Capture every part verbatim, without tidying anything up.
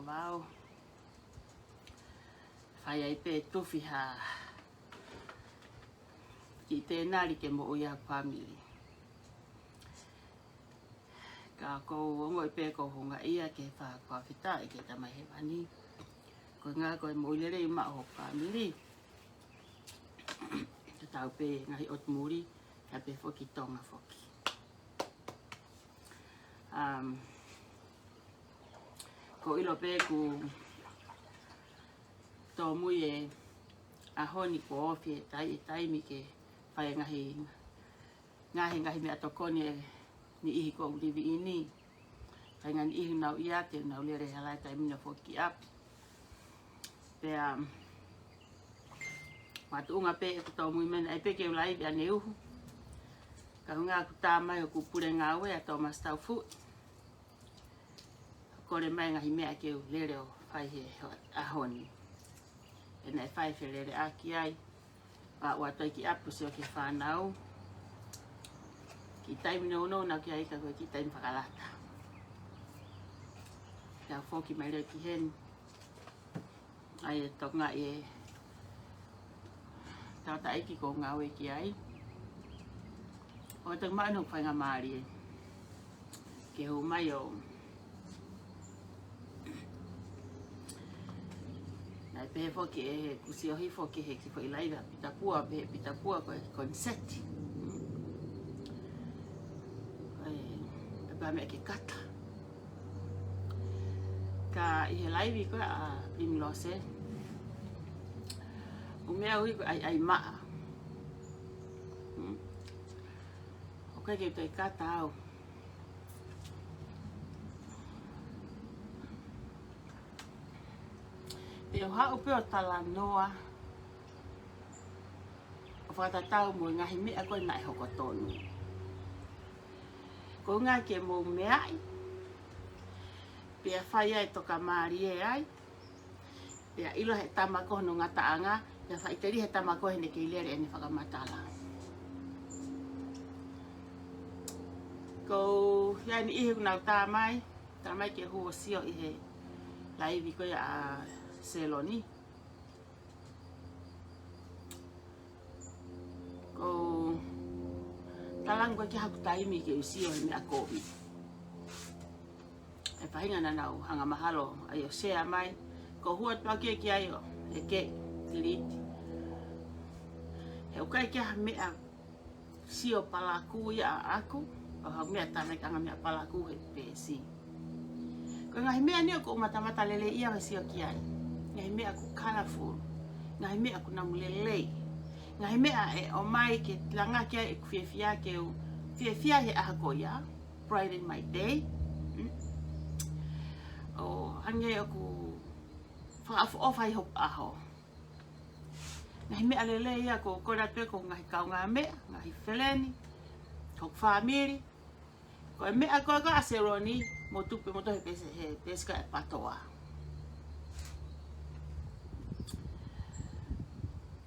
Mau fai ai pē tufi ha kiʻi tēnali ke moʻui ʻa e fāmili. Ka ʻoku ou ongoʻi pē ʻoku ou houngaʻia ke fai ha fakafetaʻi ki he Tamai Hēvani. Koeʻuhi ko e moʻui lelei maʻa ho fāmili. Tatau pē ngaahi ʻotu muli, ka pē foki Tonga foki. Um, ʻoku ou ʻilo pē ʻoku tōmui e ʻaho ni kuo ofi e tai, e taimi ke fai e ngaahi, ngaahi, ngaahi meʻatokoni ʻe niʻihi ʻoku livi ʻi ni. Fai ngaahi niʻihi ʻoku nau ʻi ʻapi, ʻoku nau lele he hala e taimi ni ʻo foki ki ʻapi. Pea, makatuʻunga pē ʻeku tōmui mena, ʻe pē ke u laivi ʻaneuhu. Ka ʻuhinga ʻoku tā mai hoku pule ngāue ʻa Thomas Taufuʻi. Kole mai ngaahi meʻa ke u lele ʻo fai he ʻaho ni. ʻE naʻe fai feleleʻaki ai. Pea u ʻalu atu ai ki ʻapi ʻo sio ki he fānau. Kiʻi taimi nounou naʻa ku ʻi ai ka ko e kiʻi taimi fakalata. Pea foki mai leva ki heni. ʻA ia ʻoku ou ngaahi tauʻatāina ʻoku ou ngāue ki ai. ʻOku ou tau maʻu ʻeku faingamālie ke hū mai ʻo naʻe pehē foki ʻe he kusi ohi foki he kiʻi foʻi laivi ʻa Pita Pua, pehē ʻe Pita Pua ko e koniseti. Ko e, ʻe pā meʻa ke kata. Ka ʻi he laivi ko ē ʻa Primrose, ʻū meʻa ʻoku ui ko e ʻaiʻai maʻa. Hmm. ʻOku ʻikai ke u toe kata au. Pea u haʻu pē ʻo talanoa ʻo fakatatau mo e ngaahi meʻa ko ē naʻe hoko tonu. Koeʻuhi ke mou meaʻi, pea fai ai e tokamālie ai, pea ʻilo he tama ko hono ngataʻanga, pea faʻiteliha he tama ko ē heʻene kei lele ʻene fakamatala. ʻOku ʻi ai e niʻihi ʻoku nau tā mai, tā mai ke hū ʻo sio ʻi he laivi ko ia ʻa Seloni. ʻOku ou talaange ʻoku ʻikai ke ʻi ai haku taimi ke u sio he meʻa kovi. ʻE faʻahinga naʻa nau hanga mahalo ai ʻo share mai. ʻOku ou hū atu pē au ki ai ʻo ʻeke, delete. He ʻoku ʻikai ke ʻi ai ha meʻa sio palakū ia ʻaʻaku, ʻo ha meʻa tānaki ʻanga meʻa palakū he peesi. Ko e ngaahi meʻa ni ʻoku ou matamata lelei ia he sio ki ai. Ngaahi meʻa ʻoku colorful, ngaahi meʻa ʻoku namu lelei, ngaahi meʻa ʻe ʻomai ke langa ki ai ʻeku fiefia ke u fiefia he ʻaho ko ia, brighten my day. Mm. ʻO hangē ʻoku fakaʻofoʻofa ai hoku ʻaho. Ngaahi meʻa lelei ia ʻoku ou kole atu pē ki hoku ngaahi kaungāmeʻa, ngaahi feleni, hoku fāmili. Ko e meʻa ko ē ko ē ʻa Seloni, mou tupu pē mou tohi pē he peesi ko ē ʻa e PTOA.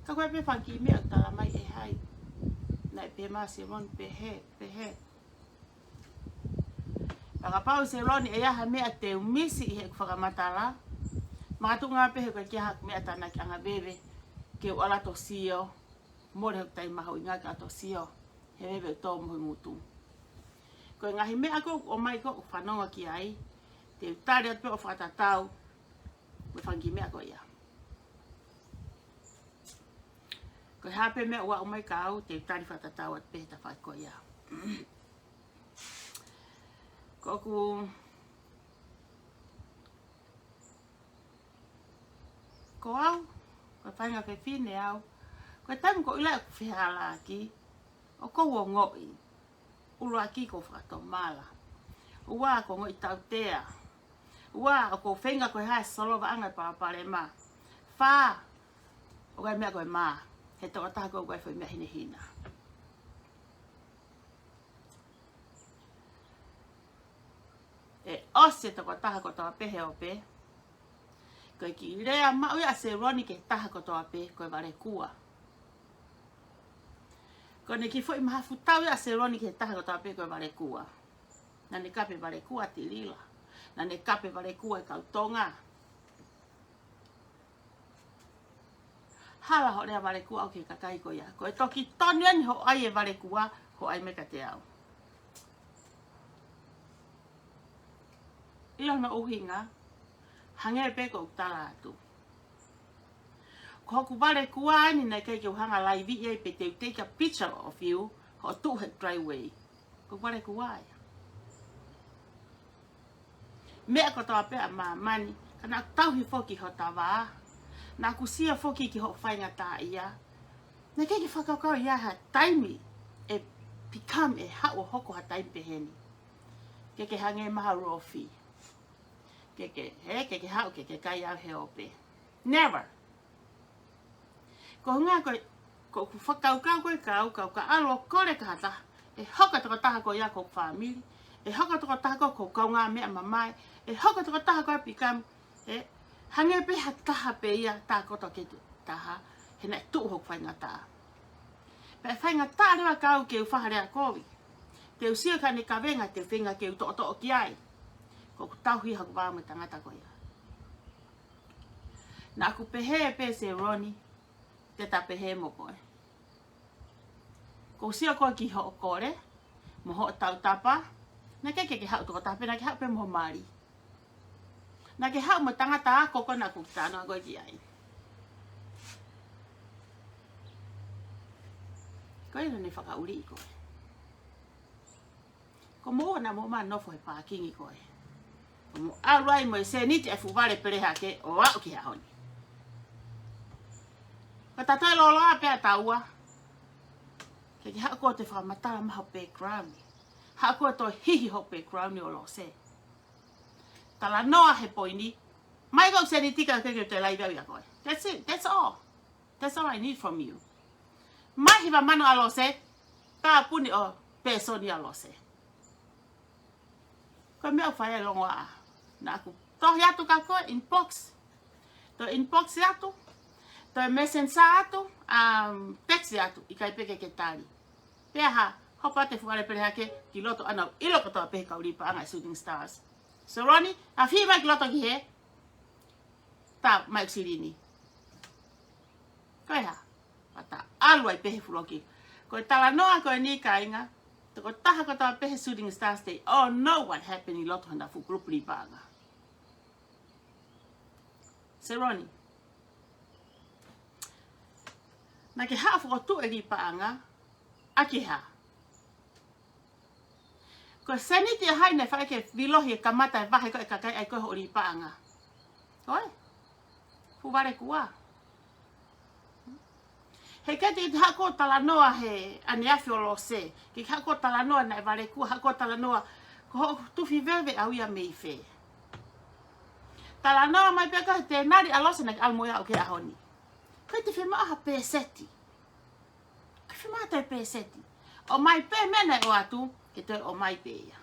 Ka ko e pē fanga kiʻi meʻa ʻoku tala mai ʻe hai. Naʻe pehē mai ʻa Seloni pehē, pehē. Pea kapau Seloni ʻe ʻi ai ha meʻa te u misi ʻi heʻeku fakamatala, makatuʻunga pē he ʻoku ʻikai ke ʻi ai haku meʻa tānaki ʻanga veve ke u ʻalu atu ʻo sio, mole hoku taimi mahuʻinga ke ʻalu atu ʻo sio he veve ʻoku tō mo hoku ngutu. Ko e ngaahi meʻa ko ē ʻoku ʻomai ko ē ʻoku fanongo ki ai, te u tali atu pē ʻo fakatatau mo e fanga kiʻi meʻa ko ia. Ko e hā pē meʻa ʻoku ʻomai kiate au, te u tali fakatatau atu pē he tafaʻaki ko ia. Ko ʻeku, ko au, ko e faʻahinga fefine au, ko e taimi ʻoku ou ʻilo ai ʻoku fehālaaki, ʻoku ou ongoʻi. ʻUluaki ʻoku ou fakatomala. Ua ʻoku ou ongoʻi tautea. Ua ʻoku ou feinga ko e hā e solovaʻanga e palopalema. Fā, ʻoku ʻi ai e meʻa ko e mā he tokotaha ko ē ʻoku ʻi ai e foʻi meʻa hinehina. ʻE ʻosi e tokotaha kotoa pē he ope. Ko e kiʻi lea maʻu ia ʻa Seloni ki he taha kotoa pē ko e valekua. Ko ʻene kiʻi foʻi mahafu tau ia ʻa Seloni ki he taha kotoa pē ko e valekua. Naʻa ne kape valekua Tilila. Naʻa ne kape valekua e kau Tonga. tala hoʻo lea valekua ʻoku ke kakai ko ia. Ko e toki tonu eni hoʻo ʻai e valekua, hoʻo ʻai mai kiate au. ʻIlo hono ʻuhinga, hangē pē ko ʻeku tala atu. Ko hoku valekua eni naʻe ʻikai ke u hanga laivi ai pe te u take a picture of you, hoʻo tuʻu he driveway. Ko hoku valekua ia. Meʻa kotoa pē ʻa māmani, ka naʻa ku tauhi foki hota vā. Naʻa ku sio foki ki hoʻo faingataʻaʻia. Naʻe ʻikai ke fakakaukau ia ha taimi ʻe become ʻe haʻu ʻo hoko ha taimi peheni. Ke ke hangē mo ha Rofi. Ke ke, he, ke ke haʻu, ke ke kai au he ope. Never. Ko e ʻuhinga ko e, ko ʻeku fakakaukau ko e kau, kau ka ʻalu ʻo kole ki ha taha. ʻE hoko e tokotaha ko ia ko hoku fāmili. ʻE hoko e tokotaha ko ia ko hoku kaungāmeʻa mamae. ʻE hoko e tokotaha ko ia become, ʻe, hangē pē ha taha pē ia tā kotoa ke tu taha. He naʻe tuʻu hoku faingataʻa. Pea faingataʻa leva kau ke u fai ha lea kovi. Te u sio ki haʻane kavenga, te u feinga ke u toʻotoʻo ki ai. Ko ʻeku tauhi hoku vā mo e tangata ko ia. Naʻa ku pehē pē Seloni, te ta pehē mo koe. Ko u sio ko ē ki hoʻo kole, mo hoʻo tautapa, naʻe ʻikai ke ke haʻu tokotaha pē, naʻa ke haʻu pē mo ho mali. Naʻa ke haʻu mo e tangata ako ko ē naʻa ku talanoa ko ē ki ai. Ko ia naʻa ne fakaʻuliʻi koe. Ko moua naʻa mou ō mai ʻo nofo he pākingi ko ē. Ko mou ʻalu ai mo e sēniti ʻa e fuʻu vale peleha ke ʻo aʻu ki he ʻaho ni. Ka ta toe lōloa pē ʻa taua. Ke ke haʻu koe ʻo toe fakamatala mai ho background. Haʻu koe ʻo toe hihi ho background ʻo Lose. Talanoa he poini. Mai ko e sēniti ka ke ke toe laivi au ia koe. That's it. That's all. That's all I need from you. Mai hiva mano ʻa Lose. Tāpuni ʻo pēsoni ʻa Lose. Ko e meʻa ʻoku fai ai e longoaʻa. Naʻa ku tohi atu kia koe inbox. Toe inbox atu. Toe messenger atu. Um, text atu. ʻIkai pē ke ke tali. Pea hā, hopo atu e fuʻu vale peleha ke ki loto ʻana ʻilo kotoa pē he kau lī paʻanga e Shooting Stars. Seloni, ʻafio mai ki loto ki hē. Tā, mai silini. Ko e hā, pea ta ʻalu ai pē he fuʻu loki. Ko e talanoa ko eni kāinga, tokotaha kotoa pē he Shooting Stars, they all know what happened ʻi loto hona fuʻu kulupu lī paʻanga. Seloni. Naʻa ke haʻu ʻo fokotuʻu e lī paʻanga, ʻaki e hā. Ko e sēniti ʻa hai naʻe fai ke vilohi e kamata e vahe ko ē e kakai ʻai ko ē hoʻo lī paʻanga. Ko e fuʻu vale kuo. He ʻikai te ke haʻu ʻo talanoa he ʻaneafi ʻo Lose. Ke haʻu ʻo talanoa naʻe vale kuo, haʻu ʻo talanoa ko hoʻo tufi veve ʻau ia mei fē. Talanoa mai pē ko e tenali ʻa Lose naʻa ke ʻalu mo ia ʻo ki he ʻaho ni. ʻIkai te fiemaʻu ha pēseti. ʻIkai fiemaʻu ha toe pēseti. ʻOmai pē meʻa naʻe ʻoatu, ke toe ʻomai pē ia.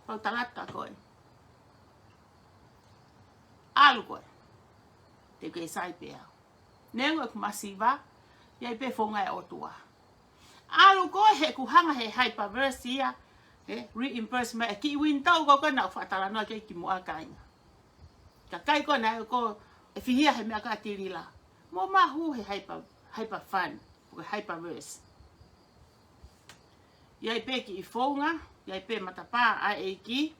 Pau talata ko ē. ʻAlu koe. Te u kei sai pē au. Neongo ʻeku masiva, ʻi ai pē founga ʻa e ʻOtua. ʻAlu koe he ʻoku hanga he Hyperverse ia, ʻe reimburse mai e kiʻi window ko ē naʻa ku faʻa talanoa ki ai kimuʻa kāinga. Kakai ko ē naʻe ʻoku ʻe fihia he meʻa ko ē ʻa Tilila. Mou mahu he Hyper, Hyper Fund, ko e Hyperverse. ʻI ai pē kiʻi founga, ʻi ai pē matapā ʻa e ʻEiki,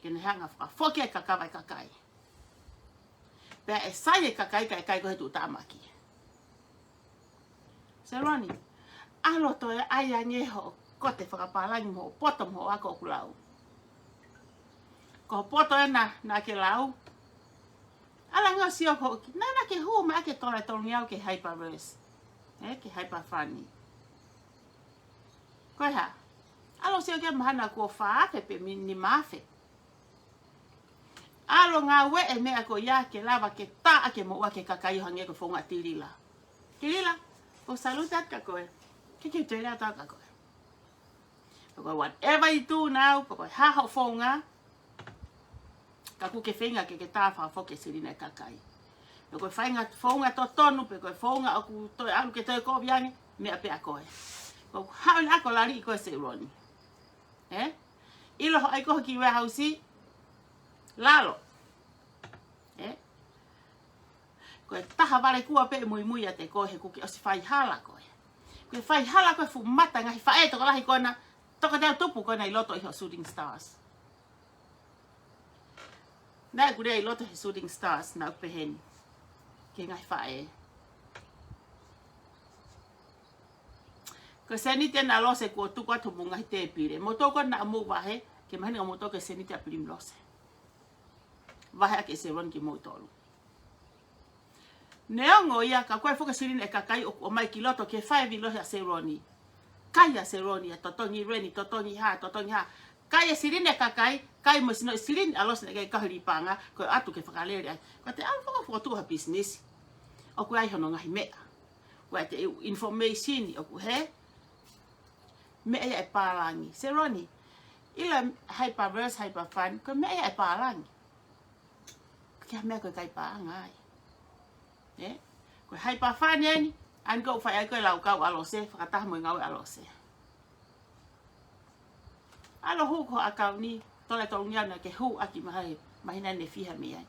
ke ne hanga fakafoki e kakava e kakai. Pea ʻe sai e kakai ka ʻikai ko e tuʻutāmaki. Seloni, ʻalu ʻo toe ʻai ange hoʻo kote fakapālangi mo hoʻo poto mo hoʻo ako ʻoku lau. Ko hoʻo poto ena naʻa ke lau. ʻAlu ange ʻo sio ko ē, naʻa, naʻa ke hū mai ʻaki e tola ʻe tolungeau ki he Hyperverse. ʻE, ki he Hyper Fund. Ko e hā? ʻAlu ʻo sio ki he mahana kuo fā afe pe mi-, nima afe. ʻAlu ʻo ngāueʻi e meʻa ko ia ke lava ke tā ʻaki e moʻua ki he kakai ʻo hangē ko e founga ʻa Tilila. Tilila, ʻoku ou salute atu kia koe. Ke ke toe lea atu kia koe. Pe ko e whatever you do now, pe ko e hā hoʻo founga, ka ʻoku ke feinga ke ke tā fakafoki e silini e kakai. Pe ko e faʻahinga founga totonu, pe ko e founga ʻoku toe ʻalu ke toe kovi ange, meʻa pē ʻa koe. Ko ʻeku haʻu ʻo ako lali ʻi koe Seloni. ʻE? ʻIlo hoʻo ʻai ko ē ho kiʻi warehouse, lalo. ʻE? Ko e taha vale kua pē muimui ʻiate koe he kuo ke ʻosi faihala koe. Kuo ke faihala koe fuʻu mata ngaahi faʻē tokolahi ko ena, toko teau tupu ko ena ʻi loto ʻi hoʻo Shooting Stars. Naʻe ʻoku lea ʻi loto he Shooting Stars, naʻe ʻoku peheni ki he ngaahi faʻē. Ko e sēniti ena ʻa Lose kuo tuku atu mo e ngaahi tēpile. Mou tokua naʻa mou vahe, ke mahino ʻa mou tokua ko e sēniti ʻa Pilimilose. Vahe ʻaki ʻe Seloni kimoutolu. Neongo ia, ka ko e foʻi silini ʻa e kakai ʻoku ʻomai ki loto ke fai vilo he ʻa Seloni. Kai ʻa Seloni, ʻa totongi reni, totongi hā, totongi hā. Kai e silini ʻa e kakai, kai mo e sino e silini ʻa Lose naʻe ʻikai ke kau he lī paʻanga, ko e ʻatu ke fakalele ai. Ko e te au fakafokotuʻu ha business. ʻOku ai hono ngaahi meʻa. Ko e te u information ʻoku he meʻa ia ʻe pālangi. Seloni, ʻilo e Hyperverse, Hyperfun, ko e meʻa ia ʻe pālangi. Ko e meʻa ko e kai paʻanga ai. Ē? Ko e Hyperfun eni, ʻa eni ko u fai ai ko e laukau ʻa Lose, fakataha mo e ngāue ʻa Lose. ʻAlu hū ki ho ʻakauni, tole tolungeau naʻa ke hū ʻaki mahalo, mahina ʻe fiha mei ai.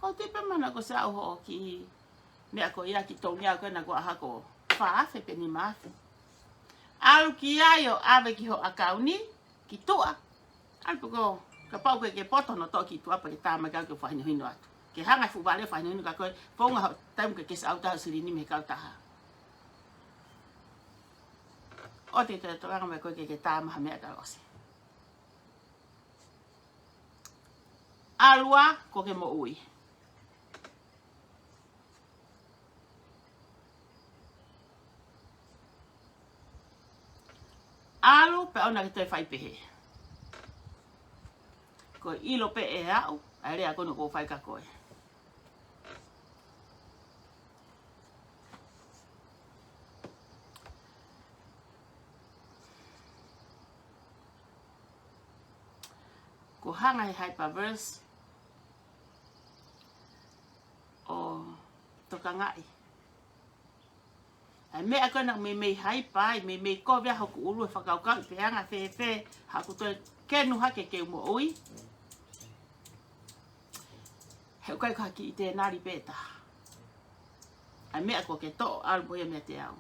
Ko u tui pē mahalo ko e ʻosi ʻaʻu hoʻo kiʻi meʻa ko ia ki tolungeau ko ena ko e ʻaho ko e fā afe pe nima afe. ʻAlu ki ai ʻo ʻave ki ho ʻakauni, ki tuʻa. ʻAlu pē ko, kapau ko e ke poto hono toʻo ki tuʻa pea ke tā mai ka ke fakahinohino atu. Ke hanga e fuʻu vale fakahinohino ka ko e founga hoʻo taimi ke ke ʻosi ʻaʻu taha silini mei he kautaha. ʻOua te ke tokanga mai ko e ke ke tā mai ha meʻa kia Lose. ʻAlu ā, ko ke moʻui. ʻAlu, pea ʻoua naʻa ke toe fai pehē. Ko e ʻilo pē ʻe aʻu ʻa e lea ko ena ʻoku ou fai kia koe. Ko e hanga he Hyperverse ʻo tokangaʻi ʻa e meʻa ko ena meimei haipa ai, meimei kovi ʻa hoku ʻulu he fakakaukau pe ʻe anga fēfē haʻaku toe kenu hake ke u moʻui. He ʻoku ʻikai ko ha kiʻi tēnali pē taha. ʻA e meʻa ko ke toʻo ʻalu mo ia meiate au.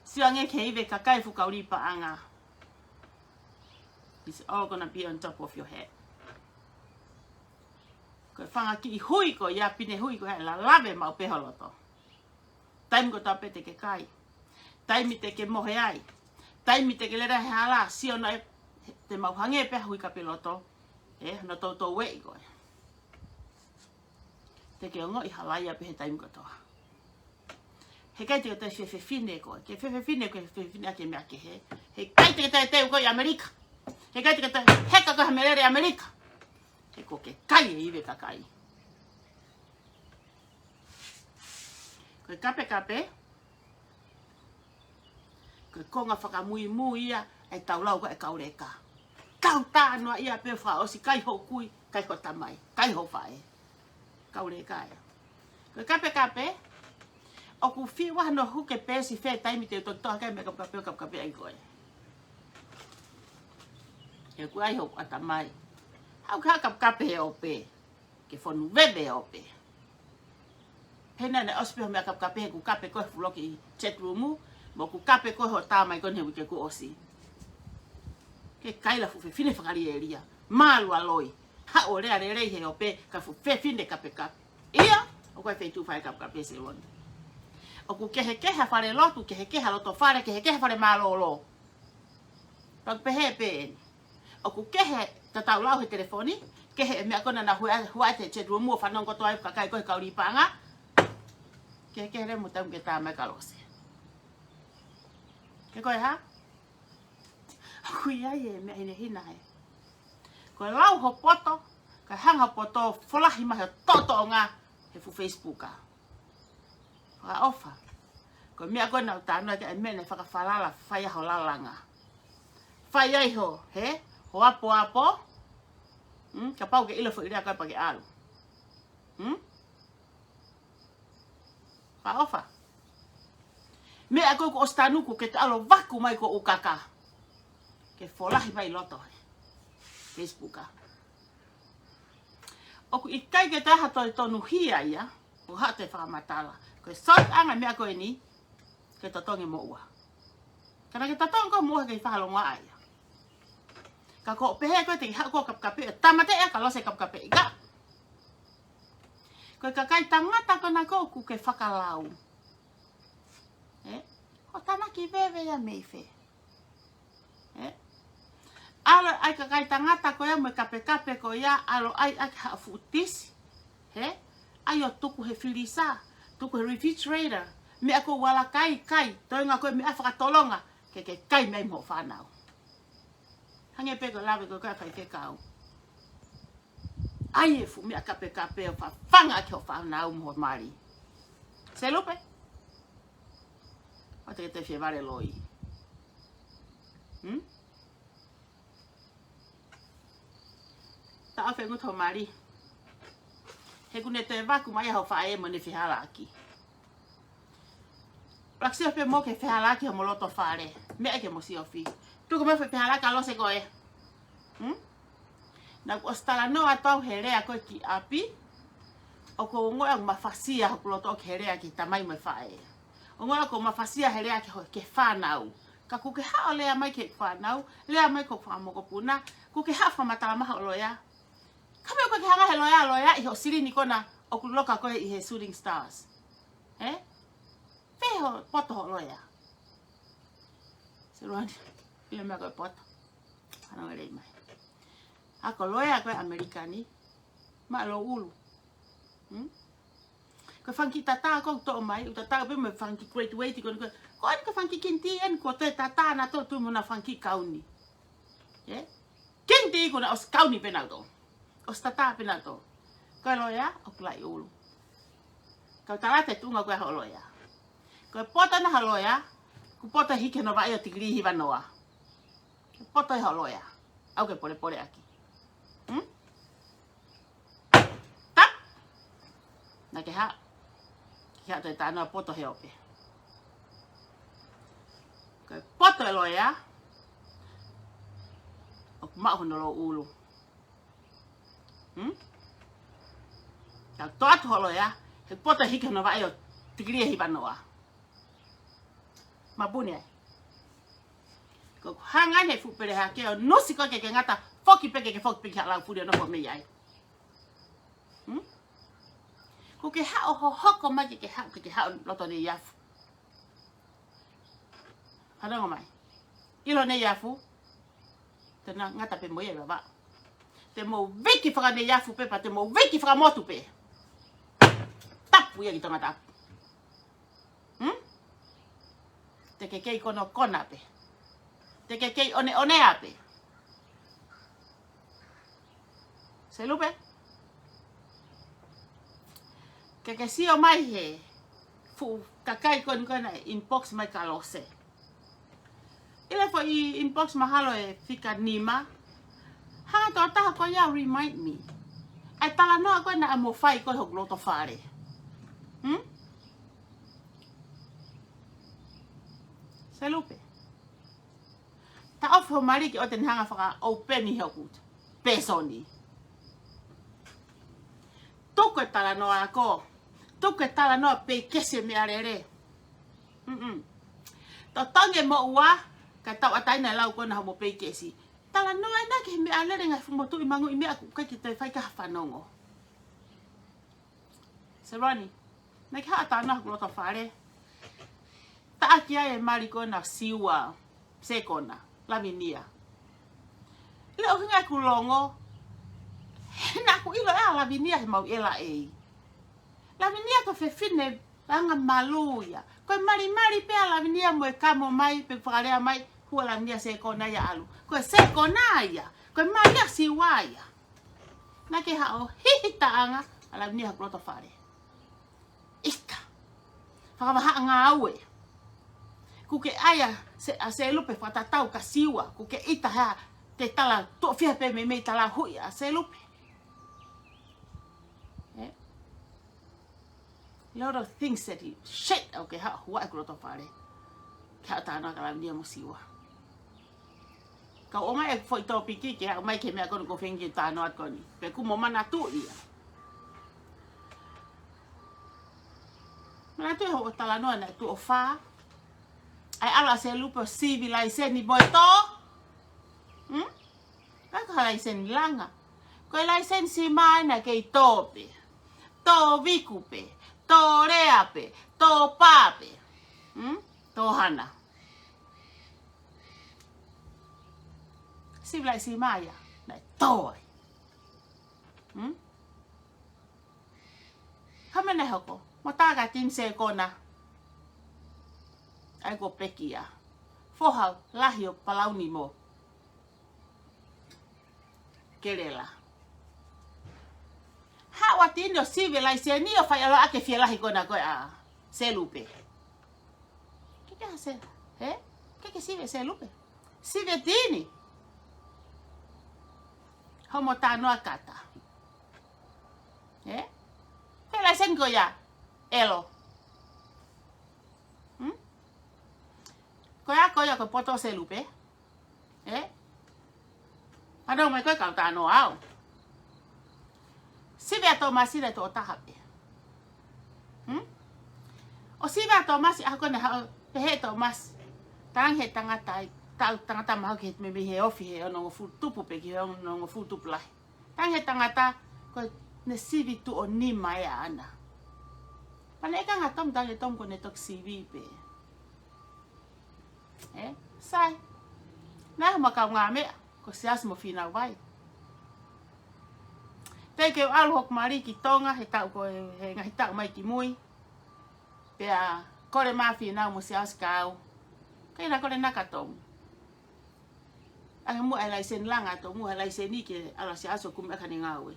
Sio ange ki he ivi ʻa e kakai fuʻu kau lī paʻanga. It's all gonna be on top of your head. Ko e fanga kiʻi hui ko ia, pine hui ko ia, ʻe lalave maʻu pē ho loto. Taimi kotoa pē te ke kai. Taimi te ke mohe ai. Taimi te ke lele he hala, sio naʻe te mau hangē pē ha hui kapeloto. Ē, hono toutou ueʻi koe. Te ke ongoʻi halaia pē he taimi kotoa. Heʻikai te ke toe fefefine koe. Ke fefefine koe, fefefine ʻaki e meʻa kehe. Heʻikai te ke toe teu koe ʻi ʻAmelika. Heʻikai te ke toe heka koe ha melele ʻi ʻAmelika. He kuo ke kai e ivi ʻa e kakai. Ko e kapekape, ko e konga fakamuimui ia ʻa e taulau ko ē ʻa e kau leka. Kau tā noa ia pē fakaʻosi, kai hoʻo kui, kai ho tamai, kai ho faʻē. Kau leka ia. Ko e kapekape, ʻoku fiu ʻa hono huke peesi fē taimi te u toki toʻo hake meʻa kapekape ʻo kapekape ai koe. He ʻoku ʻi ai hoku ʻatamai. Haʻu ke haʻu kapekape he ʻope. Ke fonu veve ʻope. Pehē naʻe ʻosi pē hoʻo meʻa kapekape he kuo kape koe he fuʻu loki ʻi chat room, mo kuo kape koe hoʻo tā mai ko eni he uike kuo ʻosi. Ke kaila fuʻu fefine fakalielia. Mālualoi. Haʻu ʻo lea lelei he ʻope ka fuʻu fefine kapekape. ʻIo, ʻoku ʻi ai feituʻu fai kapekape Seloni. ʻOku kehekehe ʻa e fale lotu, kehekehe ʻa e loto fale, kehekehe ʻa e fale mālōlō. Pea ʻoku pehē pē eni. ʻOku kehe tatau lau he telefoni, kehe e meʻa ko ena naʻa hua, hua ʻi he chat room ʻo fanongo kotoa ai kakai ko e kau lī paʻanga. Kehekehe leva mo e taimi ke tā mai kia Lose. Ke ko e hā? ʻOku ʻi ai e meʻa hinehina ē. Ko e lau ho poto, ka hanga ho poto folahi mai ho toʻotoʻonga he fuʻu Facebook ā. Fakaʻofa. Ko e meʻa ko ē naʻa ku talanoa ki ai, meʻa naʻe fakafalala, fai ai ho lalanga. Fai ai ho, hē? Ho apoapo. Hmm? Kapau ke ʻilo foʻi lea ko ē pea ke ʻalu. Hmm? Fakaʻofa. Meʻa ko ē kuo ʻosi tanu kuo ke toe ʻalu vaku mai ko ʻUkaka. Ke folahi mai loto he Facebook ā. ʻOku ʻikai ke toe ha toe tonuhia ia. ʻOku haʻu ʻo fakamatala. Ko e sōtiʻanga e meʻa ko eni, ke totongi moʻua. Ka naʻa ke totongi ko e moʻua ke fakalongoaʻa ia. Ka ko e pehē ko e te ke haʻu ko e kapekapeʻi, tāmateʻi ʻa e kalose kapekapeʻi ka. Ko e kakai tangata ko ena ʻoku ke fakalau. Ē? Ko e tānaki veve ia mei fē. Ē? ʻAlu ʻa e kakai tangata ko ia mo e kapekape ko ia, ʻalu ʻai ʻaki ha fuʻu tisi. Hē? ʻAi ʻo tuku he filisa, tuku he refrigerator. Meʻa ko ē ʻoku ala kai, kai, toenga ko e meʻa fakatolonga, ke ke kai mei ai mo e fānau. Hangē pē ko e lave ko ē ʻa e faifekau. ʻAi e fuʻu meʻa kapekape ʻo fafanga ʻaki ho fānau mo ho mali. Selupe? ʻOua te ke toe fie vale loi. Hmm? Taʻofi e ngutu ho mali. He ʻoku ne toe vaku mai ho faʻē mo ne fehālaaki. Laksio pē mo ke fehālaaki homo loto fale. Meʻa ke mo siofi. Tuku mai e fehālaaki kalose ko ē. Hmm? Naʻá ku ʻosi talanoa atu au he lea ko ē ki ʻapi. ʻOku ou ongoʻi ʻoku mafasia hoku loto ki he lea ki he tamai mo e faʻē. Ongoʻi ʻoku mafasia he lea ki ho, ki he fānau. Ka ʻoku ke haʻu ʻo lea mai ki he fānau, lea mai ki hoʻo fanga mokopuna, ʻoku ke haʻu ʻo fakamatala mai hoʻo loea. Ka meʻa ko ē ke hanga he loea, loea ʻi hoʻo silini ko ena ʻoku loka ko ē ʻi he Shooting Stars. Ē? Fē hoʻo poto hoʻo loea? Seluani, ʻilo e meʻa ko e poto. Hana ngere mai. ʻA ko e loea ko ē ʻAmelika ni, maʻa lou ʻulu. Hmm? Ko e fanga kiʻi tatā ʻoku toʻo mai, ʻoku tatau pē mo e fanga kiʻi graduate ko eni ko ē. Ko eni ko e fanga kiʻi kinitī eni kuo toe tatā nautolu mo hona fanga kiʻi kauni. Ē? Kinitī kuo nau ʻosi kauni pē nautolu. ʻOsi tatā pē nautolu. Ko e loea, ʻoku laʻi ʻulu. Kau tala atu e tuʻunga ko ē hoʻo loea. Ko e poto ena hoʻo loea, ʻoku poto hiki hono vaʻe ʻo tikilī hiva noa. Poto ē hoʻo loea. ʻAu ke polepole ʻaki. Hmm? Tap! Naʻa ke haʻu. Ke haʻu ʻo toe talanoa poto he ope. Ko e poto e loea, ʻoku maʻu hono lou ʻulu. Hmm? Ka toe atu hoʻo loea, he poto hiki hono vaʻe ʻo tikilī hiva noa. Mapuni ai. Ko e hanga eni he fuʻu pele hake ʻo nusi ko ē ke ke ngata, foki pē ke ke foki pē ki ha lau fuli ʻo nofo mei ai. Hmm? ʻOku ke haʻu hohoko mai ke ke haʻu, ke ke haʻu loto Neiafu. Fanongo mai. ʻIlo Neiafu. Te na ngata pē mo ia ʻi Vavaʻu. Te mou viki faka-Neiafu pē pea te mou viki fakamotu pē. Tapu ia ki Tongatapu. Hmm? Te ke kei konokona pē. Te ke kei ʻoneʻonea pē. Selupe? Ke ke sio mai he fuʻu kakai ko eni ko ena ʻe inbox mai kalose. ʻIlo e foʻi inbox mahalo ʻe fika nima. Hanga ʻe he tokotaha ko ia ʻo remind me. ʻA e talanoa ko ena naʻa mo fai ko ē hoku loto fale. Hmm? Selupe. Taʻofi ho mali ke ʻoua te ne hanga ʻo faka-open hoku pēsoni. Tuku e talanoa ako. Tuku e talanoa peikesi e meʻalele. Mm-mm. Totongi e moʻua, kae tauʻatāina e lau ko ena homo peikesi. Talanoa ena ki he meʻalele ngaahi fuʻu motuʻi manguʻi meʻa ʻoku ʻikai ke toe fai ki ai ha fanongo. Seluani, naʻa ke haʻu ʻo talanoa hoku loto fale. Taʻaki ai e mali ko ena Siua, Sekona, Lavinia. ʻIlo e ʻuhinga ʻeku longo, he naʻa ku ʻilo ʻe au ʻa Lavinia he mau ʻela ʻei. Lavinia ko e fefine anga malū ia. Ko e malimali pē ʻa Lavinia mo e kamo mai, pe fakalea mai, hua Lavinia Sekona ia ʻalu. Ko e Sekona ia. Ko e mali ʻa Siua ia. Naʻa ke haʻu ʻo hihitaʻanga ʻa Lavinia hoku loto fale. ʻIta. Fakavahaʻa ngāue. ʻOku ke ʻai ʻa Se-, ʻa Selupe fakatatau kia Siua. ʻOku ke ʻita ha, te tala tuʻo fiha pē meimei tala huʻi ʻa Selupe. Ē? Lot of things that he shit, ʻoku ke haʻu ʻo huaʻi hoku loto fale. Ke haʻu ʻo talanoa kia Lavinia mo Siua. Kau ʻomai e foʻi tōpiki ke haʻu mai ki he meʻa ko eni ʻoku ou feinga ke talanoa atu ko eni. Pea ʻoku mo manatuʻi ia. Naʻa tui hoʻo talanoa naʻe tuʻo fā. ʻAi ʻalu ʻa Selupe ʻo sivi laiseni mo e tō. Hmm? Ka ko ha laiseni langa. Ko e laiseni sima ena kei tō pē. Tō viku pē. Tō lea pē. Tō pā pē. Hmm? Tō hana. Sivi laiseni sima ia. Naʻe tō ai. Hmm? Ka mene hoko. Mo tā ka tin se kona. ʻAi ko pekia. Foha lahi ʻo palauni mo. Kelela. Haʻu ʻa Tini ʻo sivi laiseni ʻo fai ʻalu ʻa ke fie lahi kona ko ē ʻa Selupe. Ke ke ha se, he? Ke ke sivi Selupe. Sivi Tini. Homo tanoa kata. He? He laiseni ko ia. ʻElo. Hmm? Ko ia ko ia ko poto Selupe. Ē? Pano mai ko e kau tanoa au. Sivi ʻa Tōmasi le toʻo taha pē. Hmm? ʻO sivi ʻa Tōmasi ʻa ko ne haʻu pehē Tōmasi. Tangi he tangata ai. Tau tangata mahu ki he mei he ofi he ono ngofulu tupu pē ki he ono ngofulu tupu lahi. Tangi he tangata ko ne sivi tuʻo nima ʻe ʻana. Pane ʻe ka ngā Tom tangi Tom ko ne toki sivi pē. Ē, sai. Naʻe homa kau ngā meʻa, ko Siaosi mo Fīnau vai. Te ke ʻalu hoku mali ki Tonga, he taʻu ko e, he ngaahi taʻu mai ki mui. Pea, kole mā Fīnau mo Siaosi ka au. Kei na kole na ka Tomu. Ange mua e laiseni langa Tomu, he laiseni ke ala Siaosi ʻo kumi ʻa ka ne ngāue.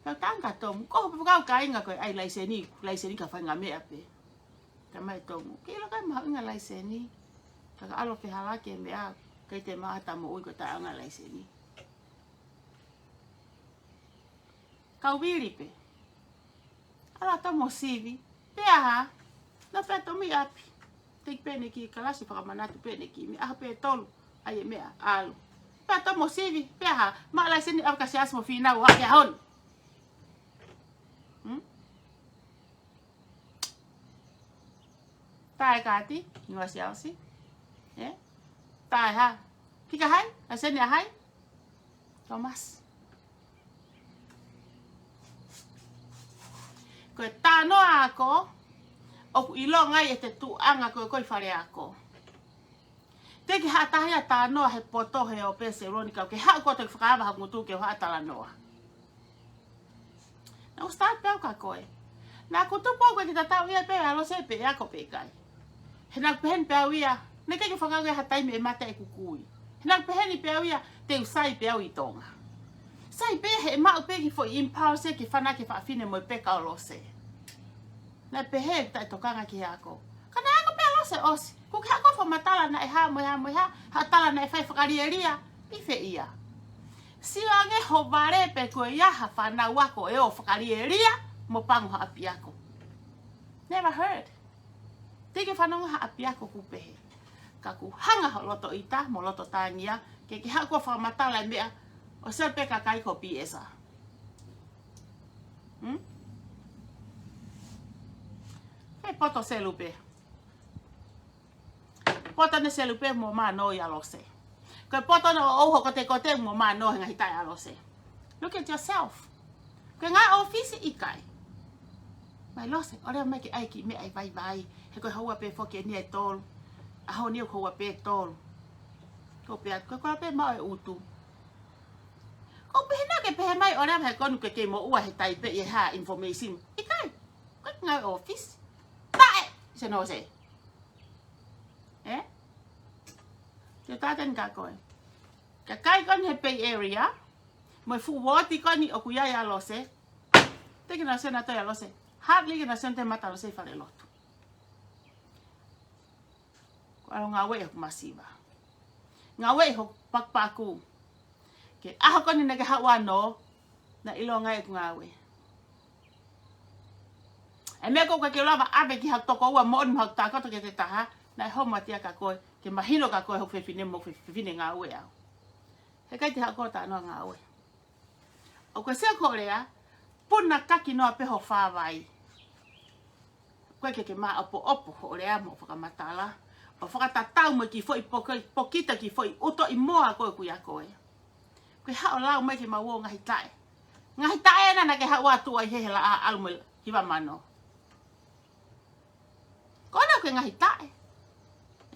Pea tanga Tomu, ko hopu kau ka inga ko e ʻai laiseni, laiseni ka fai ngā meʻa pē. Tamai Tomu. Ke ʻilo kai mahuʻinga laiseni. Ka ka ʻalu fehala ke meʻa. Kai te maʻa ta moʻui ko ta anga laiseni. Kau vili pē. ʻAlu Tomu sivi. Pea ha. Na pea Tomu ʻi ʻapi. Teki pene ki kalasi fakamanatu pene ki. Meʻa ha pē tolu. ʻAi e meʻa. ʻAlu. Pea Tomu sivi. Pea ha. Maʻa laiseni ʻa ka Siaosi mo Fīnau ʻa ke ahon. Hmm? Tae kati, ngua Siaosi. Ē? Tae ha. Kika hai, ʻa seni ʻa hai. Thomas. Ko e tanoa ako, ʻoku ʻilonga ai e te tuʻanga ko e ko i fale ako. Te ke haʻa tahi ʻa tanoa he poto he ʻo pē Selonika, ke haʻu ko te fakaava ha ngutu ke haʻa talanoa. Na u start pē au ka koe. Na ku tupu au ke kita tau ia pē alo se pē ako pē kai. He na pehen pē au ia, ne ke ke fakau ia ha taimi ʻe mate e kukui. He na peheni pē au ia, te u sai pē au ʻi Tonga. Sai pē he maʻu pē ki foʻi impulse ke fana ke faʻafine mo e peka ʻo lose. Na pehē taʻe tokanga ki he ako. Ka na ako pē ʻa lose ʻosi. Ku ke ako fo matala na e ha mo e ha mo e ha, ha tala na e fai fakalielia. ʻI fē ia. Sio ange ho vale pē ko ia ha fanau ako ʻe ʻo fakalielia mo pango ha ʻapiako. Never heard. Te ke fanongo ha ʻapiako ku pehē. Ka ku hanga ho loto ʻita mo loto tangia, ke ke haʻu ko fakamatala e meʻa, ʻo sio pē kakai ko P S A. Hmm? He poto Selupe. Poto ne Selupe mo mano ʻi ʻa lose. Ko e poto no ʻo hoko te kote mo mano he ngaahi tae ʻa lose. Look at yourself. Ko e ngā ʻofisi ʻikai. Mai lose, ʻo lea mai ke ʻai ki meʻa ʻi vai vai. He ko e houa pē foki eni e tolu. ʻAho ni ʻo houa pē tolu. Ko pea, ko e kola pē mau e utu. Ko pehē na ke pehē mai ʻo lea he konu ke kei mo ua he tai pē ʻi ha information. ʻIkai. Ko e ngā ʻofisi. Tae, se no se. Ē? Te tāten ka koe. Kakai koni he Bay Area, mo e fuʻu uooti koni ʻoku ʻi ai ʻa lose. Te ke na sena toi ʻa lose. Hardly ke na sena te mata lose ʻi fale lotu. Ko ʻalo ngāue ʻi hoku masiva. Ngāue ʻi hoku pakupaku. Ke ʻaho koni ne ke haʻu ano, na ʻilonga e ku ngāue. E meʻa ko ka ke lava ʻave ki ha toko ua moʻoni ma ha takoto ke te taha, na e homo tia ka koe, ke mahino ka koe hoku fefine mo fe-, fefine ngāue au. He kai te haʻu ko ta ano ngāue. ʻO ko se ko lea, puna kaki noa pē ho fāvai. Ko e ke ke maʻopoʻopo hoʻo lea mo e fakamatala. ʻO fakatatau mo e kiʻi foʻi poki-, pokita kiʻi foʻi ʻuto ʻi moa ko ē kuia ko ē. Ko e haʻu ʻo lau mai ke mau ō ngaahi taʻe. Ngaahi taʻe ena naʻa ke haʻu atu ai he he laʻā ʻalu mo e hiva mano. Ko ena ko e ngaahi taʻe.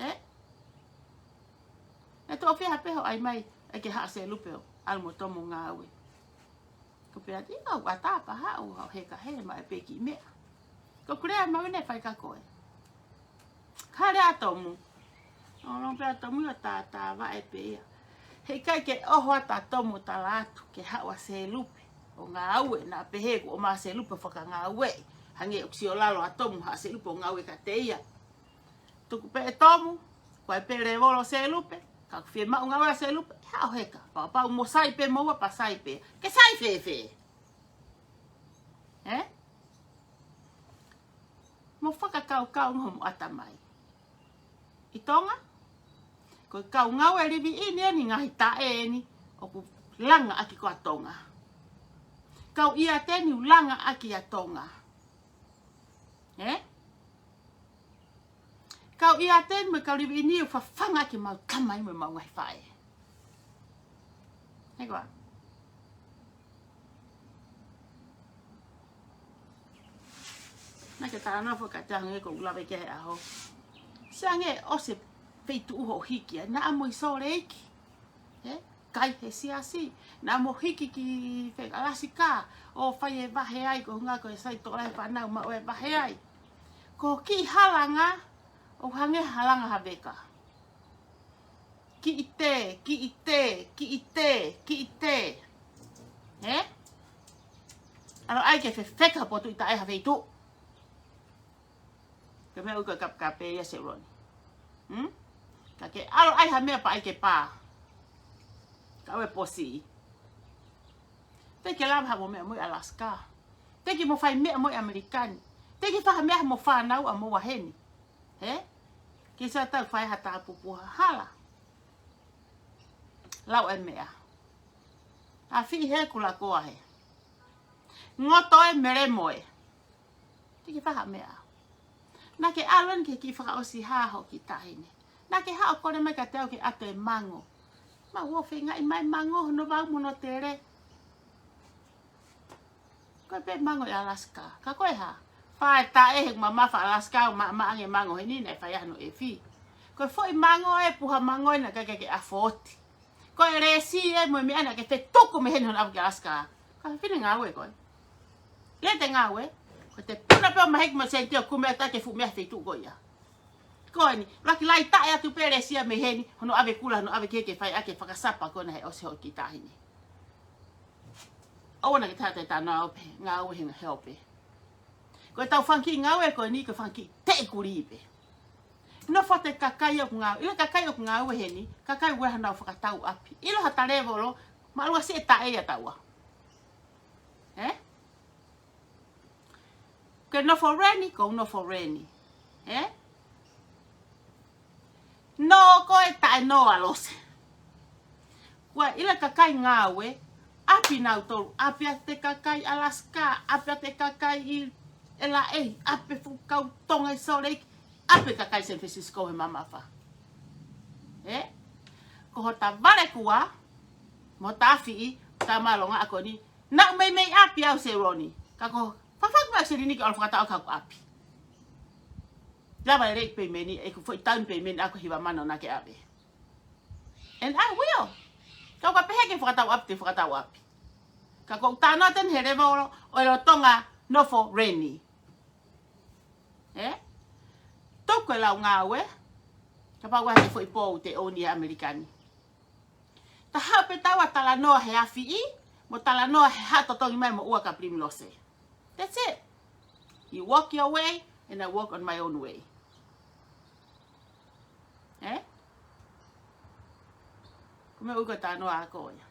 Ē? Naʻe toʻo fiha pē hoʻo ʻai mai, ʻai ke haʻu ʻa Selupe ʻo ʻalu mo Tomu ʻo ngāue. Ko pea ti au ʻatā pē haʻu ʻo heka he maʻu pē kiʻi meʻa. Ko e lea maʻu ʻene fai kia koe. Ka lea ʻa Tomu. ʻO longolongo pē ʻa Tomu ʻo tātāvaʻe pē ia. Heʻikai ke ʻoho atu ʻa Tomu ʻo tala atu ke haʻu ʻa Selupe ʻo ngāue, naʻa pehē kuo ʻomai ʻa Selupe ʻo fakangāueʻi. Hangē ʻoku sio lalo ʻa Tomu haʻu ʻa Selupe ʻo ngāue kiate ia. Tuku pē ʻe Tomu, ko e pē lēvolo ʻo Selupe, ka ʻoku fiemaʻu ngāue ʻa Selupe, haʻu ʻo heka. Pea kapau mo sai pē moua pea sai pē. Ke sai fēfē? Ē? Mo fakakaukau ange hoʻomo ʻatamai. ʻI Tonga, ko e kau ngāue livi ʻeni ʻeni ngaahi taʻe ʻeni, ʻoku langa ʻaki ko ē ʻa Tonga. Kau ʻiate ni ʻoku langa ʻaki ʻa Tonga. Ē? Kau ʻiate ni mo e kau livi ʻeni ʻoku fafanga ʻaki ʻemau tamai mo ʻemau ngaahi faʻē. He koa. Naʻa ke talanoa foki kiate au hangē ko ʻeku lave ki ai he ʻaho. Sai ange ʻosi e feituʻu hoʻo hiki ai, naʻa mo ʻi Sōleki. Ē? Kai he siasi. Naʻa mo hiki ki fē Alasika. ʻO fai e vahe ai, ko e ʻuhinga ko e sai toʻo e fānau maʻu e vahe ai. Ko e kiʻi halanga, ʻoku hangē halanga ha veka. Kiʻi tē, kiʻi tē, kiʻi tē, kiʻi tē. Ē? ʻAlu ʻai ke fefeka ha potu ʻi taʻe ha feituʻu. Ko e meʻa ʻoku kapekape ia Seloni. Hmm? Ka ke ʻalu ʻai ha meʻa pea ʻai ke pā. Ka ʻoua ʻe posi. Teʻeki lava ha mo meʻa mo ʻi Alaska. Teʻeki mo fai meʻa mo ʻi ʻAmelika ni. Teʻeki fai ha meʻa mo fānau ʻa mo ʻa heni. Ē? Ke sa tau fai ha tāpupu ha hala. Lau e meʻa. ʻAfī he kula koa he. Ngoto e mele mo e. Teʻeki fai ha meʻa. Naʻa ke ʻalu eni ke kiʻi fakaʻosi hā hoʻo kiʻi taʻahine. Naʻa ke haʻu ʻo kole mai kiate au ke ʻoatu e mango. Mau ō feingaʻi mai mango, hono vau mo hono tele. Ko e pē mango ʻi Alaska. Ka ko e hā? Fai taʻe he mamafa Alaska ʻo maʻamaʻa ange mango heni naʻe fai ai hono ʻefi. Ko e foʻi mango ē, puha mango ē naʻe ʻikai ke ke afford. Ko e lesi ē mo e meʻa naʻa ke fetuku mei heni hono ʻave ki Alaska. Ka fine ngāue koe. Lē te ngāue. Ko e te puna pē ʻo maheki mo sēniti ʻo kumi atu ke fuʻu meʻa feituʻu ko ia. Ko eni, laki lai taʻe atu pē lesi ia mei heni, hono ʻave kula, hono ʻave ke ke fai ake fakasapa ko ena he ʻosi hoʻo kiʻi taʻahine. ʻOua naʻa ke taha te tana ope, ngāue he ngaahi ope. Ko e tau fanga kiʻi ngāue ko eni, ko e fanga kiʻi teʻekuli pē. Nofo atu e kakai ʻoku ngāue, ʻilo e kakai ʻoku ngāue heni, kakai ʻoku ʻi ai honau fakatau ʻapi. ʻIlo ha talēvolo, mālō ʻasi e taʻe ia taua. Ē? Ke nofo Reni, ko nofo Reni. Ē? Nō ko e taʻe nō ʻa Lose. Kuo ʻilo e kakai ngāue, ʻapi nautolu, ʻapi ʻa e kakai Alaska, ʻapi ʻa e kakai ʻi L A, ʻapi fuʻu kau Tonga ʻi Salt Lake, ʻapi e kakai San Francisco he mamafa. Ē? Ko hota vale kua, mo hota afiʻi, ta mālō ngā ako ni, naʻa ku meimei ʻapi au Seloni. Ka ko, fafaki mai Selini ke ʻalu fakatau ka ku ʻapi. Lava e late payment, ʻeku foʻi down payment ʻaku hiva mano naʻa ke ʻave. And I will. Kau ka pehē ke fakatau ʻapi, te fakatau ʻapi. Ka ko u tānaki atu eni he lēvolo ʻo e lolotonga nofo Reni. Ē? Tuku e lau ngāue. Kapau ʻoku ʻi ai ha foʻi pou te ʻouni ʻa ʻAmelika ni. Ta haʻu pē taua talanoa he afiʻi, mo talanoa he haʻu totongi mai mo ua ka Primrose. That's it. You walk your way, and I walk on my own way. Ē? Ko e meʻa ʻoku ou talanoa ʻaki ia.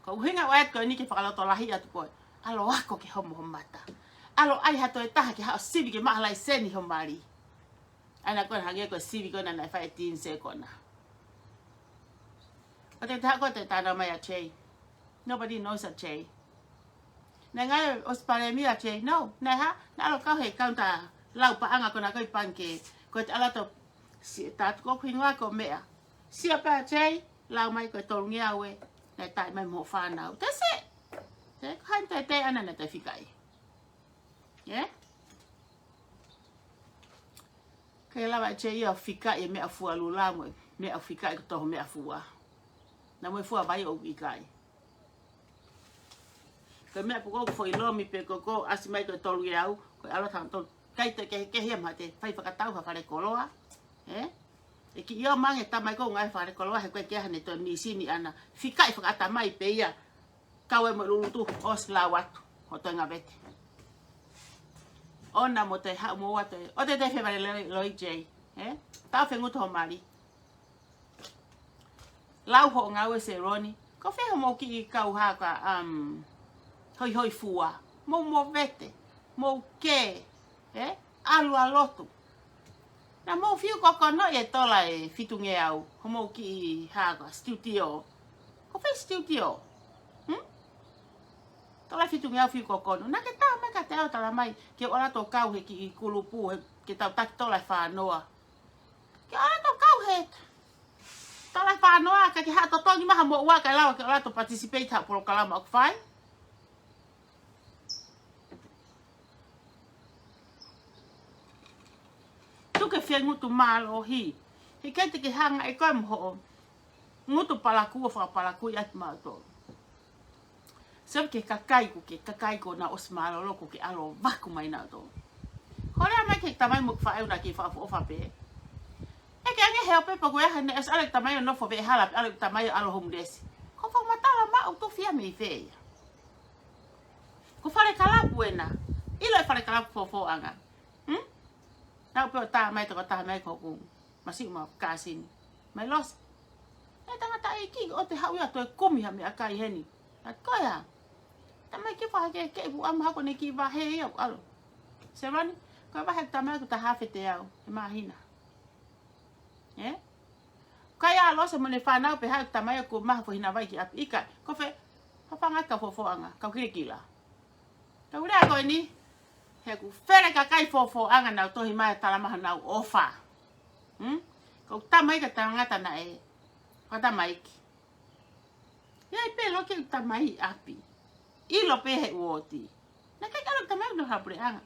Ko e ʻuhinga ʻoku ʻai atu ko eni ke fakalotolahi atu koe. ʻAlu ako ke homo ho mata. ʻAlu ʻai ha toe taha ke haʻu ʻo sivi ke maʻu ha laiseni ho mali. ʻAi ena ko e hangē ko e sivi ko ena naʻe fai ʻe Dean Sekona. ʻO te taha ko e te talanoa mai ʻa Jay. Nobody knows ʻa Jay. Naʻe ngāue ʻosi palēmia Jay? No. Naʻe hā? Naʻe ʻalu kau he kaunta lau paʻanga ko ena ko ē ʻi pangikē. Ko e te ʻalu atu, si-, tā atu ko hoku hingoa ko Meʻa. Sio pē ʻa Jay, lau mai ko e tolungeau ē, naʻe taaʻi mai mo e fānau. That's it. Te ko hai te te ana naʻe te fikaʻi. Yeah? Ke lava ʻe Jay ia ʻo fikaʻi e meʻa fua lula mo e meʻa fikaʻi ko e toho meʻa fua. Naʻa mo e fua vai ʻoku ʻikai. Ko e meʻa pē ko ē ʻoku foʻi lomi pē ko ē ʻoku ʻasi mai ko e tolungeau, ko e ʻalu atu hangē tonu. ʻIkai te ke, ke hia mate, fai fakatau ha fale koloa. Eh? ʻE kiʻi ō mai ange tamai ko ē ngaahi fale koloa, he ko e ke hane toe mīsini ʻana. Fikaʻi fakaʻatamai pē ia. Kau e mo lulutu, ʻosi lau atu, hoʻo toe ngāue vete. ʻOua mo te haʻu mo ʻoua toe, ʻoua te te fie vale loi, loi Jay, eh? Tau fengutu ho mali. Lau hoʻo ngāue Seloni, ko fē hoʻomou kiʻi kau hā ka, um, hoihoifua, mou movete, mou kē, eh? ʻAlu ʻa lotu. Naʻa mou fiu kokonoʻi e tola ʻe fitungeau, hoʻomou kiʻi hā ka studio. Ko fē studio? Hmm? Tola ʻe fitungeau fiu kokono. Naʻa ke tā mai kiate au ʻo tala mai, ke u ʻalu atu ʻo kau he kiʻi kulupu, he, ke tau taki tola ʻe fānoa. Ke u ʻalu atu ʻo kau he tola ʻe fānoa, ka ke haʻu ʻo totongi mai ha moʻua kae lava ke u ʻalu atu ʻo participate ha polokalama ʻoku fai. Tuku ke fengutu mālohi. He ʻikai te ke hanga ʻe koe mo hoʻo ngutu palakū ʻo fakapalakū ʻaki mautolu. Sio ki he kakai ko ē, kakai ko ē naʻe ʻosi mālōlō ko ē ke ʻalu ʻo vaku mai nautolu. Ko e lea mai ki he tamai mo e faʻē ʻoku nau kiʻi fakaʻofoʻofa pē. ʻE ke ange he ʻo pē pea ko e hā naʻe ʻosi ʻalu e tamai ʻo nofo veʻehala, ʻalu e tamai ʻo ʻalu homeless. Ko e fakamatala maʻu, ʻoku tau fie mei fē ia? Ko e fale kalapu ena. ʻIlo e fale kalapu Fofoʻanga. Hmm? Naʻa ku pehē ʻo tā mai tokotaha mai ko hoku masiʻi ʻuma kāsini. Mai Losi. E tangataʻeiki, ʻoua te haʻu ia ʻo toe kumi ha meʻakai heni. Ka ko ia. Tamai ke fakahā ke, ke pu ama hako ne kiʻi vahe ia ʻo ʻalu. Seloni, ko e vahe tamai ʻoku taha afe teau, he māhina. Eh? Ka ia Losi mo ʻene fānau pē haʻu tamai ʻoku maha foʻi hina vai ki ʻapi ʻikai. Ko fē, fafanga ka Fofoʻanga, kau kilakila. Kau lea ko eni, he ʻoku fele kakai Fofoʻanga nau tohi mai ʻo tala mai honau ʻofa. Hmm? Ko e tamaiki ʻa e tangata naʻe, ko e tamaiki. ʻI ai pē loki e tamai ʻi ʻapi. ʻIlo pē he uooti. Naʻe ʻikai ke ʻalu e tamai ʻo nofo he puleʻanga.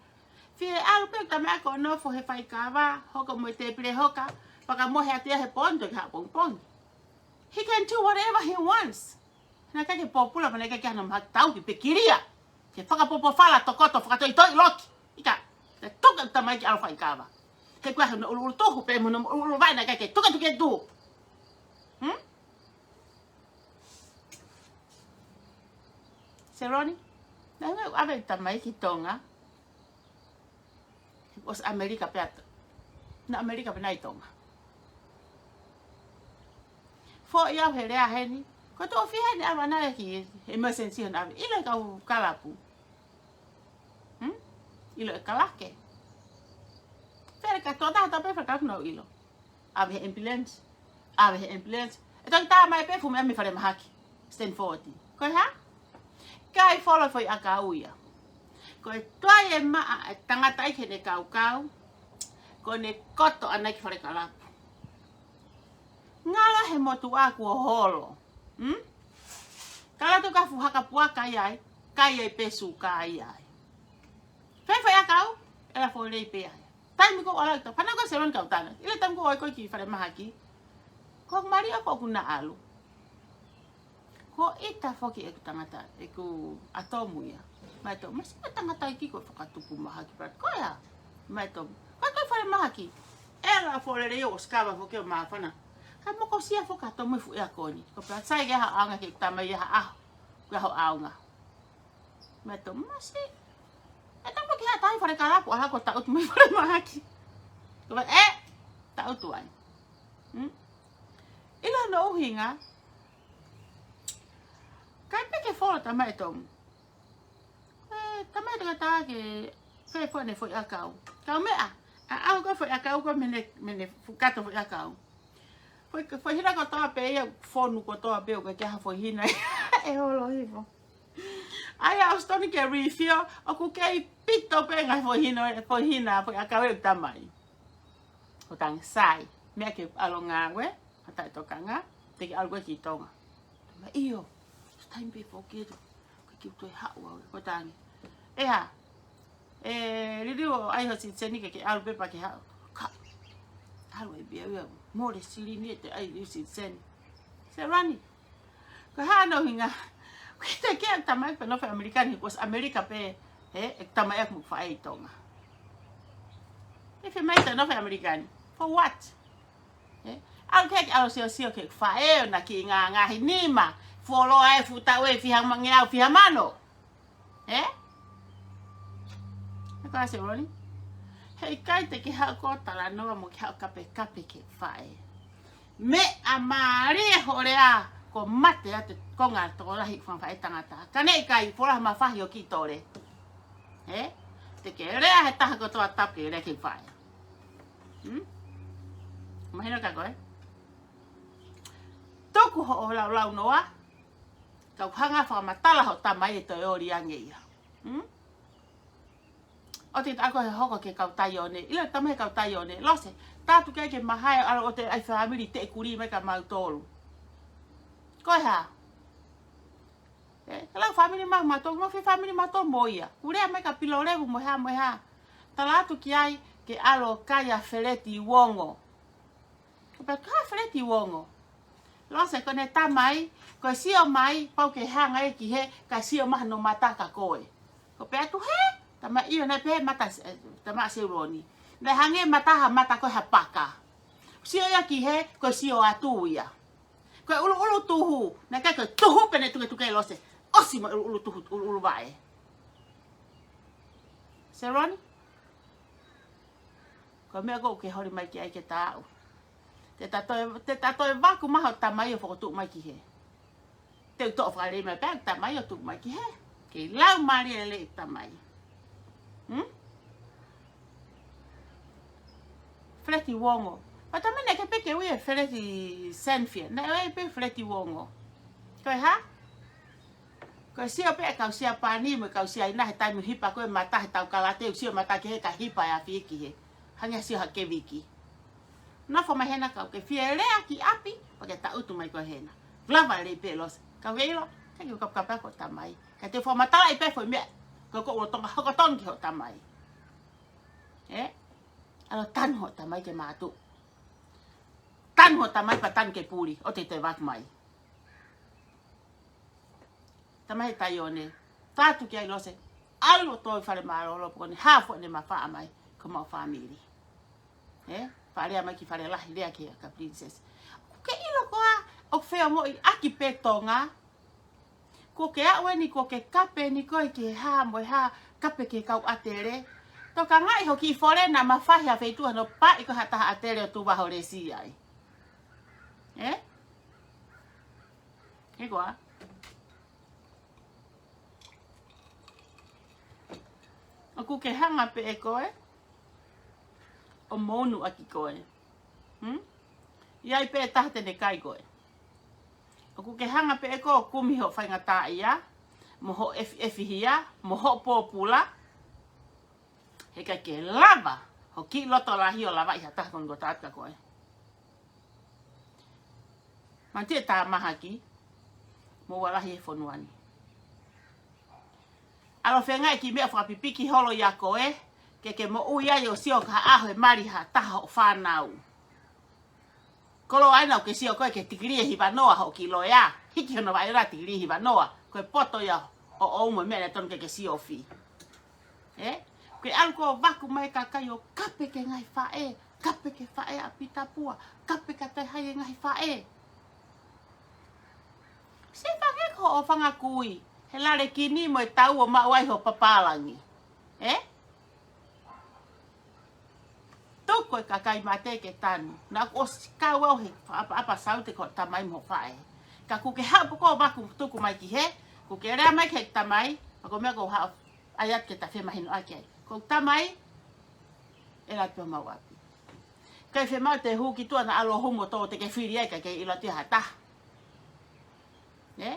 Fie ʻalu pē e tamai ko ē ʻo nofo he faikava, hoko mo e tēpile hoka, pea ka mohe atu ia he pongipongi, ha pongipongi. He can do whatever he wants. Naʻe ʻikai ke pōpula, pea naʻe ʻikai ke hano mahaki, tau ki pekilia. Ke fakapōpōfala, tokoto, fakatoʻitoʻi loki. ʻIkai, ke tuku e tamaiki ʻalu faikava. He ko e hā hono ʻuluʻulu tuhu, pea mo hono ʻuluʻulu vai, naʻe ʻikai ke tukutuku e tuhu. Hmm? Seloni, naʻe ʻave e tamaiki ki Tonga. ʻOsi ʻAmelika pē atu. Naʻe ʻAmelika pē naʻe ʻi Tonga. Foʻi au he lea heni. Ko e toʻo fiha heni ʻalu ʻana ki he emergency hana ʻave. ʻIlo e kau kalapu. Hmm? ʻIlo e kalake. Fele ka toʻo taha pē fele ka nau ʻilo. ʻAve he ambulance. ʻAve he ambulance. ʻE toki tā mai pē fuʻu meʻa mei falemahaki. Stanford. Ko e hā? ʻIkai folo e foʻi ʻakau ia. Ko e tuai e maʻa e tangataʻeiki heʻene kaukau. Ko ʻene koto ʻana ki fale kalapu. Ngalo he motuʻa kuo holo. Hmm? Ka ʻalu atu ka fuʻu haka puaka ia ai. Kai ai pē suka ia ai. Fē foʻi ʻakau, ʻe lafo lelei pē ai. Taimi ko ē ʻalu atu, fanongo Seloni kau tala. ʻIlo e taimi ko ē ʻoku ʻi ai koe ki falemahaki. Ko e mali ʻoku na ʻalu. Ko e ʻita foki ʻeku tangata, ʻeku ʻatomu ia. Mai to, masi ko e tangataʻeiki ko e fakatupu mahaki pea ko ia. Mai to, ko e falemahaki. ʻE lafo lelei ʻo sikava foki ʻo māfana. Ka mokosia foki ʻatomu ʻi fuʻu ʻeakoni. Ko pea sai ke ha ʻaonga ke tamai ha ʻaho. Ke ha ʻaonga. Mai to masi. ʻE tapu ki ha tahi fale kalapu, ʻalu ko e taʻutu mai falemahaki. Ko e, ʻe, taʻutu ai. Hmm? ʻIlo hono ʻuhinga. ʻIkai pē ke folo tamai ʻe Tomu. ʻE, tamai ʻe tangata ke fē foʻi ʻene foʻi ʻakau. Kaumeʻa, ʻa, ʻalu ko e foʻi ʻakau ko e mene, mene fukato foʻi ʻakau. Foʻi, foʻi hina kotoa pē ia, fonu kotoa pē, ʻoku ʻikai ke ʻi ai ha foʻi hina ʻe holo hifo. ʻAi ʻa ʻOsitoni ke review, ʻoku kei pito pē ngaahi foʻi hina, foʻi hina, foʻi ʻakau ʻeku tamai. Ko tangi sai, meʻa ke ʻalu ngāue, ha taʻetokanga, te ke ʻalu koe ki Tonga. Tama ʻio, taimi pē foki ʻe, ko kiu toe haʻu au, ko tangi. ʻE hā, ʻe liliu ʻo ʻai ho sitiseni ke ke ʻalu pē pea ke haʻu. Ka, ʻalu ai pē au ia, mole silini ʻete ʻai liu sitiseni. Serani, ko e hā hono ʻuhinga, ko e te ke tamai pē nofo ʻAmelika ni, ko ʻAmelika pē, ē, ʻe tamai ʻeku mo faʻē ʻi Tonga. ʻE fē mai te nofo ʻAmelika ni, for what? Ē? ʻAlu ke ke ʻalu siosio ki he faʻē ʻo na ki ngā ngaahi nima, fuoloa ē, fuʻu taʻu ē, fiha mangeau, fiha mano. Ē? ʻE ka Serani, heʻikai te ke haʻu ʻo talanoa mo ke haʻu kapekape ki he faʻē. Meʻa mālie hoʻo lea, ko mate atu ko ngā tokolahi fanga faʻētangata. Ka ne ʻikai, fuoloa ha mafahi ʻo ki tole. Ē? Te ke lea he taha kotoa tapu ke lea ki he faʻē. Hmm? Mahino kia koe? Tuku hoʻo laulau noa, kau hanga fakamatala ho tamai ʻe toe ʻoli ange ia. Hmm? ʻOua te ke ako he hoko ki he kau Taione. ʻIlo tamai he kau Taione. Lose, tā atu ki ai ke mahae ʻalu ʻo te ʻai fāmili te kuli mai kia mautolu. Ko e hā? Ē, ka lau fāmili mau mautolu, mau fē fāmili mautolu mo ia. Kuo lea mai kia Pilolevu mo e hā, mo e hā. Tala atu ki ai ke ʻalu ʻo kai ʻa Feleti Uongo. Ko pea ka Feleti Uongo. Lose ko ʻene tamai, ko e sio mai, pau ke hanga ē ki hē, ka sio mai hono mata kia koe. Ko pea atu hē, tamai ʻio naʻe pehē mata, ē, tamai Serani. Naʻe hangē mata ha mata ko e ha paka. Sio ia ki hē, ko e sio atu ia. Ko e ʻuluʻulu tuhu, naʻe ʻikai ko e tuhu pē ʻene tuketuke Lose. ʻOsi mo e ʻuluʻulu tuhu, ʻuluʻulu vaʻe. Serani? Ko e meʻa ʻoku ke holi mai ki ai ke tāʻu. Te ta toe, te ta toe vaku mai ho tamai ʻo fokotuʻu mai ki hē. Te u toʻo fakalelei mai pē ʻeku tamai ʻo tuku mai ki hē. Kei lau mālie lelei ʻeku tamai. Hmm? Feleti Uongo. Pea tamai naʻe ʻikai pē ke ui ʻe Feleti Senfia. Naʻe ui pē Feleti Uongo. Ko e hā? Ko e sio pē ʻa e kau Siapani mo e kau Siaina he taimi hipa ko e mata he tau kalate, ʻoku sio mata ki hē ka hipa ʻa e afi ki hē. Hangē ha sio ha keviki. Nofo mai hena kau ke fie lea ki ʻapi, pea ke taʻutu mai koe hena. Lava lelei pē Lose. Kau ke ʻilo, ka ke kapakapa ko tamai. Ka te fakamatalaʻi pē foʻi meʻa, ko ko ʻo Tonga hoko tonu ki ho tamai. Ē? ʻAlu ʻo tanu ho tamai ke mātuʻa. Tanu ho tamai pea tanu ke puli, ʻoua te te vaku mai. Tamai he Taione, tā atu ki ai Lose, ʻalu ʻo toe fale mālōlō pea ko ʻene hā foʻi ʻene mafaʻa mai, ko maʻu fāmili. Ē? Faʻa lea mai ki fale lahi lea ki he ʻaka Princess. ʻOku ke ʻilo koā, ʻoku feongoʻiʻaki pē Tonga. Kuo ke aʻu eni, kuo ke kape ni koe ki he hā mo e hā, kape ki he kau ʻatele. Tokangaʻi ho kiʻi fole naʻa mafahi ha feituʻu hano paʻi ko ha taha ʻatele ʻo tuvaholesi ai. Ē? He koā? ʻOku ke hanga pē ʻe koe ʻo mounuʻaki koe. Hmm? ʻI ai pē taha te ne kai koe. ʻOku ke hanga pē ʻe koe ʻo kumi ho faingataʻaʻia, mo ho efi-, efihia, mo ho pōpula. Heʻikai ke lava, ho kiʻi loto lahi ʻo lavaʻi ha taha ko eni ko tātu ka koe. Manti e tā mahaki, mo ua lahi e fonua ni. ʻAlu ʻo feinga e kiʻi meʻa fakapipiki holo ʻia koe, ke ke moʻui ai ʻo sio ki ha ʻaho ʻe mali ha taha hoʻo fānau. Kolo ai naʻa ke sio koe ki he tikilī ʻe hivanoa hoʻo kiʻi loea. Hiki hono vaʻe la tikilī ʻe hivanoa. Ko e poto ia hoʻo umu e meʻa naʻe tonu ke ke siofi. Ē? Ke ʻalu ko vaku mai kakai ʻo kape ki he ngaahi faʻē. Kape ki he faʻē ʻa Pita Pua. Kape kia Taihai e ngaahi faʻē. Sio fanga ko hoʻo fanga kui. He lale kini mo e tau ʻo maʻu ai ho papālangi. Ē? Tuku e kakai mate ke tanu. Naʻa ku ʻosi kau au he faʻapaʻapa saute ko tamai mo faʻē. Ka kuo ke haʻu pē ko vaku tuku mai ki hē, kuo ke lea mai ki he tamai, pea ko e meʻa ko haʻu ai atu ke ta femahinoʻaki ai. Ko tamai, ʻe la pē mau ʻapi. Kai fe mau te hū ki tuʻa naʻa ʻalu ʻo humu ʻo tō te ke fili ai ka ke ʻilo atu ha taha. Ē?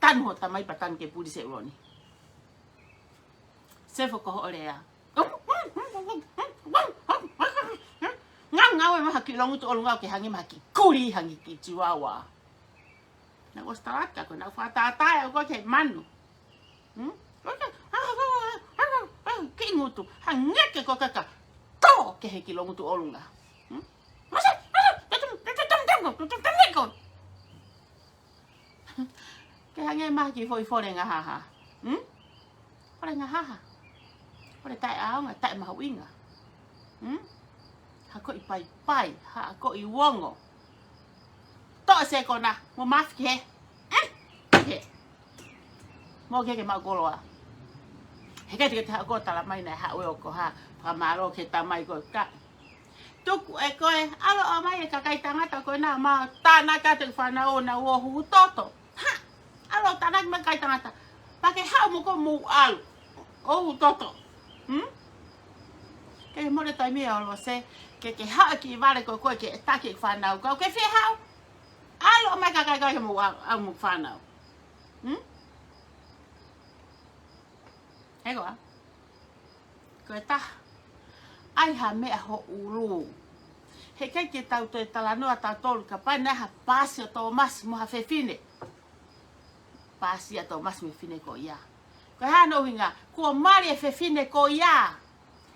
tanu hoʻo tamai pea tanu ke puli Seuloni. Sefo ko hoʻo lea. Ngau ngau e maha ki longutu ʻolunga ʻoku ke hangē maha ki kuli hangē ki chihuahua. Naʻa ku ʻosi talaka ko naʻa ku fakatātā ʻe au ko ke manu. Hmm? Ki ngutu, hangē ke ko kaka tō ke he ki longutu ʻolunga. Hmm? Ke hangē maha ki foʻi fole ngahaha. Hmm? Fole ngahaha. Fole taʻeʻaonga, taʻemahuʻinga. Hmm? Haʻakoʻi paipai, haʻakoʻi uongo. Toʻo se kona, mo mafi ki he. Hmm? Ki he. Mo ke ke maʻu koloa. He ke te ke te haʻu ko tala mai naʻe haʻu ʻo ko ha, fakamālō ki he tamai ko ka. Tuku ʻe koe, ʻalu ʻomai e kakai tangata ko ena ma tānaki atu e fānau ʻo nau ō huhu toto. Ha! ʻAlu ʻo tānaki mai kakai tangata. Pea ke haʻu mo ko mou ʻalu ʻo huhu toto. Hmm? Ke mole taimi ʻo Lose, ke ke haʻu ki vale ko koe ke taki e fānau kau ke fie haʻu. ʻAlu ʻomai kakai kau ke mou ʻalu, ʻalu mo fānau. Hmm? He koa. Ko e taha. ʻAi ha meʻa ho ʻulu. He ʻikai ke tau toe talanoa tautolu kapau naʻe ha paasi ʻo Tōmasi mo ha fefine. Paasi ʻa Tōmasi mo e fefine ko ia. Ko e hā hono ʻuhinga, kuo mali e fefine ko ia.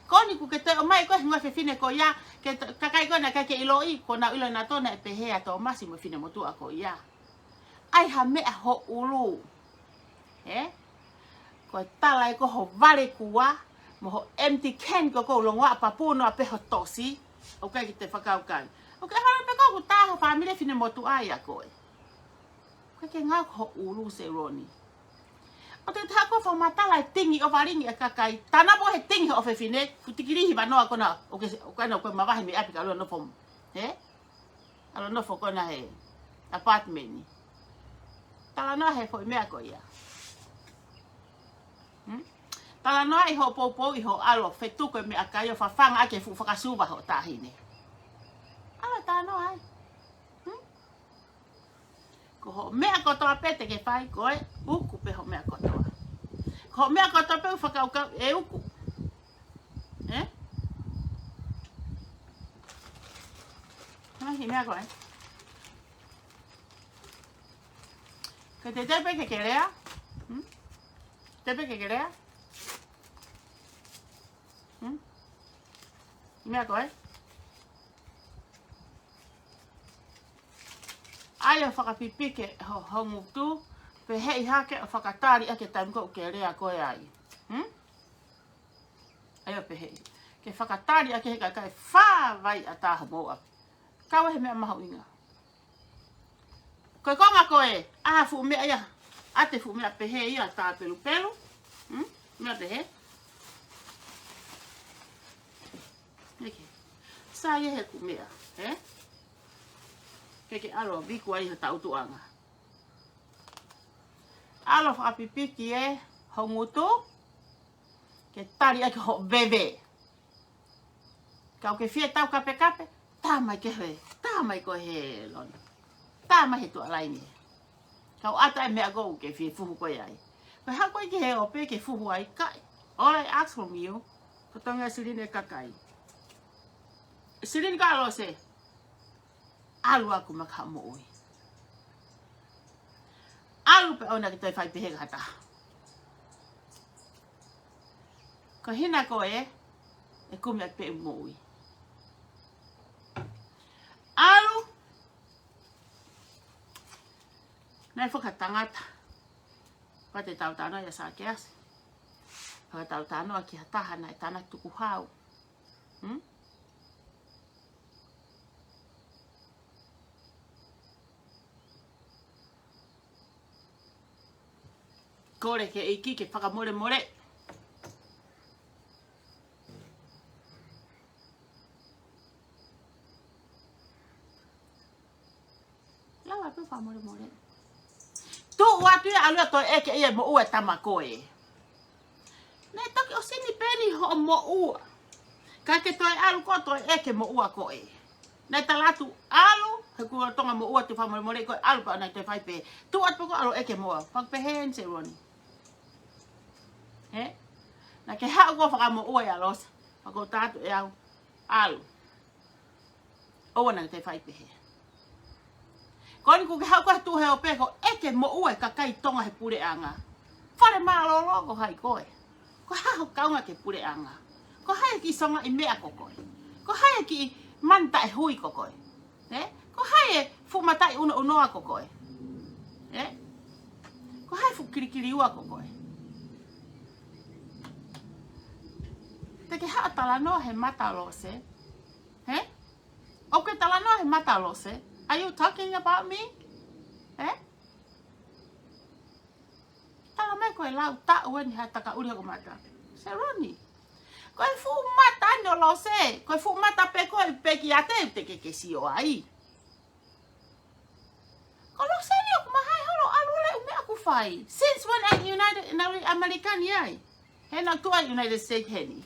Ko eni kuo ke toe ʻomai ko e hingoa fefine ko ia, ke t-, kakai ko ena ʻikai ke ʻiloʻi, kuo nau ʻilo nautolu naʻe pehē ʻa Tōmasi mo e finemotuʻa ko ia. ʻAi ha meʻa ho ʻulu. He? Ko e tala ē ko ho vale kua, mo ho empty can ko ko longoaʻa papu noa pē ho tosi, ʻoku ʻikai ke te fakakaukau. ʻOku ke hala pē ko ʻoku tā ho fāmili finemotuʻa ia ko ē. ʻOku ʻikai ke ngāue ko ho ʻulu Seuloni. ʻOku te taha ko fakamatala e tingi ʻo valingi e kakai, tana mo he tingi ho fefine, fuʻu tikilī hiva noa ko ena, ʻoku ke, ʻoku ʻikai ke nau ko e mavahe mei ʻapi ka ʻalu ʻo nofo. He? ʻAlu ʻo nofo ko ena he apartment. Talanoa he foʻi meʻa ko ia. Hmm? Talanoa ʻi hoʻo poupou ʻi hoʻo ʻalu ʻo fetuku e meʻakai ʻo fafanga ʻaki e fuʻu fakasuva hoʻo taʻahine. ʻAlu ʻo talanoa ai. Hmm? Ko hoʻo meʻa kotoa pē te ke fai ko e uku pē hoʻo meʻa kotoa. Ko hoʻo meʻa kotoa pē ʻoku fakakaukau ʻe uku. Ē? Hana ki meʻa ko ē. Ke te tepe ke ke lea? Hmm? Tepe ke ke lea? Hmm? Meʻa ko ē? ʻAi ʻo fakapipiki ho, ho ngutu, pehē ʻi hake ʻo fakatali ʻaki e taimi ko ē ʻoku ke lea ko ē ai. Hmm? ʻAi ʻo pehē. Ke fakatali ʻaki he kakai fāvai ʻa taha mou ʻapi. Kau he meʻa mahuʻinga. Ko e konga ko ē, ʻa fuʻu meʻa ia, ʻa te fuʻu meʻa pehē ia tā pelupelu. Hmm? Meʻa pehē. Eke. Sai ē he kumeʻa, ē? Ke ke ʻalu ʻo viku ai ha tautuʻanga. ʻAlu ʻo fakapipiki ē ho ngutu, ke tali ʻaki hoʻo veve. Kau ke fie tau kapekape, tā mai ke he, tā mai ko he lona. Tā mai he tuʻa laine. Kau ʻata e meʻa ko ē ke fie fuhu ko ē ai. Ko e hā ko ē ki he ʻope ke fuhu ai kai. All I ask from you, ko tonga silini e kakai. Silini ka Lose. ʻAlu ʻaku maka moʻui. ʻAlu pē ʻona ke toe fai pehē ka ha taha. Ko hina ko ē, ʻe kumi atu pē moʻui. ʻAlu, naʻe fakatangata. Pea te tau talanoa ia Sakeasi. Fakatau talanoa ki ha taha naʻe tānaki tukuhau. Hmm? Kole ki he ʻEiki ke fakamolemole. Lau atu fakamolemole. Tuʻu atu ia ʻalu ʻo toe ʻeke ia moʻua e tama ko ē. Naʻe toki ʻosi ni pē eni hoʻo moʻua. Ka ke toe ʻalu ko ē ʻo toe ʻeke moʻua ko ē. Naʻe tala atu ʻalu, he ko e Tonga moʻua te fakamolemole ko e ʻalu pea naʻe toe fai pē. Tuʻu atu pē ko e ʻalu ʻeke moʻua. Pea pehē eni Seloni. Hē? Naʻa ke haʻu ko e fakamoʻua ʻia Lose. Pea ko e tala atu ʻe au. ʻAlu. ʻOua naʻa ke toe fai pehē. Ko eni kuo ke haʻu ko e tuʻu he ope ko e ʻeke moʻua e kakai Tonga he puleʻanga. Fale mālōlō ko hai koe. Ko hai ho kaunga ki he puleʻanga. Ko hai e kiʻi songaʻi meʻa ko koe. Ko hai e kiʻi manu taʻehui ko koe. Ē? Ko hai e fuʻu mataʻi unoʻunoa ko koe. Ē? Ko hai e fuʻu kilikiliua ko koe. Te ke haʻu talanoa he mata Lose. Hē? ʻOku ke talanoa he mata Lose. Are you talking about me? Ē? Tala mai ko e lau taʻu eni ha takaʻuli hoku mata. Seloni. Ko e fuʻu mata eni ʻo Lose. Ko e fuʻu mata pē ko e peki ate te ke ke sio ai. Ko Lose ni ʻoku mahai holo ʻalu le ʻū meʻa ʻoku fai. Since when at United, naʻe American ai. He naʻe tuʻu ai United States heni.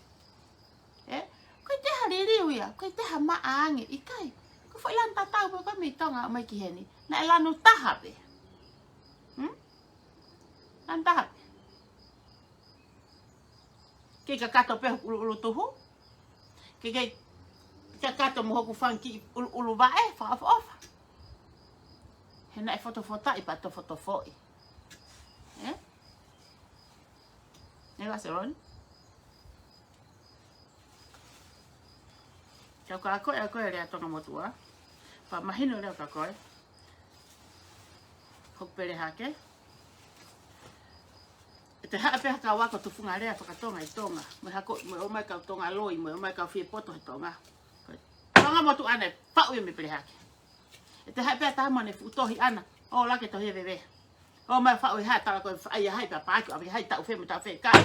Ē? Ko e teha liliu ia, ko e teha maʻa ange, ʻikai. Ko e foʻi lanu tatau pē ko e mei Tonga mai ki heni. Naʻe lanu taha pē. Hmm? Lanu taha pē. Kei kakato pē hoku ʻuluʻulu tuhu. Kei kei kakato mo hoku fanga kiʻi ʻuluʻulu vaʻe, fakaʻofoʻofa. He naʻe fotofotaʻi pea tofotofoʻi. Ē? Ē, Seloni? Kau ka ko e, ko e lea Tonga motuʻa. Pea mahino leva kia koe. Hoku pele hake. ʻE te haʻu pē ha kau ako tufunga lea fakatonga ʻi Tonga. Mo e hako, mo e ō mai kau Tonga loi, mo e ō mai kau fiepoto he Tonga. Ko e Tonga motuʻa naʻe faʻu ia mei pele hake. ʻE te haʻu pē ha taha mo ʻene fuʻu tohi ʻana. ʻO lake tohi e veve. ʻO mai faʻu e hā tala ko e faʻa ia hai pea paaki ʻave hai taʻu fē mo taʻu fē kai.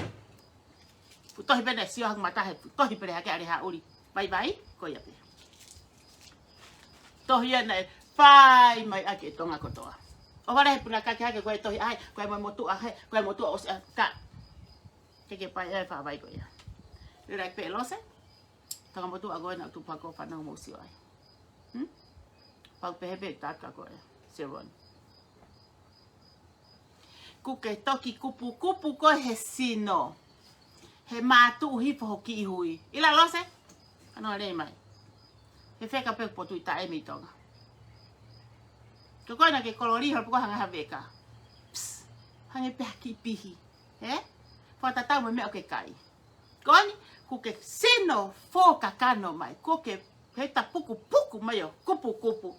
Fuʻu tohi pē naʻe sio haku mata he fuʻu tohi pele hake ʻa Lehaʻuli. Vaivai, ko ia pē. Tohi ia naʻe fai mai ʻaki e Tonga kotoa. ʻO vale he puna kake hake ko e tohi ai, ko e mo motuʻa he, ko e motuʻa ʻosi ʻa ka. Ke ke pai ai fā vai ko ia. Lelai pē Lose. Tonga motuʻa ko e naʻa tupu hake ʻo fanongo mo sio ai. Hmm? Pau pehē pē tāka ko e. Seloni. Kuo ke toki kupukupu koe he sino. He mātuʻu hifo ho kiʻi hui. ʻIla Lose? Ano lei mai. He feka pē potu ʻi taʻe mei Tonga. Ko koe naʻa ke kololi holo pē ko e hanga ha veka. Psst. Hangē pē ha kiʻi pihi. Ē? Fakatatau mo e meʻa ʻoku ke kai. Ko eni, kuo ke sino fō kakano mai. Kuo ke he tapukupuku mai ʻo kupukupu.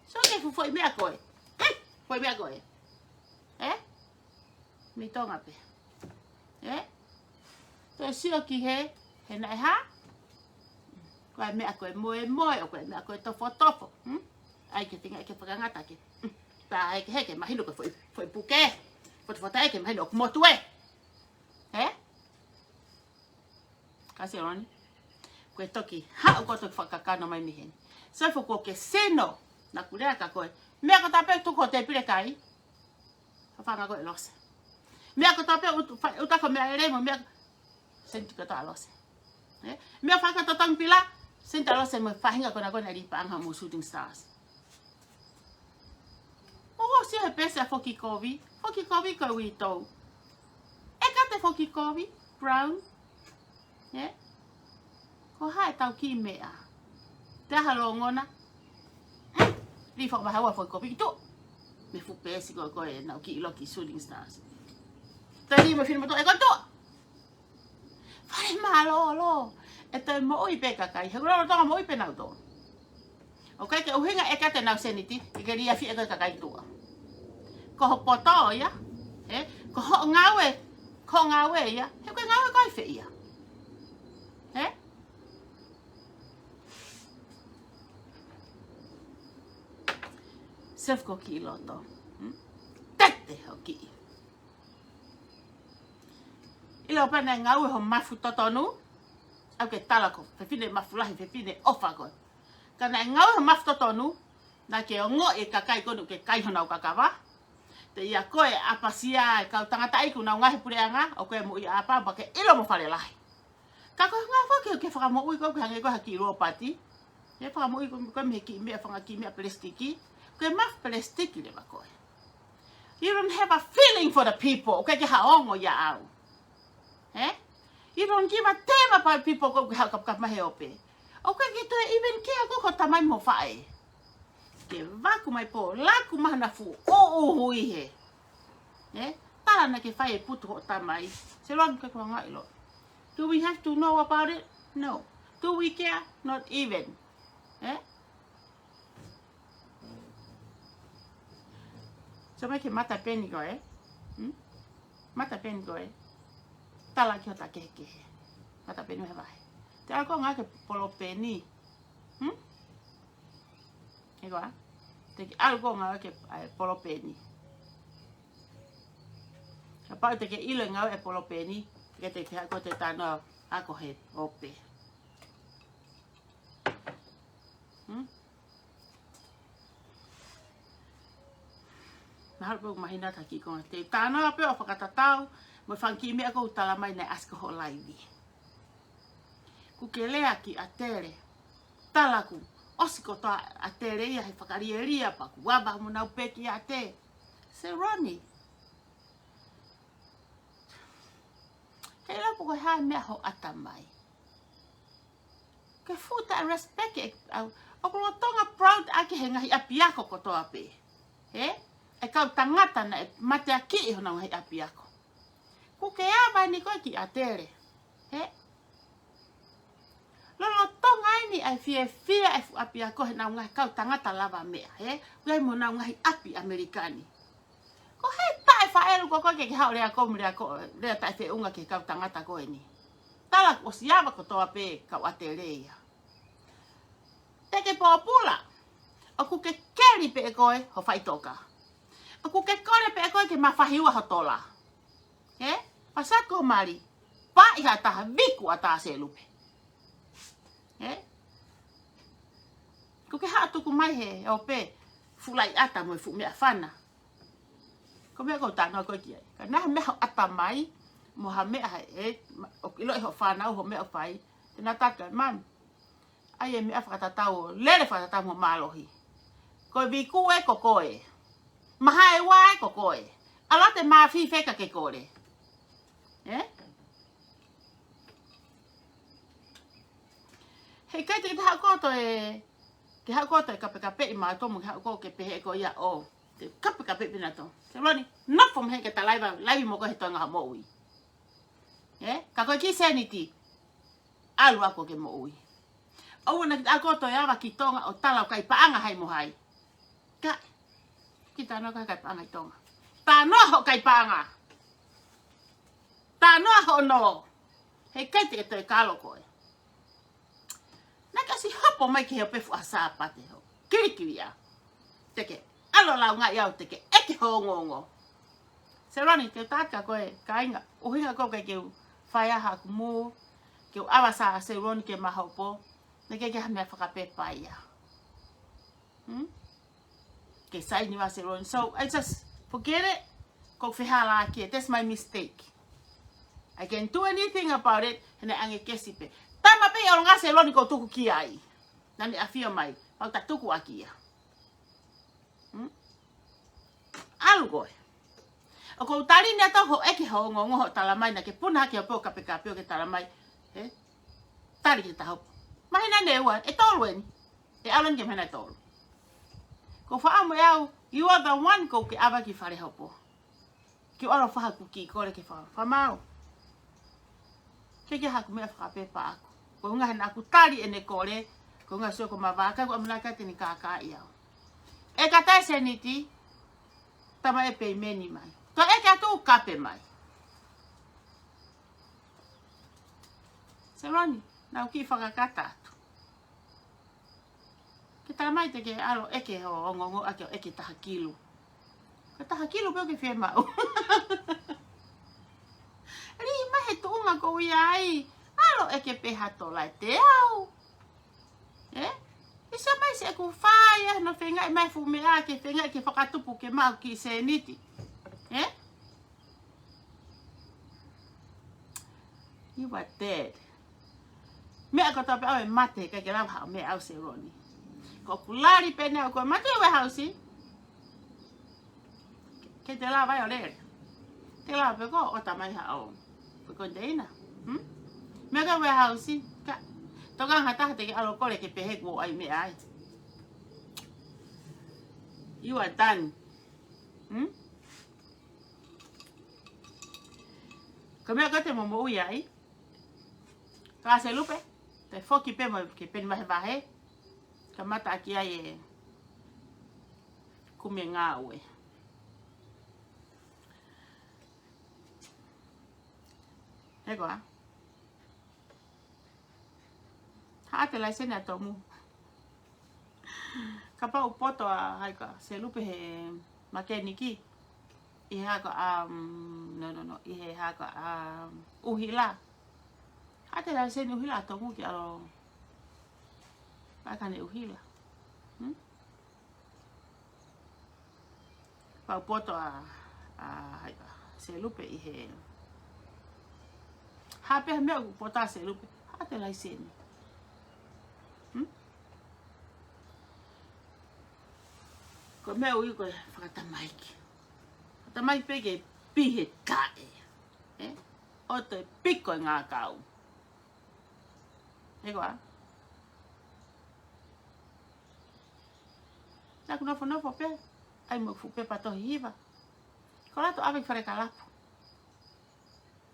So ke fuʻu foʻi meʻa koe. Ē? Foʻi meʻa koe. Ē? Mei Tonga pē. Ē? Toe sio ki he, he naʻe hā? Ko e meʻa ko e moemoe, ʻo ko e meʻa ko e tofotofo. Hmm? ʻAi ke tinga ke fakangata ke. Hmm. Pea heke heke, mahino ko e foʻi, foʻi puke. Fotofoto ē ke mahino ʻoku motu ē. Ē? Ka Seloni. Ko e toki, haʻu ko e toki fakakakano mai mei heni. So fo kuo ke sino, naʻa ku lea kia koe. Meʻa kotoa pē tuku ho tēpile kai. Fafanga ko e Lose. Meʻa kotoa pē utu, fa-, uta ko meʻa ʻe lemo, meʻa senti kotoa ʻa Lose. Ē? Meʻa fakatotongi pila, senti ʻa Lose mo e faʻahinga ko ena ko ena li paʻanga mo Shooting Stars. ʻO sio he pēsi ʻa Foki Kovi. Foki Kovi ko e uitou. ʻE kate Foki Kovi, Brown. Ē? Ko hai tau kiʻi meʻa. Te aha longona. Li fakamahaua Foki Kovi ki tuʻa. Mei he fuʻu pēsi ko e ko e naʻa ku kiʻi ʻilo ki Shooting Stars. Te li mo fina moto e ko tuʻa. Fale mālōlō. ʻE toe moʻui pē kakai. He ʻoku lolotonga moʻui pē nautolu. ʻOku ʻikai ke ʻuhinga ʻe kate nau seniti, ke ke liafi ʻe koe kakai tuʻa. Ko ho poto ia, ē? Ko hoʻo ngāue, ko hoʻo ngāue ia, he ko e ngāue ko e fē ia. Ē? Self ko kiʻi loto. Hmm? Tete ho kiʻi. ʻIlo pē naʻe ngāue ho mafu totonu, ʻoku ke tala ko, fefine mafu lahi, fefine ʻofa ko. Ka naʻe ngāue ho mafu totonu, naʻa ke ongoʻi e kakai ko eni ʻoku ke kai honau kakava. Te ia ko e ʻapasia e kau tangataʻeiki ʻoku nau ngāue he puleʻanga, ʻoku ke moʻui ʻapa, pea ke ʻilo mo fale lahi. Ka ko e ngāue foki ʻoku ke fakamoʻui ko ē ʻoku ke hangē ko ha kiʻi luo pati. He fakamoʻui ko, ko e meʻa kiʻi meʻa, fanga kiʻi meʻa palesitiki. Ko e mafu palesitiki leva koe. You don't have a feeling for the people. ʻOku ʻikai ke ha ongo ia au. He? You don't give a damn about people ko ke hau kapakapa mai he ope. ʻOku ʻikai ke toe even care ko ho tamai mo faʻē. Ke vaku mai pō, laku mai hona fuʻu ʻuʻuhu ʻi hē. He? Tala naʻa ke fai e putu ho tamai. Seloni, ʻikai ke u ʻalu ʻilo. Do we have to know about it? No. Do we care? Not even. He? So mai ke mata peni koe, ē? Hmm? Mata peni koe, ē? Tala ki hota kehekehe. Mata peni he vahe. Te ʻalu koe ʻo ngāueʻaki e polo peni. Hmm? He ko ā? Te ke ʻalu koe ʻo ngāueʻaki e, ʻa e polo peni. Kapau te ke ʻilo e ngāue e polo peni, ke te ke hako te tano ako he ope. Hmm? Mahalo pē ʻoku mahino atu ki he konga. Te u talanoa pē ʻo fakatatau mo e fanga kiʻi meʻa ʻoku tala mai naʻe ʻasi ko hoʻo laivi. Kuo ke lea ki ʻAtele. Tala kuo ʻosi kotoa ʻAtele ia he fakalielia pea kuo ava mo nau pē ki ʻAte. Seloni. He lau pē ko e hā e meʻa ho ʻatamai. Ke futa e respect e au. ʻOku lolotonga proud ʻaki he ngaahi ʻapiako kotoa pē. He? E kau tangata naʻe mateakiʻi honau ngaahi ʻapiako. Kuo ke ava eni koe ki ʻAtele. He? Lolotonga eni ʻa e fiefia e fuʻu ʻapiako he nau ngaahi kau tangata lavameʻa. He? ʻOku ʻi ai mo nau ngaahi ʻapi ʻAmelika ni. Ko e hā e taʻefaʻelu ko koe ke ke haʻu lea ko mo lea ko, lea taʻefeʻunga ki he kau tangata ko eni. Tala kuo ʻosi ava kotoa pē kau ʻAtele ia. Te ke pōpula. ʻOku ke keli pē ʻe koe ho faʻitoka. ʻOku ke kole pē ʻe koe ke mafahi ua ho tola. He? Pasat ko ho mali. Paʻi ha taha, viku ʻa Taselupe. He? Kuo ke haʻu tuku mai he ope fuʻu lai ʻata mo e fuʻu meʻafana. Ko e meʻa ʻoku ou talanoa ko ē ki ai. Ka naʻe ha meʻa ho ʻatamai, mo ha meʻa ha e, ma, ʻoku ʻiloʻi ho fānau, ho meʻa ʻoku fai. Te na tata, mami. ʻAi e meʻa fakatatau ʻo, lele fakatatau mo mālohi. Ko e viku ē ko koe. Mahae ua ē ko koe. ʻAlu atu e mafi fē ka ke kole. Ē? He ʻikai te ke haʻu koe ʻo toe, ke haʻu koe ʻo toe kapekapeʻi mautolu mo ke haʻu koe ʻo ke pehē ko ia ʻo. Te kapekapeʻi pē nautolu. Seloni, nofo mei hē ke ta laiva, laivi mo koe he toenga hoʻo moʻui. Ē? Ka ko e kiʻi sēniti. ʻAlu ʻo ako ke moʻui. ʻOua naʻa ke ako toe ava ki Tonga ʻo tala ʻoku ʻikai paʻanga hai mo hai. Ka, ke talanoa ki he ʻikai paʻanga ʻi Tonga. Talanoa hoʻo ʻikai paʻanga. Talanoa hoʻo nō. He ʻikai te ke toe kalo koe. Naʻa ke ʻosi hopo mai ki he ope fuʻu Sāpate ho. Kilikili ā. Te ke ʻalu ʻo laungaʻi au te ke ʻeke ho ongoongo. Seloni, te u tala atu kia koe, kāinga, ʻuhinga ko ē ʻikai ke u fai ai haʻaku move, ke u ʻave ʻa Seloni ke ma hopo, naʻe ʻikai ke ʻi ai ha meʻa fakapepa ia. Hmm? Ke saini ʻa Seloni. So, I just forget it. ʻOku ou fehālaaki ē. That's my mistake. I can't do anything about it. He naʻe ʻange kesi pē. Tama pē ʻi ʻolunga Seloni ʻoku ou tuku ki ai. Naʻa ne ʻafio mai. Pau ta tuku ʻaki ia. Hmm? ʻAlu koe. ʻOku ou tali ʻeni ʻa e taha ʻoku ʻeke ho ongoongo hoʻo tala mai naʻa ke puna hake hoʻo kapekape ʻo ke tala mai. He? Tali ki he taha hopo. Māhina ʻe ua, ʻe tolu ʻeni. ʻE ʻalu ʻeni ki he māhina ʻe tolu. ʻOku ou faʻa mo e au, you are the one ʻoku ke ʻave ki fale hopo. Ke u ʻalu ʻo fai haʻaku kiʻi kole ke fa, fa mau. ʻIkai ke ʻi ai haʻaku meʻa fakapepa ʻaʻaku. Ko e ʻuhinga he naʻa ku tali ʻene kole, ko e ʻuhinga sio ko ma vaka, ko ʻamanaki te ne kākaaʻi au. ʻE kata e sēniti, tama e peimeni mai. Toe ʻeke atu kape mai. Seloni, naʻa ku kiʻi fakakata atu. Ke tala mai te ke ʻalu ʻo ʻeke ho ongoongo ʻaki ʻo ʻeke taha kilu. Ko e taha kilu pē ʻoku ke fiemaʻu. Lī mai he tuʻunga ʻoku ou ʻi ai. ʻAlu ʻo ʻeke pē ha tola ʻe teau. Ē? ʻIsa mai se ʻeku fai ē, hono feingaʻi mai fuʻu meʻa ke feingaʻi ke fakatupu ke maʻu kiʻi sēniti. Ē? You are dead. Meʻa kotoa pē ʻoku mate, ʻikai ke lava haʻo meʻa au Seloni. Ko ʻeku lali pē ʻeni au ko e mate warehouse. Ke te lava ai ʻo lele. Te lava pē ko ʻo ʻoatu mai haʻo ko e container. Hmm? Meʻa ko e warehouse. Ka, tokanga ha taha te ke ʻalu ʻo kole ke pehē kuo ʻai meʻa ai. You are done. Hmm? Ko e meʻa ko ē te mo moʻui ai. Ka Selupe, te foki pē mo ke peni vahevahe. Kamata ʻaki ai e kumi e ngāue. He koā? Haʻate laiseni ʻa Tomu. Kapau ʻoku poto ʻa hai ka Selupe he makeniki. ʻI he hako, um, no, no, no, ʻi he hako, um, ʻuhila. Haʻate laiseni ʻuhila ʻa Tomu ke ʻalu ʻo ʻai ʻene ʻuhila. Hmm? Kapau ʻoku poto ʻa, ʻa, hai ka, Selupe ʻi he. Hā pē ha meʻa ʻoku poto ai Selupe. Haʻate laiseni. Hmm? Ko e meʻa ʻoku ui ko e fakatamaiki. Fakatamaiki pē ke pihia e taʻe. Eh? ʻO toe piko e ngākau. He koā? Naʻa ku nofonofo pē, ʻai mo e fuʻu pepa tohi hiva. Ko lato ʻave ki Falekalapu.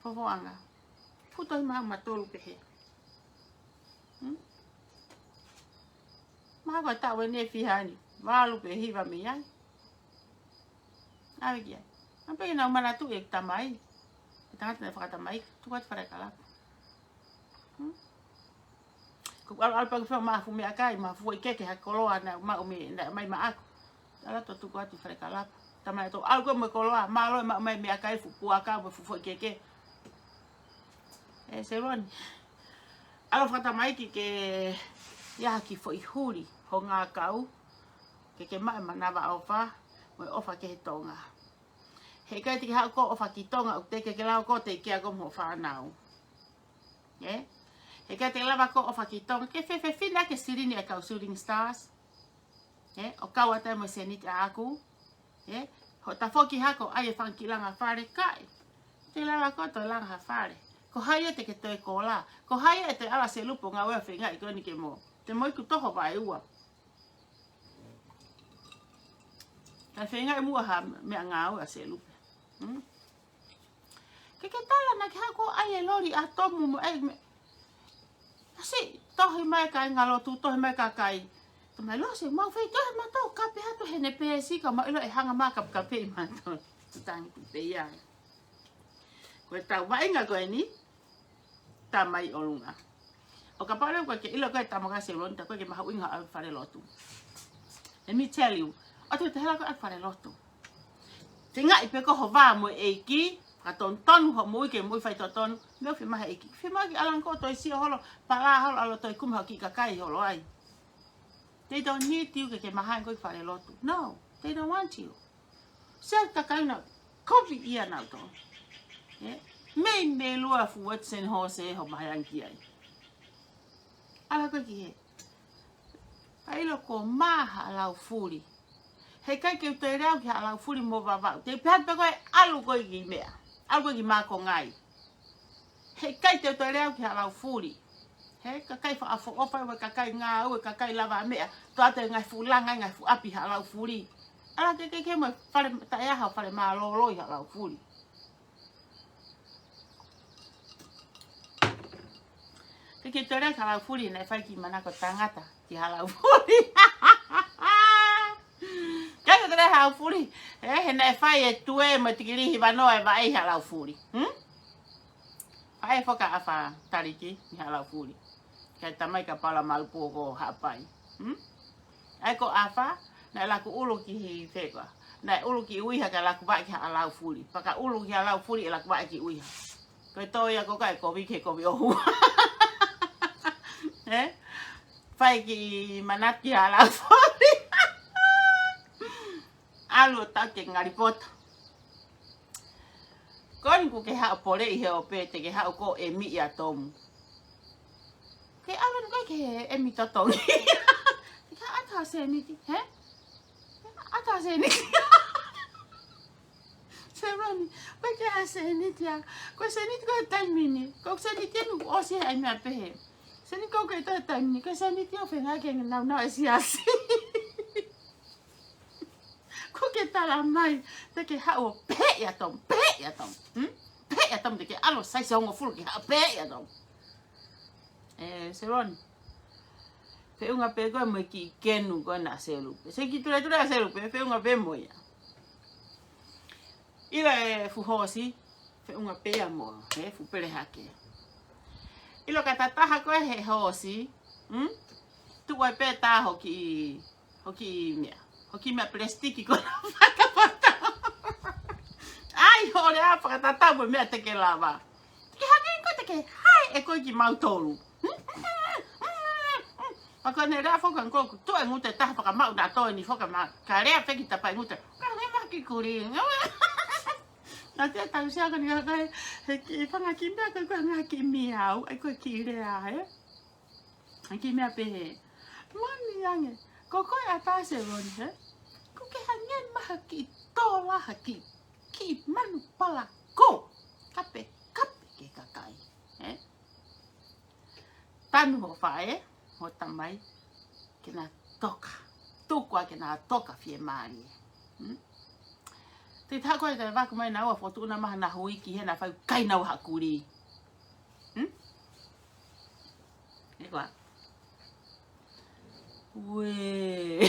Fofoʻanga. Fuʻu tohi maʻu matolu pehē. Hmm? Mahalo ko e taʻu ʻeni ʻe fiha ni. Valu pe hiva mei ai. ʻAve ki ai. Naʻa pē ke nau manatuʻi e tamai. E tangata naʻe fakatamaiki, tuku atu Falekalapu. Hmm? Ko e ʻalu ʻalu pē ʻo fai maʻu ha fuʻu meʻakai, maʻu ha fuʻu ʻekeke ha koloa naʻe maʻu mei, naʻe ʻomai maʻaku. Tala to tuku atu Falekalapu. Tamai to ʻalu ko e mo e koloa, mālō e maʻu mai meʻakai fuʻu puaka mo e fuʻu foʻi keke. ʻE Seloni. ʻAlu fakatamaiki ke ʻi ai ha kiʻi foʻi huli ho ngākau. Ke ke maʻu e manavaʻofa, mo e ʻofa ki he Tonga. Heʻikai te ke haʻu koe ʻo ʻofa ki Tonga, ʻoku teʻeki ke lava koe ʻo teʻeki ai koe mo hoʻo fānau. Eh? Heʻikai te ke lava koe ʻo ʻofa ki Tonga, ke fefefine ʻaki e silini ʻa e kau Shooting Stars. Eh? ʻO kau atu ai mo e sēniti ʻaʻaku. Eh? Hoʻo tafoki hake ʻo ʻai e fanga kiʻi langa fale kae. Te ke lava koe ʻo toe langa ha fale. Ko hai ʻe te ke toe kola. Ko hai ʻe te ala Selupe ʻo ngāue ʻo feingaʻi ko eni ke mo. Te mo iku toho vaeua. Kae feingaʻi muʻa ha meʻangāue ʻa Selupe. Hmm? Ke ke tala naʻa ke haʻu koe ʻo ʻai e loli ʻa Tomu mo e me. Kasi, tohi mai e kāingalotu, tohi mai e kakai. Tamai Lose, mau fai tohi mautolu kape atu heʻene peesi ka mau ʻilo ʻe hanga mai ʻo kapekapeʻi mautolu. Tutangi tu pē ia. Ko e tau vaʻinga ko eni. Tamai ʻolunga. ʻO kapau leva ʻoku ke ʻilo ko e tama ka Seloni, tā ko e ke mahuʻinga ʻa e falelotu. Let me tell you, ʻoua te ke hela ko e ʻa e falelotu. Feingaʻi pē ko ho vā mo e ʻEiki, fakatonutonu hoʻo moʻui ke moʻui faitotonu, meʻa ʻoku fiemaʻu he ʻEiki. Fiemaʻu ke ʻalu ange koe ʻo toe sio holo, pala holo, ʻalu ʻo toe kumi haʻo kiʻi kakai holo ai. They don't need you ke ke mahae ko e falelotu. No, they don't want you. Sio ki he kakai naʻa kovi ia naʻa to. Eh? Mei, mei lua fuʻu Watson Hose ho mahae ange ki ai. ʻAlu ko e ki he. ʻAi lo ko maha lau fuli. Heʻikai ke u toe lea au ki ha lau fuli mo Vavaʻu. Te u pehē atu pē ko e ʻalu ko e ki meʻa. ʻAlu ko e ki Mākongai. Heʻikai te u toe lea au ki ha lau fuli. He kakai fakaʻofoʻofa, ʻa e kakai ngāue, kakai lavameʻa. Toʻa te ngaahi fuʻu langa, ngaahi fuʻu ʻapi ha lau fuli. ʻAlu ke ke ke mo e fale taʻeʻaho, fale mālōlō ʻi ha lau fuli. Ke ke toe lea ki ha lau fuli, naʻe fai ki manako tangata ki ha lau fuli. Ke ke toe lea ki ha lau fuli, eh, he naʻe fai e tue mo e tikilī hiva noa e vaʻe ʻi ha lau fuli. Hmm? Fai e foka ʻafa taliki ʻi ha lau fuli. Kae tamai ka pala malu pō ko Haʻapai. Hmm? ʻAi ko ʻafa, naʻe laku ʻulu ki he feka. Naʻe ʻulu ki ʻUiha kae laku vaʻe ki ha lau fuli. Paka ʻulu ki ha lau fuli ʻe laku vaʻe ki ʻUiha. Ko e tō ia ko kae kovi ke kovi ʻohua. Eh? Fai ki manatu ki ha lau fuli. ʻAlu ʻo tau ke ngali poto. Ko eni kuo ke haʻu poleʻi he ʻope te ke haʻu ko e miʻi ʻa Tomu. Ke ʻalu eni koe ki he ʻemi totongi. Ke ʻata ha sēniti, hē? ʻAta ha sēniti. Seloni, ʻoku ʻikai ha sēniti ia. Ko e sēniti ko e taimi ni. Ko e sēniti ʻeni ʻosi he ʻai meʻa pehē. Sēniti ko e taimi ni. Ko e sēniti ʻoku feinga ke nau nau e siasi. Ko ke tala mai, te ke haʻu ʻo pehē ʻia Tomu, pehē ʻia Tomu. Hmm? Pehē ʻia Tomu, te ke ʻalu ʻo sai se hongofulu ke haʻu pehē ʻia Tomu. ʻE, Seloni. Feʻunga pē koe mo e kiʻi kenu ko ena ʻa Selupe. Sai e kiʻi tuletule ʻa Selupe, feʻunga pē mo ia. ʻIlo e fuʻu hoosi, feʻunga pē ia mo, he fuʻu pele hake. ʻIlo ka tatau koe he hoosi, hmm? Tuʻu ai pē tā hoʻo kiʻi, hoʻo kiʻi meʻa. Hoʻo kiʻi meʻa pelesitiki ko ena fakapata. ʻAi, hoʻo lea fakatatau mo e meʻa te ke lava. Te ke hake ko te ke, hai, ʻe koe kimautolu. Pea ko ʻene lea foki ange ko ē, tuʻu e ngutu ʻe taha fakamaʻu naʻa toe ni fakamaʻu. Ka lea feki tapa e ngutu. Ka lea maki kuri. Naʻa te tau sia ko eni ka kai, he kiʻi fanga kiʻi meʻa ko ē ko e ngaahi kiʻi meʻa au, ʻai ko e kiʻi lea, he? Kiʻi meʻa pehē. Mani ange, ko koe ʻa tā Seloni, he? Ko ke hangē mai ha kiʻi tola ha kiʻi, kiʻi manu palakū. Kape, kape ki he kakai, he? Tanu hoʻo faʻē, hoʻo tamai, ke na toka. Tuku ā ke na toka fiemālie. Hmm? Te taha ko ē te vaku mai naua fotu na maha na hui ki he na fai kai naua ha kuli. Hmm? ʻE koa. Uē.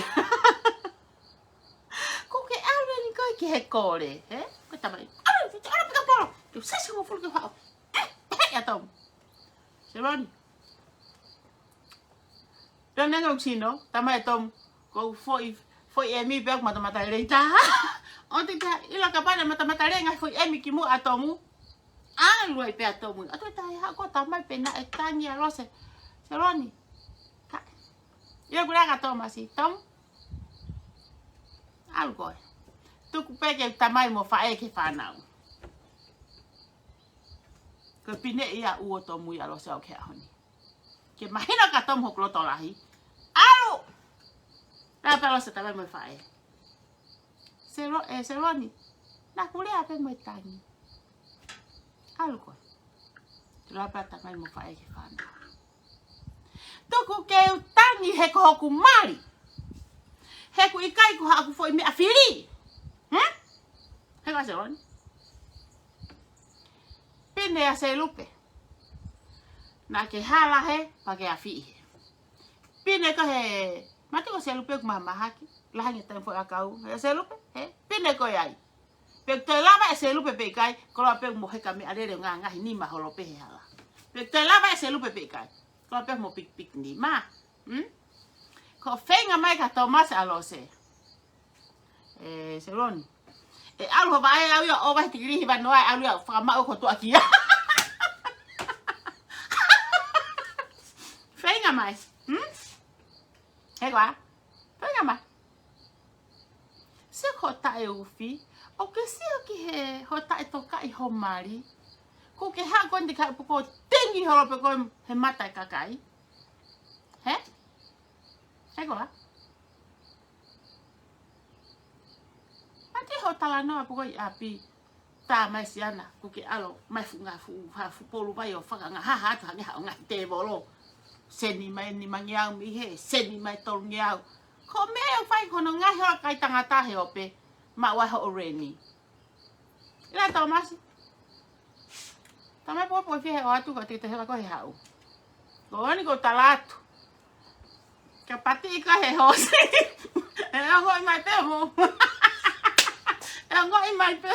Ko ke ʻalu eni koe ki he kole, he? Ko e tamai. ʻAlu, ʻalu pika polo. Ke u sasi mo fulu ke fao. Eh, eh, ʻia Tomu. Seloni. Pea nenge ʻoku sino, tamai ʻe Tomu. Ko e foʻi, foʻi ʻemi pea ʻoku matamata lelei taha. ʻO te pea, ʻilo kapau naʻe matamata lelei ngaahi foʻi ʻemi kimuʻa ʻa Tomu. ʻAlu ai pē ʻa Tomu. ʻA toe taha e haʻu ko e tamai pē naʻe tangi ʻa Lose. Seloni. Ka. ʻIlo kuo lea kia Tōmasi. Tomu. ʻAlu koe. Tuku pē ke tamai mo faʻē ke fānau. Ko e pine ia ʻo Tomu ia Lose ʻo ke ʻaho ni. Ke mahino kia Tomu hoku loto lahi. ʻAlu! Lea pē Lose tamai mo faʻē. Selo-, ʻe, Seloni. Naʻa ku lea pē mo e tangi. ʻAlu koe. Lea pē tamai mo faʻē ke fānau. Tuku ke u tangi he ko hoku mali. He ʻoku ʻikai ko haʻaku foʻi meʻa fili. Hmm? He ko Seloni. Pine ʻa Selupe. Naʻa ke hala he, pea ke afi he. Pine ko he, mate ko Selupe ʻoku mahamahaki. Lahangi taimi foʻi ʻakau. He Selupe, he. Pine ko e ai. Pe ʻoku toe lava ʻe Selupe pe ʻikai, ko e lava pē mo heka meʻalele ngaahi nima holo pē he hala. Pe ʻoku toe lava ʻe Selupe pe ʻikai, ko e lava pē mo pikipiki nima. Hmm? Ko e feinga mai kia Tōmasi ʻa Lose. ʻE, Seloni. ʻE ʻalu hava ʻe au ia ʻo vahe tikilī hiva noa ʻe ʻalu ia ʻo fakamaʻu ko tuʻakia. Feinga mai. Hmm? He koa. Feinga mai. Sio ko e taʻeufi, ʻoku ke sio ki he hoʻo taʻetokaʻi ho mali. Ko ke haʻu ko eni te ke haʻu pē ko e tengi holo pē ko e he mata e kakai. He? He koa? Mate hoʻo talanoa pē ko ē ʻi ʻapi. Tā mai siana, ko ke ʻalu, mai fuʻu ngaahi fuʻu, ha fuʻu polu vai ʻo fakangahaha atu hangē haʻo ngaahi tēvolo. Seni mai nimangeau mei he, seni mai tolungeau. Ko e meʻa ʻoku fai ko hono ngaahi holo kai tangata he ope, maʻu ai hoʻo leni. ʻIlo Tōmasi. Tamai popo fie he ʻoatu ko te te hela ko he haʻu. Ko eni ko tala atu. Ka pati ika he hoosi. ʻE ongoʻi mai pē mo. ʻE ongoʻi mai pē.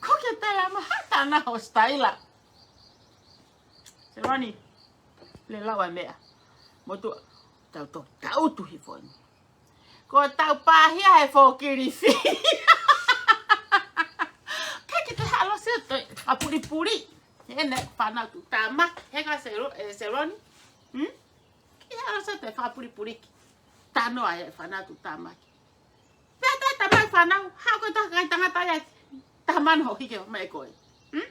Ko ke tala mahata na ho staila. Seloni, le lau ʻa e meʻa. Motu, tau to, tau tu hifo ni. Ko tau pāhia he fōkilifi. Ke ke te hala se toe, a puli puli. He ne fānau tu tama, he ka Selo-, ʻe Seloni. Hmm? Ke hala se toe fakapuli puli. Tano ai fānau tu tama. fānau, haʻu ko e taha kakai tangata ia, taha mano hoʻo hiki mai ʻe koe. Hmm?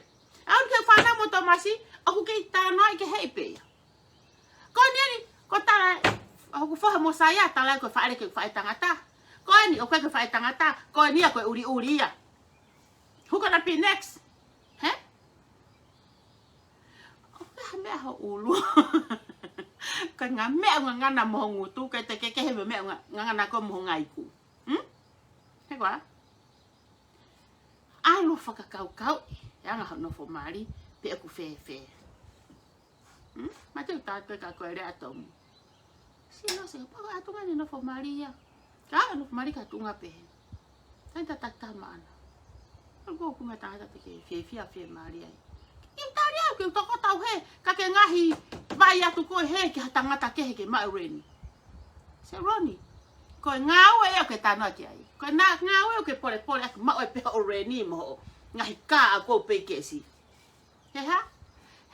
ʻAlu ki he fānau mo Tōmasi, ʻoku kei talanoaʻi ki he ʻi pē ia. Ko eni eni, ko tala, ʻoku foha mo Saia, tala ko e faʻē ke faʻē tangata. Ko eni, ʻoku ke faʻē tangata, ko eni ia ko e ʻuliʻuli ia. Who gonna be next? He? ʻOku ʻi ai ha meʻa ho ʻulu. Ko e ngaahi meʻa ʻoku ngangana mo ho ngutu, ke te kekehe mo e meʻa ʻoku nga-, ngangana ko mo ho ngaahi iku. Hmm? He koā? ʻAlu fakakaukauʻi e anga hoʻo nofo mali, pe ʻoku fēfē. Hmm? Mate u tātue ka ko e lea ʻa Tomu. Sino se, pau ʻa Tonga ni nofo mali ia. Ka nofo mali ka Tonga pē. Taimi tataki taha maʻana. ʻOku ʻikai ko e ngaahi tangata te ke fiefia fiemālie ai. ʻIkai tali au ke u toko tau he, ka ke ngaohi vai atu koe he ki ha tangata kehe ke maʻu reni. Seloni, ko e ngāue ia ʻoku ke talanoa ki ai. Ko e ngā-, ngāue ʻoku ke polepole ʻaki maʻu ai pē hoʻo reni mo hoʻo ngaahi kā ʻa kou pei kesi. He hā?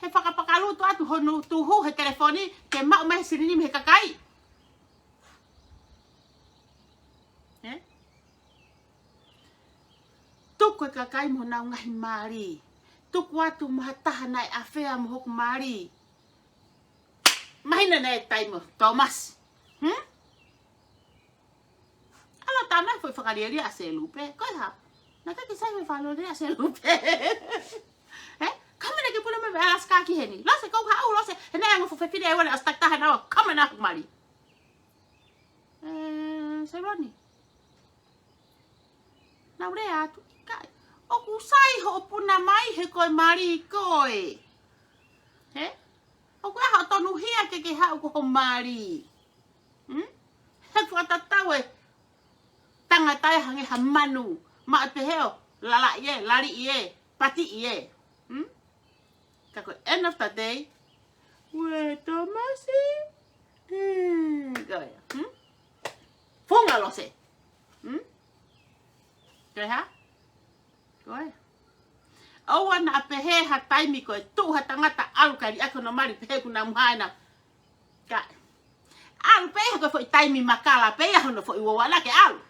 He fakapakalutu atu hono tuhu he telefoni ke maʻu mai he silini mei he kakai. He? Tuku e kakai mo honau ngaahi mali. Tuku atu mo ha taha naʻe ʻafea mo hoku mali. Mahino naʻe taimi ʻo Tōmasi. Hmm? ʻAlu ʻo talanoa foʻi fakalielia ʻa Selupe. Ko e hā? Naʻe ʻikai ke sai foʻi fakalielia ʻa Selupe. He? Kama naʻe ke puna mai mei Alaska ki heni. Lose kou haʻu, Lose. He naʻe anga fefine e wana ʻo stak taha naua. Kama na hoku mali. Eh, Seloni. Naʻa ku lea atu, ʻikai. ʻOku sai hoʻo puna mai he ko e mali koe. He? ʻOku ʻi ai hoʻo tonuhia ke ke haʻu ko ho mali. Hmm? He fakatatau e tangata ia hangē ha manu. Maʻu pē he ʻo lalaʻi ē, laliʻi ē, patiʻi ē. Hmm? Ka ko e end of the day, ue Tōmasi. Hmm, ko ia. Hmm? Funga Lose. Hmm? Ko e hā? Ko e. ʻOua naʻa pehē ha taimi ko e tuʻu ha tangata ʻalu kae liʻaki hono mali pehē ʻoku na muha ena. Ka. ʻAlu pē ia ko e foʻi taimi makala pē ia hono foʻi uoua na ke ʻalu.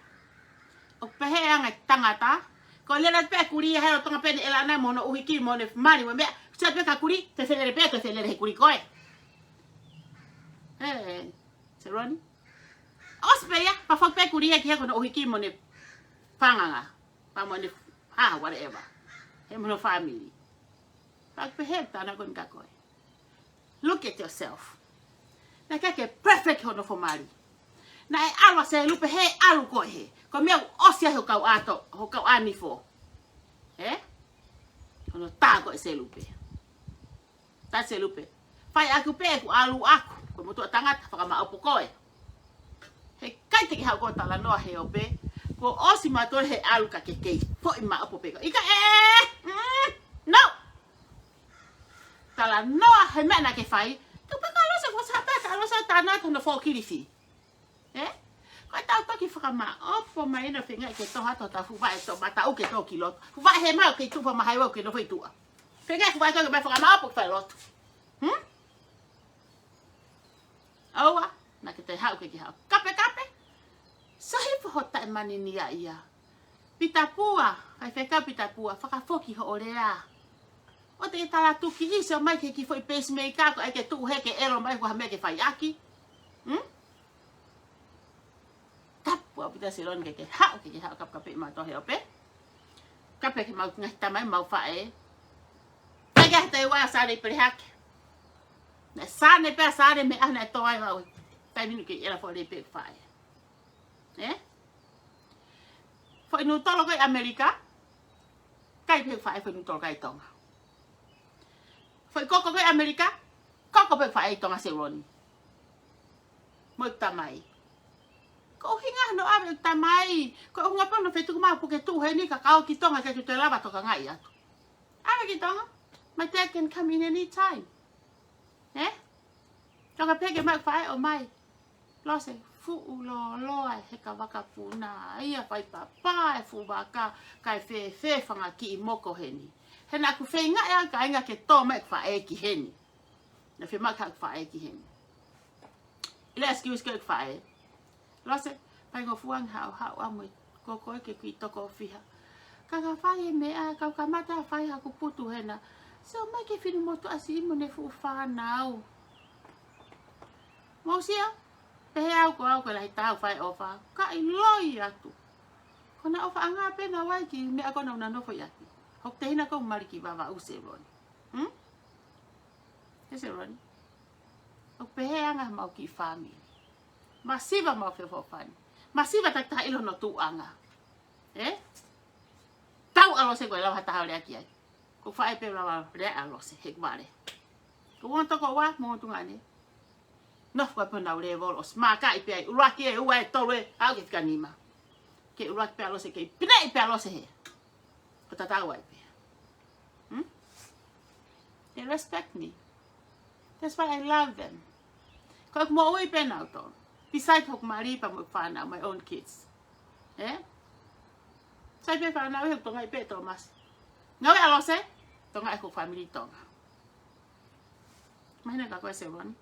ʻOku pehē anga e tangata. Ko e lele pē kuli ia he ʻo Tonga pē ne ʻela na mo hono ʻuhiki mo ne mali mo meʻa. Sio pē ka kuli, te felele pē, te felele he kuli koe. He, Seloni. ʻOsi pē ia, pea foki pē kuli ia ki he ko hono ʻuhiki mo ne panganga. Pea mo ne, ha, whatever. He mo hono family. Pea pehē tana ko ni ka koe. Look at yourself. Naʻe ʻikai ke perfect hoʻo nofo mali. Naʻe ʻalu ʻa Selupe he ʻalu koe he. Ko e meʻa ʻoku ʻosi ai hoʻo kau ʻato, hoʻo kau ʻanifo. He? Hono tā ko e Selupe. Tā Selupe. Fai ʻaku pē ʻeku ʻalu ʻaku. Ko e motuʻa tangata fakamaʻopo koe. He ʻikai te ke haʻu ko e talanoa he ope. Kuo ʻosi mātuʻa he ʻalu ka ke kei foʻi maʻopo pē ko. ʻIkai ē! Mm, no! Talanoa he meʻa naʻa ke fai. Tuku pē ka Lose, ko sa pē ka Lose tana ko hono fōkilifi. Ē? Ko e tau toki fakamaʻopo mai ena feingaʻi ke toha to ta fuva e to mata uke to ki loto. Fuva he mau ke tupa mahai wau ke nofo ʻi tuʻa. Feingaʻi fuva to ke mai fakamaʻopo ke fai loto. Hmm? ʻOua, naʻa ke te haʻu ke ke haʻu. Kape kape. Sahi fo ho taʻe manini ia ia. Pita Pua, faifekau Pita Pua, fakafoki hoʻo lea. ʻO te ke tala tuki ʻi se ʻomai ke ki foʻi pacemaker ko e ke tuʻu he ke ʻelo mai ko ha meʻa ke fai ʻaki. Hmm? Tapu ʻaupito Seloni ke ke haʻu, ke ke haʻu kape kape mātuʻa he ope. Kape ke mau ngaahi tamai mau faʻē. Pea ke te ua sāne pele hake. Naʻe sāne pea sāne meʻa naʻe tō ai mau. Taimi ni ke ʻela fo le pē faʻē. Ē? Foʻi nutolo ko ē ʻAmelika. ʻIkai pē faʻē foʻi nutolo ko ē ʻi Tonga. Foʻi koko ko ē ʻAmelika. Koko pē faʻē ʻi Tonga Seloni. Mo e tamai. Ko e ʻuhinga hono ʻave e tamai. Ko e ʻuhinga pē hono fetuku mau puke tuʻu heni ka kau ki Tonga ke ke toe lava tokangaʻi atu. ʻAve ki Tonga. My dad can come in any time. Ē? Toka pē ke mau faʻē ʻomai. Lose, fuʻu lōloa e heka vakapuna. Ia fai papa e fuʻu vaka, kae fēfē fanga kiʻi moko heni. He naʻa ku feingaʻi au kāinga ke tō mai ʻeku faʻē ki heni. Naʻa fiemaʻu ke haʻu ʻeku faʻē ki heni. ʻIlo e excuse ko ē ʻeku faʻē. Lose, fai ngofua ange haʻu, haʻu ʻamu e Ko koe ke kiʻi toko fiha. Ka ka fai e meʻa, ka u kamata fai haku putu hena. Sio mai ke finu motu ʻasi ʻi mo ne fuʻu fānau. Mou sio, pehē au ko au ko e lahi taha ʻoku fai ʻofa. Ka ʻi loi atu. Ko na ʻofaʻanga pē naʻa ku ʻai ki he meʻa ko ena ʻoku na nofo ʻi ʻapi. Hoku tehina ko Maliki Vavaʻu Seloni. Hmm? He Seloni. ʻOku pehē ʻa e anga ʻemau kiʻi fāmili. Masiva ʻemau feʻofoʻofani. Masiva takitaha ʻilo hono tuʻuʻanga. Ē? Tau ʻa Lose ko e lava ha taha ʻo lea ki ai. Ko e faʻē pē lava lea ʻa Lose, he kuale. Ko e uanga toko ua, mo tuʻunga ni. Nofo ko ē pē honau lēvolo, ʻosi mākaʻi pē ai, ʻuluaki ē, ua ē, tolu ē, aʻu ki he fika nima. Ke ʻuluaki pē ʻa Lose, ke pineʻi pē ʻa Lose he. Ko e tatau ai pē. Hmm? They respect me. That's why I love them. Ko ʻeku moʻui pē nautolu. Besides hoku mali pea mo e fānau, my own kids. Ē? Sai pē fānau, he Tonga ʻi pē Thomas. Ngāue ʻa Lose, Tonga ʻeku family Tonga. Mahino kia koe Seloni.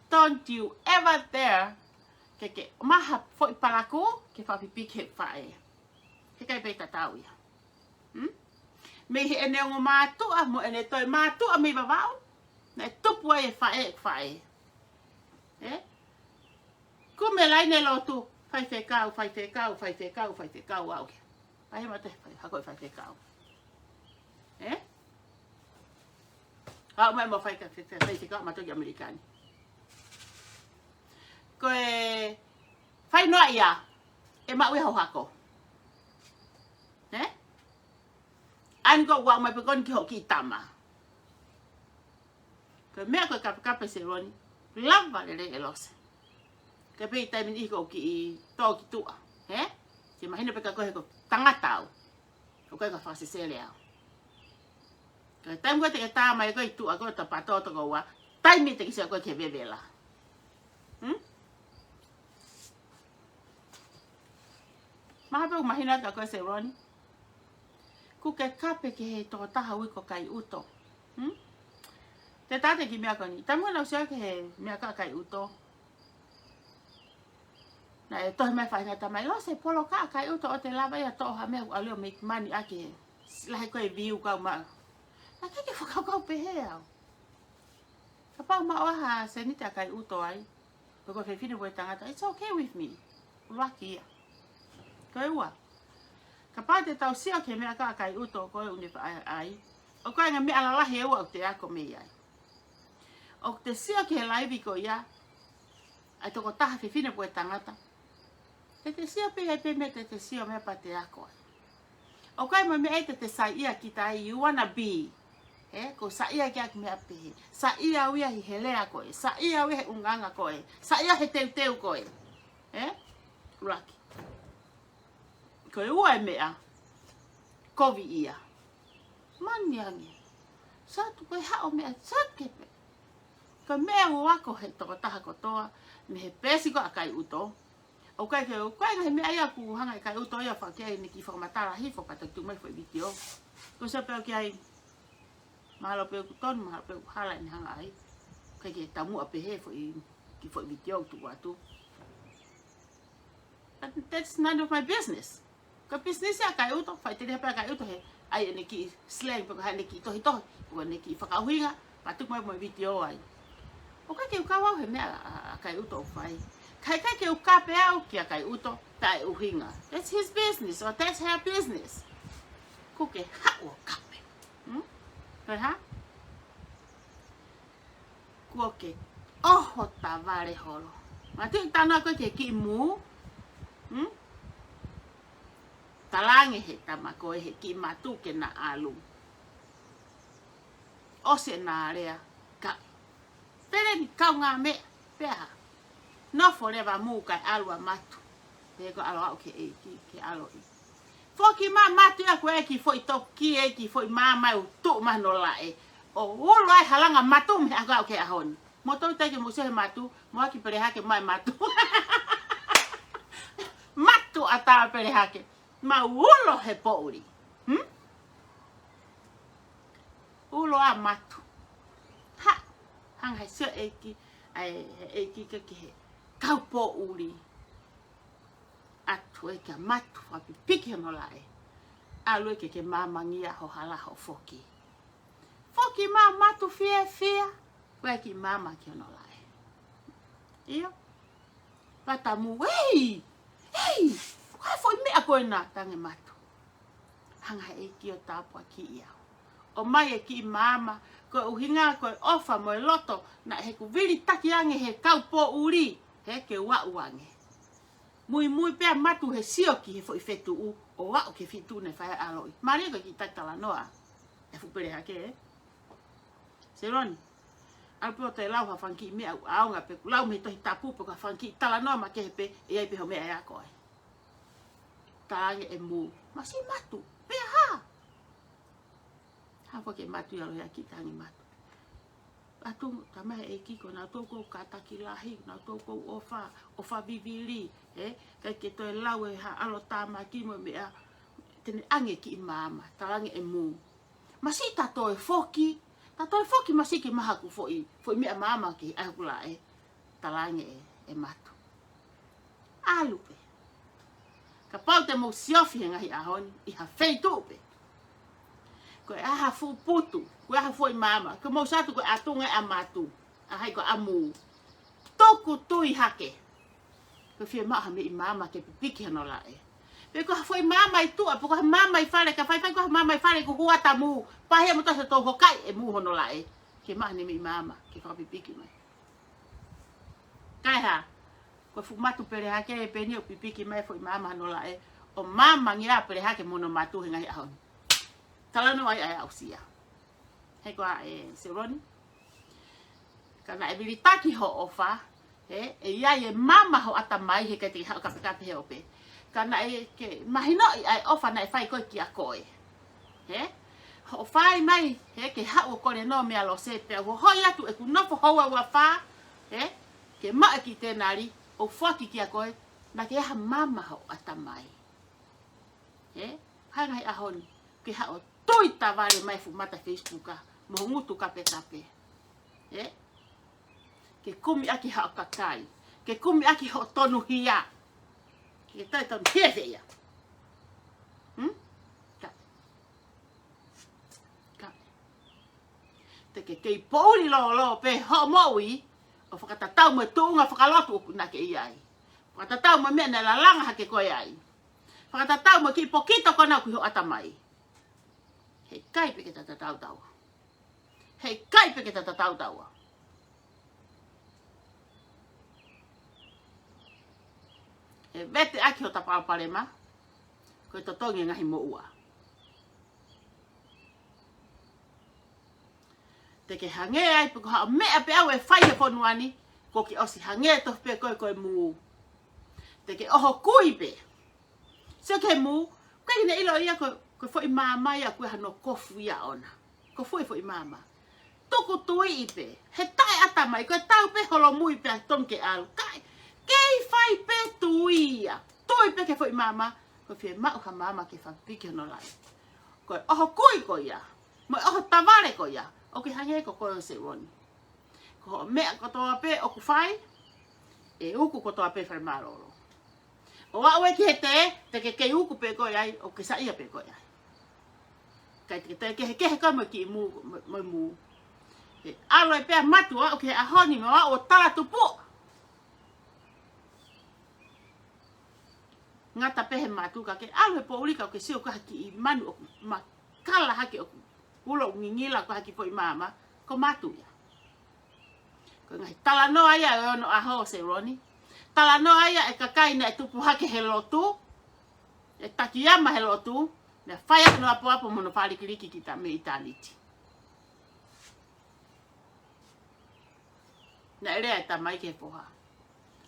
Don't you ever dare ke ke maha foʻi palaku ke fakapipiki he faʻē. He ʻikai pē tatau ia. Hmm? Mei heʻene ongo mātuʻa, mo ʻene toe mātuʻa mei Vavaʻu. Naʻe tupu ai e faʻē, faʻē. Ē? Kuo mei laine lotu, faifekau, faifekau, faifekau, faifekau, ʻa, okay. Pea he mate, fai, hako e faifekau. Ē? Aʻu mai mo fai ka fai, fai, faifekau, mātuʻa ki ʻAmelika ni. Ko e fai noa ia, ʻe maʻu ia ho hako. Ē? ʻAi ko ua mai pē ko eni ki hoʻo kiʻi tama. Ko e meʻa ko e kapekape Seloni, lava lelei ʻe Lose. Ka pē ʻi he taimi ni ko e kiʻi tō ki tuʻa, ē? Ke mahino pē kia koe he ko e tangata au. ʻOku ʻikai ke fakasesele au. Ka taimi ko ē te ke tā mai ko ē ʻi tuʻa ko ē ta pato toko ua, taimi te ke sio ko ē ki he vevela. Hmm? Mahalo pē ʻoku mahino kia koe Seloni. Kuo ke kape ki he tokotaha ui ko Kaiʻuto. Hmm? Te tate ki he meʻa ko eni. Taimi naʻa ku sio ki he meʻa kia Kaiʻuto. Naʻe tohi mai faʻahinga tamai Lose polo kia Kaiʻuto ʻoua te lava ia toʻo ha meʻa ʻoku ʻalu ʻo make money ʻaki he. Lahi ko e view kau maʻu. Naʻe ʻikai ke fakakaukau pehē au. Kapau maʻu ha sēniti ʻa Kaiʻuto ai. Pe ko e fefine pe ko e tangata, it's okay with me. ʻUluaki ia. Ko e ua. Kapau te tau sio ki he meʻa kia Kaiʻuto ko ē ʻoku ne faʻa ʻai. ʻOku ʻi ai e ngaahi meʻa lalahi ʻe ua ʻoku te ako mei ai. ʻOku te sio ki he laivi ko ia. ʻA e tokotaha fefine pe ko e tangata. Te te sio pē ai pē meʻa te te sio meʻa pea te ako ai. ʻOku ʻi ai mo e meʻa ʻe te te saiʻia kita ai, you wanna be. Ē, ko e saiʻia ki ai ki he meʻa pehē. Saiʻia au ia he lea ko ē. Saiʻia au ia he ʻulungaanga ko ē. Saiʻia he teuteu ko ē. Ē? ʻUluaki. Ko e ua e meʻa. Kovi ia. Mani ange. Satu ko e haʻo meʻa, satu ke pē. Ko e meʻa ʻoku ako he tokotaha kotoa, mei he peesi ko ē ʻa Kaiʻuto. ʻOku ʻikai ke, ʻoku ʻi ai e ngaahi meʻa ia ʻoku hanga ʻe Kaiʻuto ia ʻo fai ki ai ʻene kiʻi fakamatala hifo pea toki tuku mai foʻi vitiō. Ko e sio pē au ki ai, mahalo pē ʻoku tonu, mahalo pē ʻoku hala ʻene hanga ai. ʻIkai ke taumuʻa pehē foʻi, kiʻi foʻi vitiō ʻoku tuku atu. But that's none of my business. Ko e business ia ʻa Kaiʻuto, faʻiteliha pē ʻa Kaiʻuto he ʻai ʻene kiʻi slang pe ko ʻene kiʻi tohitohi, pe ko ʻene kiʻi fakaʻuhinga, pea tuku mai mo e vitiō ai. ʻOku ʻikai ke u kau au he meʻa ʻa, ʻa, ʻa Kaiʻuto ʻoku fai. Ka ʻikai ke u kape au kia Kaiʻuto, taʻeʻuhinga. That's his business or that's her business. Kuo ke haʻu ʻo kape. Hmm? Ko e hā? Kuo ke ʻoho tavale holo. Matu i tana ko ē ki he kiʻi mū. Hmm? Talaange he tama ko ē he kiʻi matu ke na ʻalu. ʻOsi ʻena lea ka. Pele ni kaungāmeʻa, pea hā. Nofo leva mū kae ʻalu ʻa matu. Pea ko e ʻalu aʻu ki he ʻeiki, ke ʻalu ʻi. Foki mai matu ia ko e kiʻi foʻi toki, e kiʻi foʻi māmani ʻoku tuʻu mai hono laʻe. ʻO ulo ai halanga matu mei he ʻaho ko ē ki he ʻaho ni. Mou tau tai ke mou sio he matu, mou ʻai ke pele hake mai matu. Matu ʻatā pele hake. Mau ulo he poʻuli. Hmm? Ulo ʻa matu. Ha, hanga he sio ʻeiki, ʻai, he ʻeiki ke ki he kau poʻuli. ʻAtu. Ko e ka matu, fakapipiki hono laʻe. ʻAlu ke ke mamangia ho hala hoʻo foki. Foki mai matu fiefia, ko e kiʻi mama ki hono laʻe. ʻIo. Pea tamu, ei, ei, ko e foʻi meʻa ko ena, tange matu. Hanga he ʻEiki ʻo tāpuakiʻi au. ʻOmai e kiʻi mama, ko e ʻuhinga, ko e ʻofa mo e loto, naʻe heʻeku vilitaki ange he kau poʻuli, he ke u aʻu ange. Muimui pea matu he sio ki he foʻi fetuʻu, ʻo aʻu ki he feituʻu naʻe fai ai e ʻaloʻi. Mālie ko e kiʻi taki talanoa. E fuʻu pele hake, ē? Seloni. ʻAlu pē ʻo toe lau ha fanga kiʻi meʻa ʻoku ʻaonga pē, ʻoku lau mei he Tohi Tapu pe ko ha fanga kiʻi talanoa makehe pē, ʻe ʻi ai pē hoʻo meʻa ʻe ako ai. Tange e mū. Masiʻi matu. Pea hā? Hā fua ke matu ia lo ia ki tange matu. ʻAtu, tama he ʻEiki ko nautolu ʻoku ou kātaki lahi, nautolu ʻoku ou ʻofa, ʻofa vivili, ē? ʻIkai ke toe lau ʻe ha ʻalo tāmaki mo e meʻa, te ne ʻange kiʻi mama, tange e mū. Masiʻi ta toe foki, ta toe foki masiʻi ke maʻu haku foʻi, foʻi meʻa mama ki ai hoku laʻe, tange e, e matu. ʻAlu pē. Kapau te mou siofi he ngaahi ʻaho ni, ʻi ha feituʻu pē. Ko e ʻaha fuʻu putu, ko e ʻaha foʻi mama, ko mou satu ko e ʻatunga ʻa matu, ʻa hai ko ʻa mū. Tuku tui hake. Ko e fiemaʻu ha meʻi mama ke pipiki hono laʻe. Pe ko ha foʻi mama ʻi tuʻa, pe ko ha mama ʻi fale, ka faifai ko ha mama ʻi fale, ko hua ta mū, pahia mo tasa tou hokai e mū hono laʻe. Ke maʻu ha meʻi mama, ke fakapipiki mai. Kae hā, ko e fuʻu matu pele hake, pē ʻeni ʻoku pipiki mai foʻi mama hono laʻe, ʻo mamangia pele hake mo hono matu he ngaahi ʻaho ni. Talanoa ai ʻa e aʻusia. He ko ā ē Seloni. Ka naʻe vilitaki hoʻo ʻofa, ē, ʻe ʻi ai e mama ho ʻatamai he ʻikai te ke haʻu kapekape he ope. Ka naʻe ke mahinoʻi ʻa e ʻofa naʻe fai ko ē kia koe. Ē? Hoʻo fai mai, ē, ke haʻu ʻo kole noa meia Lose pea u hohoi atu ʻeku nofo houa ua fā, ē, ke maʻu e kiʻi tenali, ʻo foaki kia koe, naʻa ke ʻaha mama ho ʻatamai. Ē? Hanga he ʻaho ni, ke haʻu ʻo tui tavale mai fuʻu mata Facebook ʻa, mo ho ngutu kapekape. Ē? Ke kumi ʻaki haʻo kakai. Ke kumi ʻaki hoʻo tonuhia. Ke toe tonuhia fē ia. Hmm? Ka. Ka. Te ke kei poʻuli lōlō pē hoʻo moʻui, ʻo fakatatau mo e tuʻunga fakalotu ʻoku naʻa ke ʻi ai. Fakatatau mo e meʻa naʻe lalanga hake koe ai. Fakatatau mo e kiʻi pokito ko ena ʻoku ʻi ho ʻatamai. He ʻikai pē ke ta tatau taua. He ʻikai pē ke ta tatau taua. ʻE vete ʻaki hota palopalema, ko e totongi e ngaahi moʻua. Te ke hangē ai pe ko ha meʻa pē ʻoku fai he fonua ni, ko ke ʻosi hangē tofu pē koe ko e mū. Te ke ʻoho kui pē. Sio ki he mū, ʻikai ke ne ʻilo ia ko, ko e foʻi mama ia ko e hano kofu ia ʻona. Kofu e foʻi mama. Tuku tui pē. He taʻeʻatamai, ko e tau pē holomui pē ʻa tonu ke ʻalu. Kae, kei fai pē tui ia. Tui pē ki he foʻi mama, ko e fiemaʻu ha mama ke fakapiki hono laʻe. Ko e ʻoho kui ko ia. Mo e ʻoho tavale ko ia. ʻOku ke hangē ko koe ʻo Seloni. Ko hoʻo meʻa kotoa pē ʻoku fai, ʻe uku kotoa pē fai mālōlō. ʻO aʻu ē ki he tē, te ke kei uku pē koe ai, ʻo ke saiʻia pē koe ai. ʻIkai te ke toe kehekehe koe mo e kiʻi mū, mo, mo e mū. ʻE ʻalu ai pē ʻa matu ʻo aʻu ki he ʻaho ni mo aʻu ʻo tala tupu. Ngata pē he matu ka ke ʻalu he poʻuli ka ke sio ko ha kiʻi manu ʻoku ma kala hake ʻoku ulo ngingila ko ha kiʻi foʻi mama, ko matu ia. Ko e ngaahi talanoa ia ʻo e ono ʻaho ʻo Seloni. Talanoa ia e kakai naʻe tupu hake he lotu, ʻe Takiyama he lotu, naʻe fai ʻaki hono apoapo mo hono fālikiliki ki ta mei ʻitāniti. Naʻe lea e tamai ki he foha.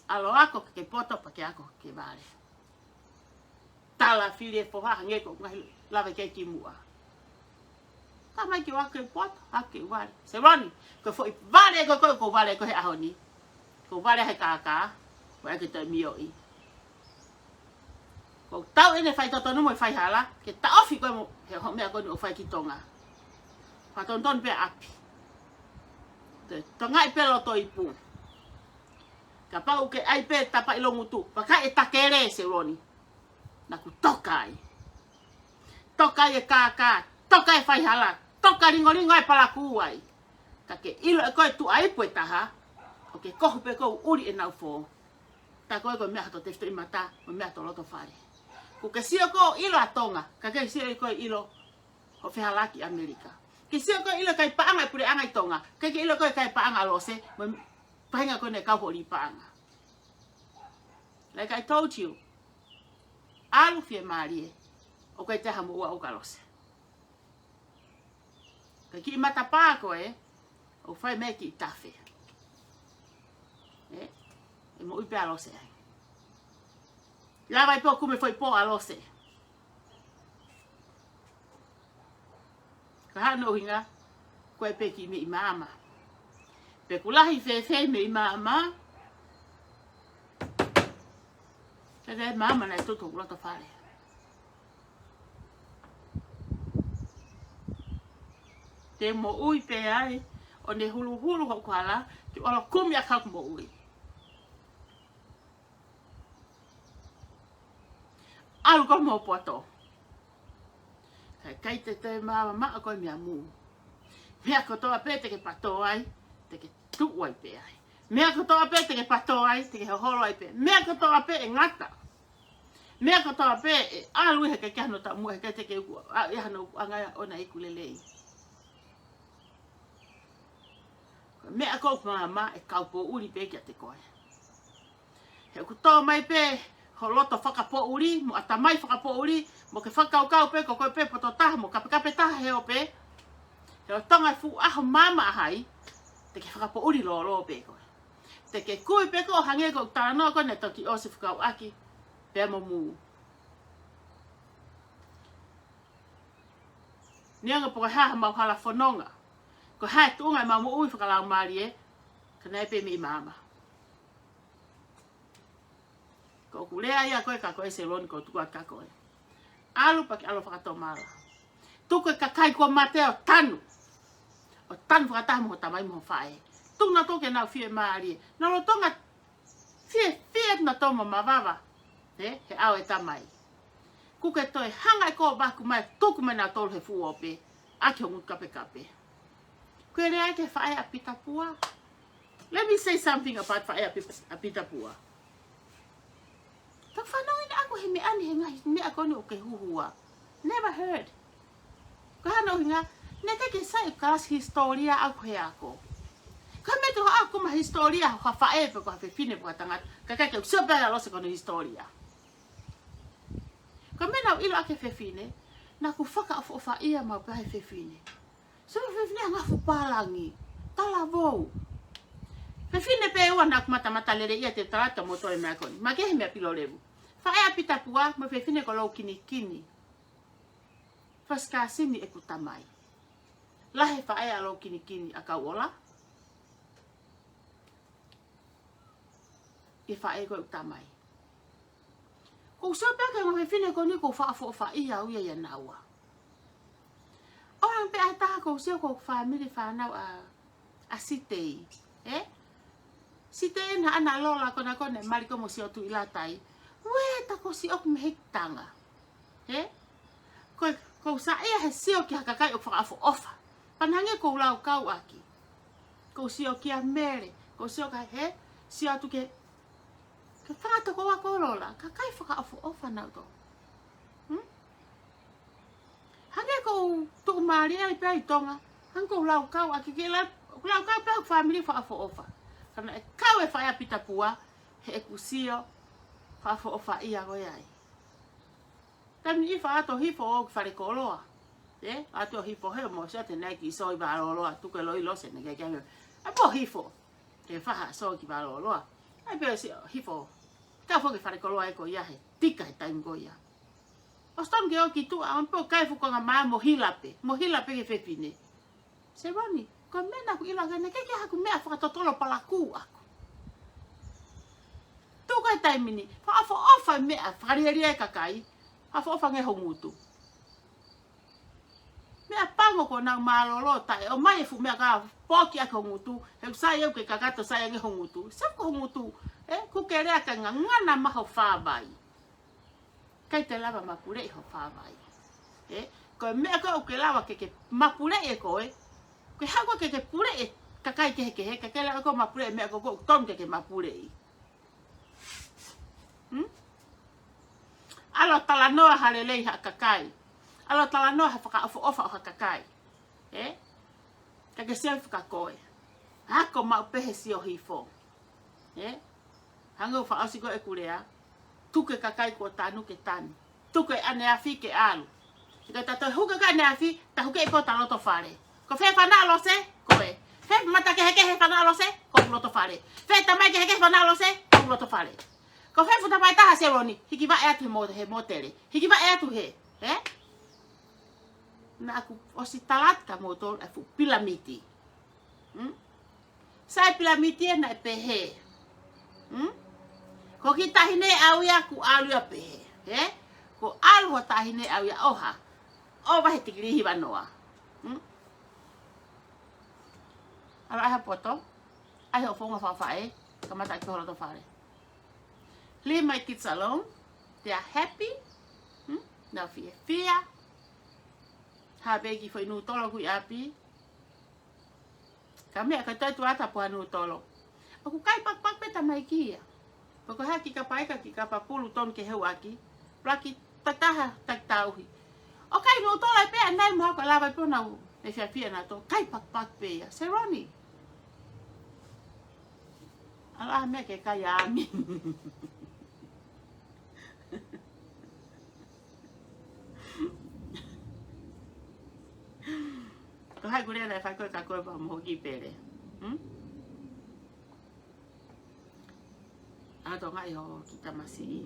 ʻAlu ʻo ako ke poto pea ke ako ke vale. Tala fili e foha hangē ko e ngaahi lave ki ai kimuʻa. Tamai ke u ako ke poto, ako ke vale. Seloni, ko e foʻi vale ko ē ʻoku ou vale ko ē he ʻaho ni. ʻOku ou vale he kākā, ʻoku ʻikai ke toe mioʻi. ʻOku ou tau ʻene fai totonu mo e fai hala, ke taʻofi koe mo, he hoʻo meʻa ko eni ʻoku fai ki Tonga. Fakatonutonu pē ʻapi. Toe tongaʻi pē loto ipu. Kapau ʻoku ke ʻai pē tapa ʻi loungutu, vakai e takele Seloni. naʻa ku toka ai. Toka ai e kākā, toka ai e faihala, toka lingolingo ai e palakū ai. Ka ke ʻilo ʻe koe tuʻa ipu ʻe taha, ʻo ke kohu pē ʻoku ʻuli ʻenau fō. Tā ko ē ko e meʻa ʻa hoto tefitoʻi mata, mo e meʻa ʻa hoto loto fale. ʻOku ke sio ʻoku ʻilo ʻa Tonga, ka ke sio ʻe koe ʻilo hoʻo fehālaaki ʻAmelika. Ke sio ʻoku ʻilo e kai paʻanga e puleʻanga ʻi Tonga, ka ke ʻilo ʻe koe e kai paʻanga ʻa Lose, mo e faʻahinga ko ē naʻe kau hoʻo lī paʻanga. Like I told you, ʻalu fiemālie, ʻoku ʻikai toe ʻi ai ha moʻua ʻoʻou kia Lose. Ka kiʻi matapā ko ē, ʻoku fai mei ai e kiʻi tafe. ʻE, ʻe moʻui pē ʻa Lose ai. Lava ai pē ʻo kumi e foʻi pō ʻa Lose. Ka hano ʻuhinga, ko e pē kiʻi meʻi maama. Pe ʻoku lahi fēfē e meʻi maama, ka ko e maama naʻe tutu ʻi hoku loto fale. Te u moʻui pē ai, ʻo ne huluhulu hoku hala, te u ʻalu ʻo kumi ʻa e kakai moʻui. ʻAlu koe mo ho poto. Ka ʻikai te te maama maʻa koe mei he mū. Meʻa kotoa pē te ke pato ai, te ke tuʻu ai pē ai. Meʻa kotoa pē te ke pato ai, te ke hoholo ai pē. Meʻa kotoa pē ʻe ngata. Meʻa kotoa pē ʻe ʻalu ʻi he ʻikai ke ʻi ai hano taumuʻa, he ʻikai te ke uku, ʻa, ʻi ai hano ʻanga ʻo na iku lelei. Ko e meʻa ʻoku maama ʻe kau poʻuli pē kiate koe. He ʻoku tō mai pē ho loto fakapoʻuli, mo ʻatamai fakapoʻuli, mo ke fakakaukau pē ko koe pē poto taha, mo kapekape taha he ope. He ʻoku tonga e fuʻu ʻaho maama ʻa hai, te ke fakapoʻuli lōlō pē koe. Te ke kui pē koe ʻo hangē ko e talanoa ko ē naʻe toki ʻosi fekauʻaki pea mo mū. Neongo pe ko e hā haʻamau hala fononga, ko e hā e tuʻunga ʻemau moʻui fakalaumālie, ka naʻe pē meʻi maama. Ko ʻeku lea ia ko ē kia koe Seloni, ʻoku ou tuku atu kia koe. ʻAlu pea ke ʻalu ʻo fakatomala. Tuku e kakai kuo mate ʻo tanu. ʻO tanu fakataha mo ho tamai mo ho faʻē. Tuku nautolu ke nau fiemālie. Naʻa nau tonga fiefia nautolu mo mavava. He, he ʻao e tamai. ʻOku ke toe hanga ʻe koe ʻo vaku mai, tuku mai nautolu he fuʻu ope. ʻAki ho ngutu kapekape. Ko e lea ki he faʻē ʻa Pita Pua. Let me say something about faʻē ʻa Pi-, ʻa Pita Pua. Ka fanongo ʻi he ako he meʻa ni he ngaahi meʻa ko eni ʻoku ke huhua. Never heard. Ko hano ʻuhinga, naʻe ʻikai ke sai ʻeku kalasi hisitōlia ʻaʻaku he ako. Ka mei he ako mo e hisitōlia ʻa ha faʻē pe ko ha fefine pe ko ha tangata, ka ʻikai ke u sio pē ʻa Lose ki hono hisitōlia. Ko e meʻa naʻa ku ʻilo ʻaki e fefine, naʻa ku fakaʻofoʻofaʻia maʻu pē ʻe he fefine. Sio, fefine ʻa e ngaahi fuʻu pālangi, talavou. Fefine pē ʻe ua naʻa ku matamata lelei ʻia te u tala atu kiate kimoutolu e meʻa ko eni. Makehe mei Pilolevu. Faʻē ʻa Pita Pua, mo e fefine ko Loukinikini. First cousin ʻeku tamai. Lahi e faʻē ʻa Loukinikini ʻa Kauʻola. ʻI he faʻē ko ē ʻeku tamai. ʻOku ou sio pē ki he ngaahi fefine ko eni ʻoku ou fakaʻofoʻofaʻia au ia ʻia naua. ʻO hangē pē ʻa e taha ʻoku ou sio ko e fāmili fānau ʻa, ʻa Sitei. Ē? Sitei ena ana lola ko ena ko ena mali ko ē mo Siotuʻilatai. Uē, tā ko Sio ʻoku mehikitanga. Ē? Ko e, ʻoku ou saiʻia he sio ki ha kakai ʻoku fakaʻofoʻofa. Pea hangē ʻoku ou laukau ʻaki. ʻOku ou sio kia Mele, ʻoku ou sio ki he, sio atu ki he, ki he fanga tokoua ko ē ʻo lola, kakai fakaʻofoʻofa nautolu. Hmm? Hangē ʻoku ou tuʻumālie ai pē ʻi Tonga, hangē ʻoku ou laukau ʻaki ke la, ʻoku ou laukau pē ʻa e fāmili fakaʻofoʻofa. Ka naʻe kau e faʻē ʻa Pita Pua, heʻeku sio fakaʻofoʻofaʻia ko ē ai. Taimi ʻe niʻihi ʻoku ou ʻalu ʻo hifo ʻo ʻoku fale koloa. Ē, ʻalu ʻo hifo he mo sio te nai ki soi vā loloa, tuku e loi Lose ne ke ke ame. ʻAlu ʻo hifo. Ke faha soi ki vā loloa. ʻAi pē ʻo sio hifo. Ka foki fale koloa ē ko ia he tika he taimi ko ia. ʻOsi tonu ke ō ki tuʻa, ʻalu pē ʻo kai e fuʻu konga mā mo hila pē. Mo hila pē ki he fefine. Seloni, ko e meʻa naʻa ku ʻilo ʻaki ʻe naʻe ʻikai ke ʻi ai haku meʻa fakatotolo palakū ʻaʻaku. Tuku e taimi ni, fakaʻofoʻofa e meʻa, fakalielia e kakai, fakaʻofoʻofa ange ho ngutu. Meʻapango ko ʻenau mālōlō taʻe ʻomai e fuʻu meʻa ka poki ʻaki ho ngutu, he ʻoku sai ʻeku ke kakato sai ange ho ngutu. Sai ko ho ngutu, ē, ʻoku ke lea ka ngangana mai ho fāvai. ʻIkai te lava mapuleʻi ho fāvai. Ē? Ko e meʻa ko ē ʻoku ke lava ke ke mapuleʻi ʻe koe, ke haʻu koe ke ke puleʻi e kakai kehekehe, ka ke lava koe mapuleʻi e meʻa ko ē ʻoku totonu ke ke mapuleʻi. Hmm? ʻAlu ʻo talanoa ha lelei ha kakai. ʻAlu ʻo talanoa ha fakaʻofoʻofa ʻo ha kakai. Ē? Ka ke sio fika koe. Ako maʻu pē he sio hifo. Ē? Hangē ʻoku fakaʻosi ko ē ʻeku lea. Tuku e kakai kuo tanu ke tanu. Tuku e ʻaneafi ke ʻalu. He ka ta toe hū kakai ʻaneafi, ta hū ke ʻi ko ta loto fale. Ko fē fānau Lose, ko ē. Fē mata kehekehe fānau Lose, ko loto fale. Fē tamai kehekehe fānau Lose, ko loto fale. Ko fē fuʻu tamai taha Seloni, hiki vaʻe atu he mo-, he motele. Hiki vaʻe atu he, ē? Naʻa ku ʻosi tala atu kia moutolu e fuʻu pilamiti. Hmm? Sai pilamiti ē naʻe pehē. Hmm? Ko ki taʻahine ʻau ia kuo ʻalu ia pehē. Ē? Kuo ʻalu ho taʻahine ʻau ia ʻo hā. ʻO vahe tikilī hiva noa. Hmm? ʻAlu ʻai ha poto. ʻAi hoʻo founga fakafaʻē. Kamata ʻi ho loto fale. Leave my kids alone. They are happy. Hmm? Nau fiefia. Hā pē ki foʻi nūtolo kui ʻapi. Ka meʻa ka tau tuata pua nūtolo. ʻOku kai pakpak pē tamaiki ia. Pea ko e hā ki kapa ika ki kapa pulu tonu ke heuaki. Plaki tataha taki tauhi. ʻO kai nūtolo ai pē ʻanai mo hako lava pē nau. Ne fiafia nautolu kai pakpak pē ia. Seroni. ʻAlu ʻai ha meʻa ke kai ʻa ami. Ko hai kulea naʻe fai ko ē ka ko e pa mo hoki pele. Hmm? ʻAlu ʻo ngaʻi ho kiʻi tamasiʻi.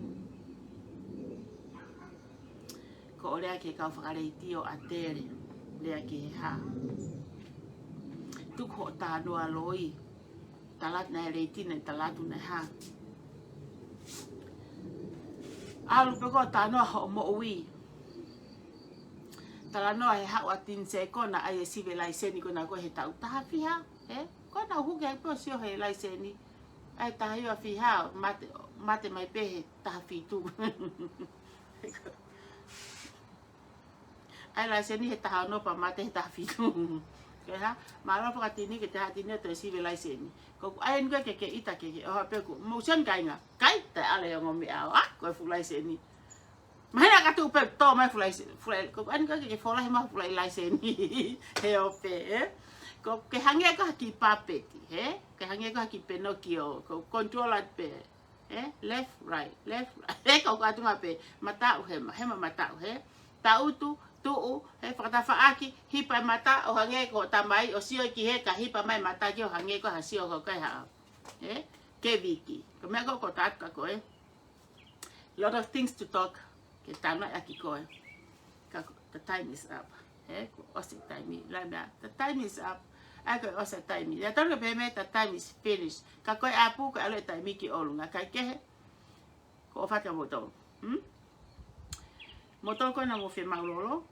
Ko ʻo lea ki he kau fakaleitio ʻa Tele. Lea ki he hā. Tuku hoʻo talanoa loi. Tala atu naʻe leiti naʻe tala atu naʻe hā. ʻAlu pē ko ē talanoa hoʻo moʻui. Talanoa he haʻu ʻa Tinisē ko ē naʻe ʻai e sivi laiseni ko ē naʻe ko ē he taʻu taha fiha, ē? Ko ē naʻe huki ai pē ʻo sio he laiseni. ʻAi taha hiva fiha, mate, mate mai pē he taha fitu. ʻAi laiseni he taha ono pea mate he taha fitu. Ke hā, mālō fakatini ke te haʻu Tini ʻo toe sivi laiseni. Ko ʻeku ʻai eni ko ē ke ke ʻita ke ke ʻoha pē kuo mou sio ni kāinga. Kai, taʻeʻalo e ongo meʻa ʻo, ʻa, ko e fuʻu laiseni. Mahina ka tuʻu pē tō mai fuʻu laiseni. Fuʻu lai-, ko ʻeku ʻai eni ko ē ke ke folahi mai fuʻu lai laiseni. He ʻo pē, ē? Ko ke hangē ko ha kiʻi papeti, ē? Ke hangē ko ha kiʻi Pinocchio, ko control atu pē. Ē, left, right, left, right. Ē, ko ʻeku ʻatunga pē, mataʻu hema, hema mataʻu, ē. Taʻutu, tuʻu, ē, fakatafaʻaki, hipa e mata, ʻo hangē ko e tamai, ʻo sio ki hē ka hipa mai mata ki ʻo hangē ko ha sio ko kai ha. Ē, ke viki. Ko e meʻa ko ē ko tatu ka ko ē. Lot of things to talk. Ke tana ʻaki ko ē. Ka ko, the time is up. Ē, kuo ʻosi e taimi. Lai meʻa, the time is up. ʻAi ko e ʻosi e taimi. Ia tonu ke pehē mai, the time is finished. Ka ko e ʻapu, ko e ʻalu e taimi ki ʻolunga. Kai kehe, ko e ʻofa atu kia moutolu. Hmm? Moutolu ko ena mo fe maulolo.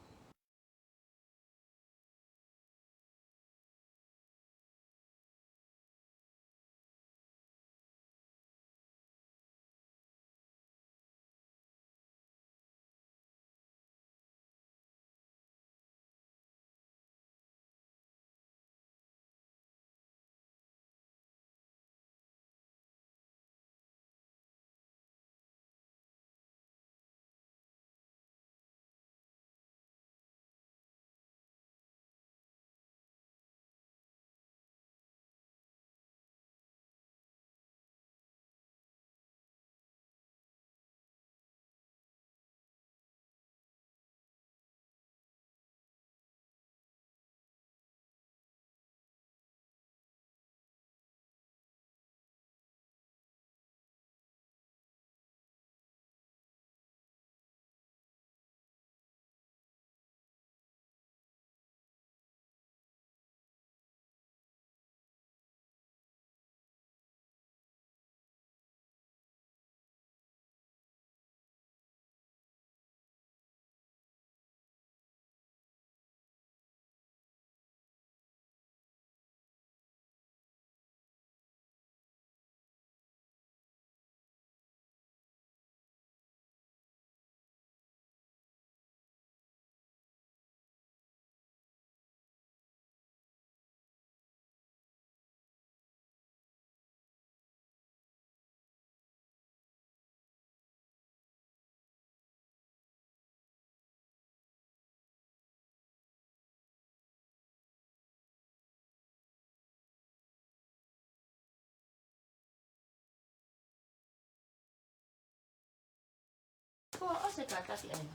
Kuo ʻosi e kātaki ʻeni.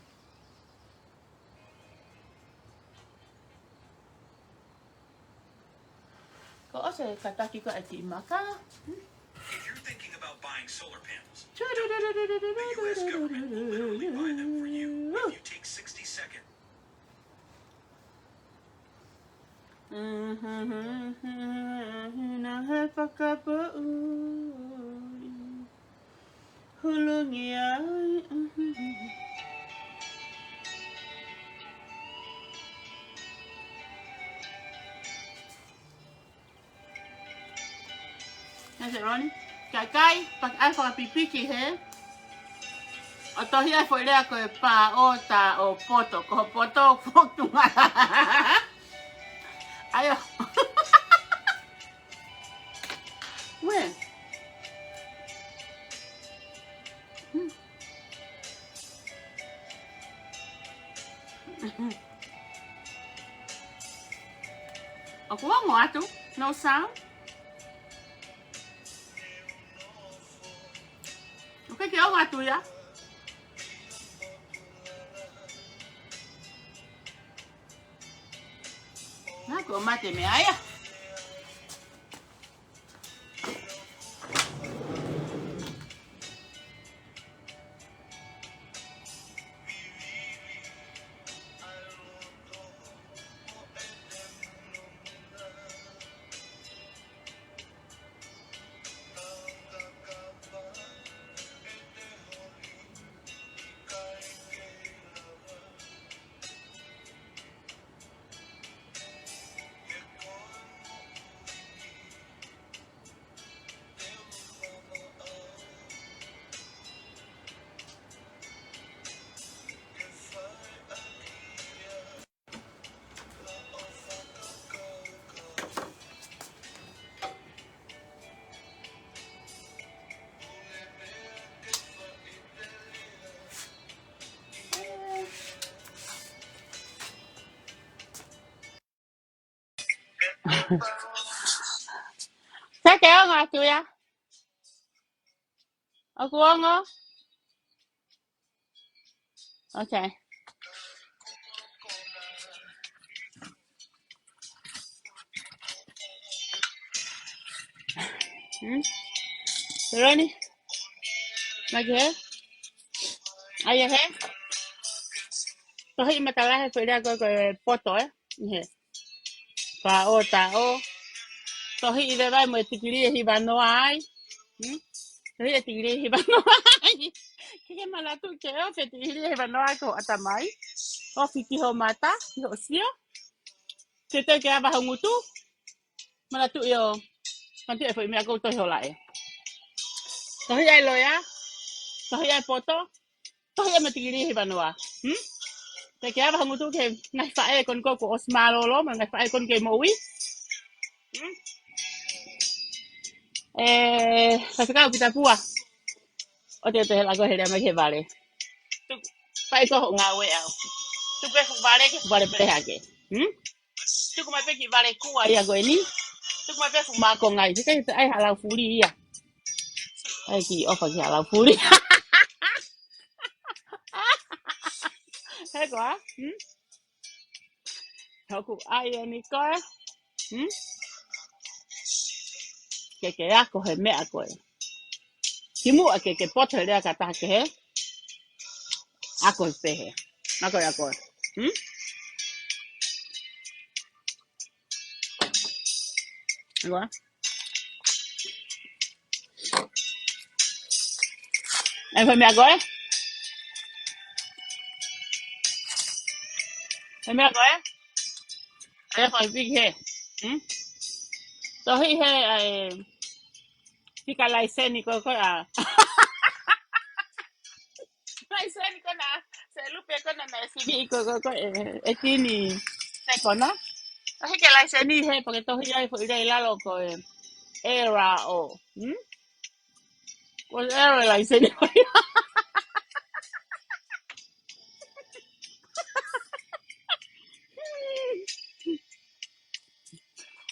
Kuo ʻosi e kātaki ko ē ʻa e kiʻi maka. If you're thinking about buying solar panels, the U S government will literally buy them for you if you take sixty seconds. Naʻe fakapoʻuli. Hulungia. Nā se Roni. Kai kai, paki ai fakapipiki he. ʻO tohi ai foʻi lea ko e pā ʻo tā ʻo poto, ko poto fotunga. ʻAio. Ue. Hmm. ʻOku ongo atu, no sound. ʻOku ʻikai ke ongo atu ia. Naʻa kuo mate meʻa ia. Sai ke ongo atu ia. ʻOku ongo? Okay. Hmm? Roni? Lagi he? ʻAi he? Tohi ʻi matalahi foʻi lea ko e, ko e poto, ē? ʻI he. Pā ʻo tā ʻo. Tohi ʻi leva mo e tikilī ʻe hiva noa ai. Hmm? Tohi e tikilī ʻe hiva noa ai. Ke ke manatu ke ʻofi e tikilī ʻe hiva noa ai ko ʻatamai. ʻOfi ki ho mata, ki ho sio. Ke te ke ava ho ngutu. Manatu ʻio. Manatu e foʻi meʻa kou tohi hola e. Tohi ai loea. Tohi ai poto. Tohi ai mo e tikilī ʻe hiva noa. Hmm? Te ke ava ho ngutu ki he ngaahi faʻē ko eni ko ē kuo ʻosi mālōlō, mo e ngaahi faʻē ko eni kei moʻui. Hmm? ʻE, ka se kau kita pua. ʻO te, te hela ko e hele mai ki he vale. Tuku, fai ko ho ngāue au. Tuku e fuʻu vale ki he fuʻu vale pele hake. Hmm? Tuku mai pē ki vale kua ia ko eni. Tuku mai pē fuʻu mākonga ai. He ʻikai te ʻai ha lau fuli ia. ʻAi ki ʻofa ki ha lau fuli. He koā? Hmm? Hoku ʻai eni ko ē. Hmm? Ke ke ako he meʻa ko ē. Kimuʻa ke ke poto he lea ka taha kehe. Ako he pehe. Ako e ako e. Hmm? Ako e. ʻE fai meʻa ko ē? Fai meʻa ko ē? ʻE fai piki he. Hmm? Tohi he, ʻai, fika laiseni ko ē ko ē ʻa. Laiseni ko ena, se lupe ko ena naʻe sivi ko ē ko ē ko ē, ʻe, ʻe tini. Sai ko ena. Tohi ke laiseni he, pea ke tohi ai foʻi lea ʻi lalo ko e. Era o. Hmm? Ko e era laiseni.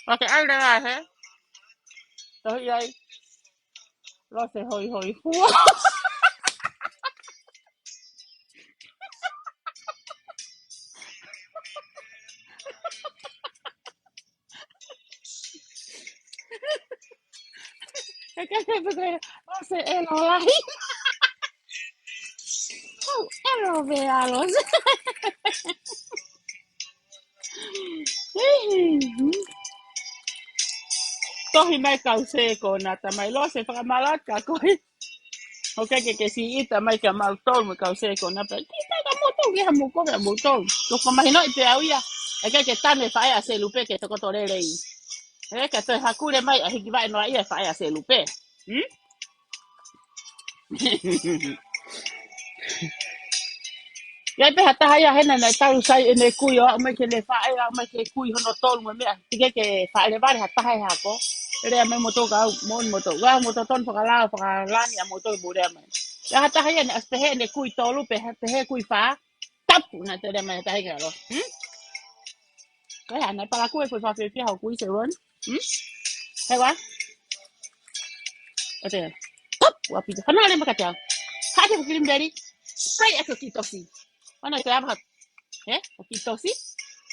Pea ke ʻai leva he. Tohi ai. Lo se hoi hoi fua. Ka ke pe ko e, ʻosi e ʻelo lahi. Au, ʻelo vealo. Tohi mai kau sēkona, tamai Lose, fakamālō atu kia koe. ʻOku ʻikai ke ke siʻi ʻita mai kia mautolu mo e kau sēkona pē. Kiʻi tā ka moutolu, ki ha mou kovi ʻa moutolu. Ko ko mahinoʻi pē au ia. ʻIkai ke tane faʻē ʻa Selupe ke tokoto lelei. ʻE, ka toe hakule mai, ʻa hiki vaʻe noa ia faʻē ʻa Selupe. Hmm? ʻI ai pē ha taha ia hena naʻe talu sai ʻene kui ʻo aʻu mai ki heʻene faʻē, aʻu mai ki he kui hono tolu mo e meʻa. Tike ke faʻele vale ha taha e hako. Lea mai moutolu ka au, mo moutolu. Ua moutolu tonu fakalao, fakalani ʻa moutolu mo lea mai. ʻI ai ha taha ia naʻe ʻasi pehē ʻene kui tolu, pehē, pehē kui fā. Tapu, naʻe toe lea mai ha taha ia ka lo. Hmm? Ko ia, naʻe palakū e foʻi fafefia ho kui se ron. Hmm? He ua? ʻO te. Top! Ua pito. Hana le maka te au. Hake ko kilim beri. Spray ake ki tosi. Wana te ava. He? Ko ki tosi.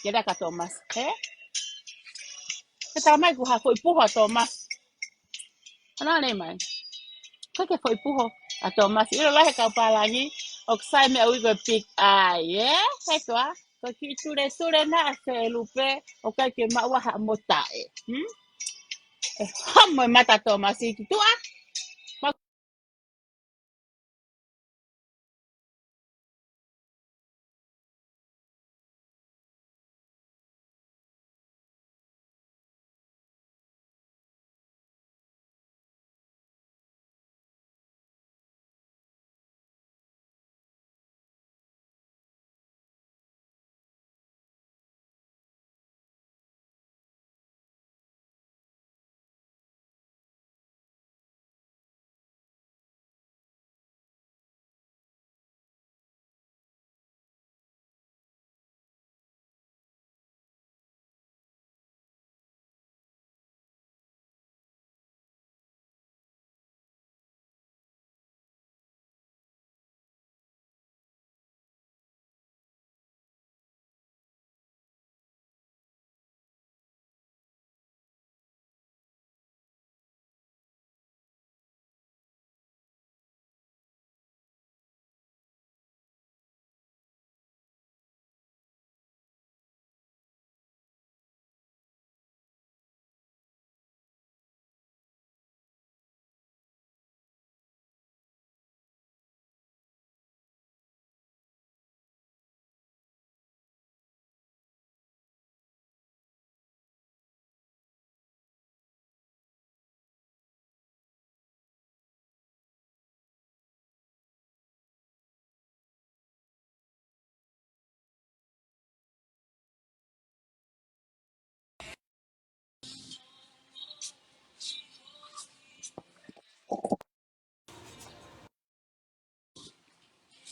Ke da ka Thomas. He? Ke tā mai ku ha foʻi puha Thomas. Hana le mai. Ko ke foʻi puha a Thomas. ʻIlo lahi kau pālangi. ʻOku sai meʻa ui ko e big eye. He? He toa. Ko ki ture ture na a Selupe, ʻoku ʻikai ke maʻu ha mo taʻe. Hmm? E hamo e mata Tomasi ki tuʻa. Ma-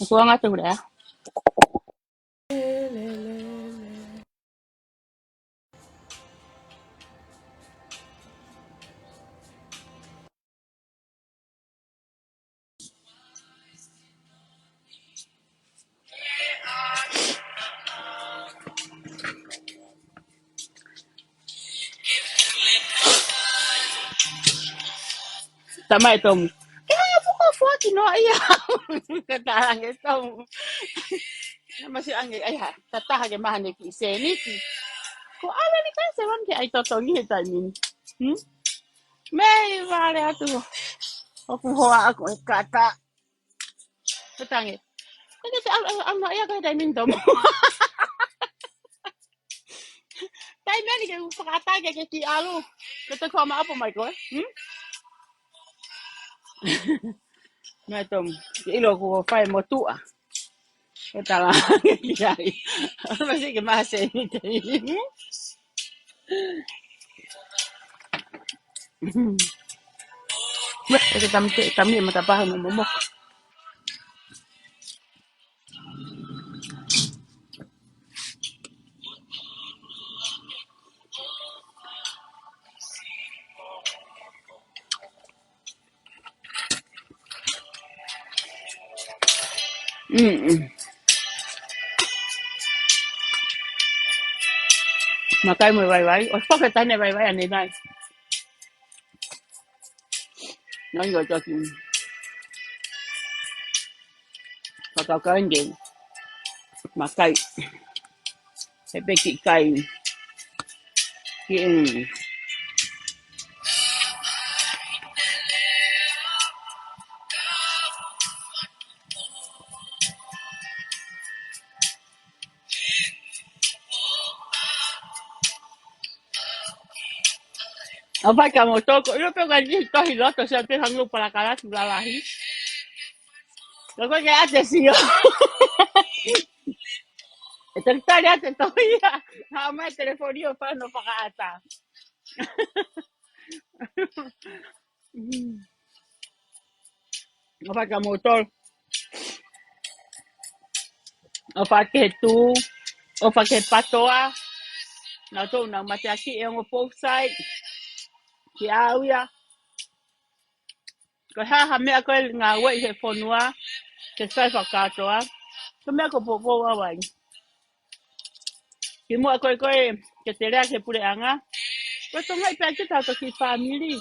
Kuanga te ure, ā? Tamai Tomu. Ke hanga fuko fuaki noa ia. Ke talange Tomu. Naʻe masiʻi ange, ʻai ha, tataha ke maha ne kiʻi sēniti. Ko ala ni kai se wan ke ʻai totongi he taimi ni. Hmm? Mei vale atu. ʻOku hoa aku e kata. Ko tangi. Ko te alu, alu, alu, ia ko he taimi ni Tomu. Taimi ni ke u fakatake ke ki alu. Ko te kua ma apo mai koe. Hmm? Mai Tomu. Ke ʻilo kuo fai mo tuʻa. Ko tala ke ki ai. Alu masiʻi ke maha sēniti. Hmm? Ua, ʻe ke tam-, te-, tami e matapahu mo momo. Mm-mm. Makai mo e vaivai. ʻOsi pau ke taʻane vaivai ʻanenai. Nani o taki. Fakakainge. Makai. He peki kai. Ki en. ʻOfa kiate kimoutolu, ʻilo pē ʻoku ʻi ai e tohi loto, sia te hangē palakalasi lalahi. Ka ko e ke ʻate sio. ʻE te tali ʻate tohi ia. Haʻu mai e telefoni ʻo fano fakaʻata. ʻOfa kiate kimoutolu. ʻOfa ki he Tuʻi. ʻOfa ki he PATOA. Naʻa tau nau mateaki e ongo pousai. Ki au ia. Ko e hā ha meʻa ko e ngāue ʻi he fonua. Ke sai fakakātoa. Ko e meʻa ko e poupou ʻa wai. Kimuʻa ko e ko e ke te lea ki he puleʻanga. Ko e tonga i pea kita toki fāmili.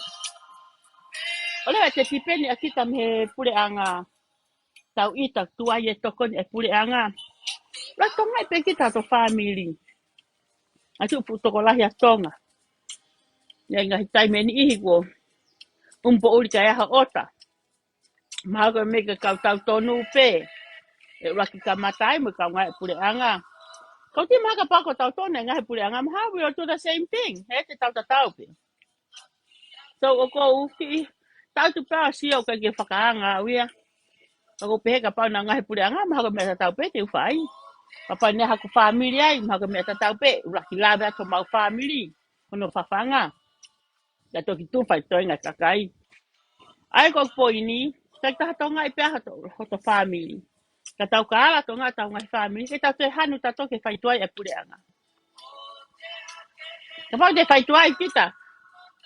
ʻOku lea te tipeni ʻa kita mei he puleʻanga. Tau ʻita tuai e tokoni e puleʻanga. ʻOku tonga i pea kita to fāmili. ʻA tu pu tokolahi ʻa Tonga. Ia ngaahi taimi ʻe niʻihi kuo ʻumu poʻuli kae ʻaho ʻota. Mahalo ko e meʻa ke kau tau tonu pē. ʻE ʻuluaki kamata ai mo e kaungā e puleʻanga. Kau ti mahalo kapau ko tau tonu e ngaahi puleʻanga, mahalo we all do the same thing. He te tau tatau pē. So, ʻoku ou kiʻi tau tu pē ʻo sio ʻoku ʻikai ke fakaanga au ia. Ka ʻoku ou pehē kapau naʻa ngaahi puleʻanga, mahalo ko e meʻa tatau pē te u fai. Kapau naʻe haku fāmili ai, mahalo ko e meʻa tatau pē, ʻuluaki lave atu homau fāmili. Ko hono fafanga. Ka toki tufa e toenga e kakai. ʻA ia ko e poini, ʻikai taha tonga i pea hoto, hoto fāmili. Ka tau ka ala tonga tau ngaahi fāmili, ke tau toe hanu tautolu ke fai tuai e puleʻanga. Kapau te fai tuai kita,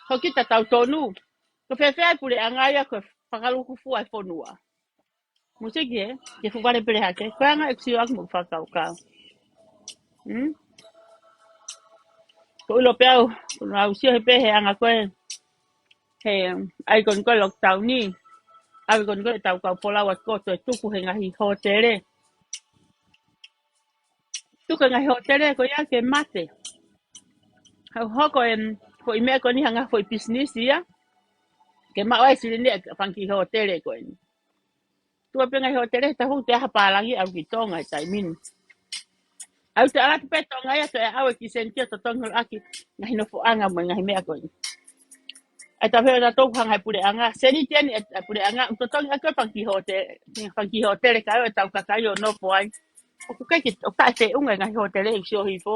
ko kita tau tonu. Ko fēfē e puleʻanga ia ko e fakalūkufua e fonua. Musiki ē, ke fuʻu vale pele hake. Ko e anga e sio ʻaku mo fakakaukau. Hmm? Ko ʻilo pē au, ko ʻenau sio he pē he anga ko e, he ʻai ko eni ko e lockdown ni. ʻAve ko eni ko e tau kau folau atu ko e toe tuku he ngaahi hōtele. Tuku he ngaahi hōtele ko ia ke mate. Hau hoko e foʻi meʻa ko eni hanga foʻi pisinisi ia. Ke maʻu ai silini e fanga kiʻi hōtele ko eni. Tuʻa pē ngaahi hōtele, tahu te aha pālangi ʻalu ki Tonga he taimi ni. ʻAlu te ala pē Tonga ia, toe ʻave e kiʻi sēniti ʻo totongi holo ʻaki ngaahi nofoʻanga mo e ngaahi meʻa ko ē. ʻAi tau hea tautolu hanga he puleʻanga. Sēniti eni e puleʻanga, ʻo totongi ʻaki e fanga kiʻi hōtele, fanga kiʻi hōtele kae ʻoua e tau kakai ʻo nofo ai. ʻOku ʻikai ke, ʻoku taʻe feʻunga e ngaahi hōtele ʻi sio hifo.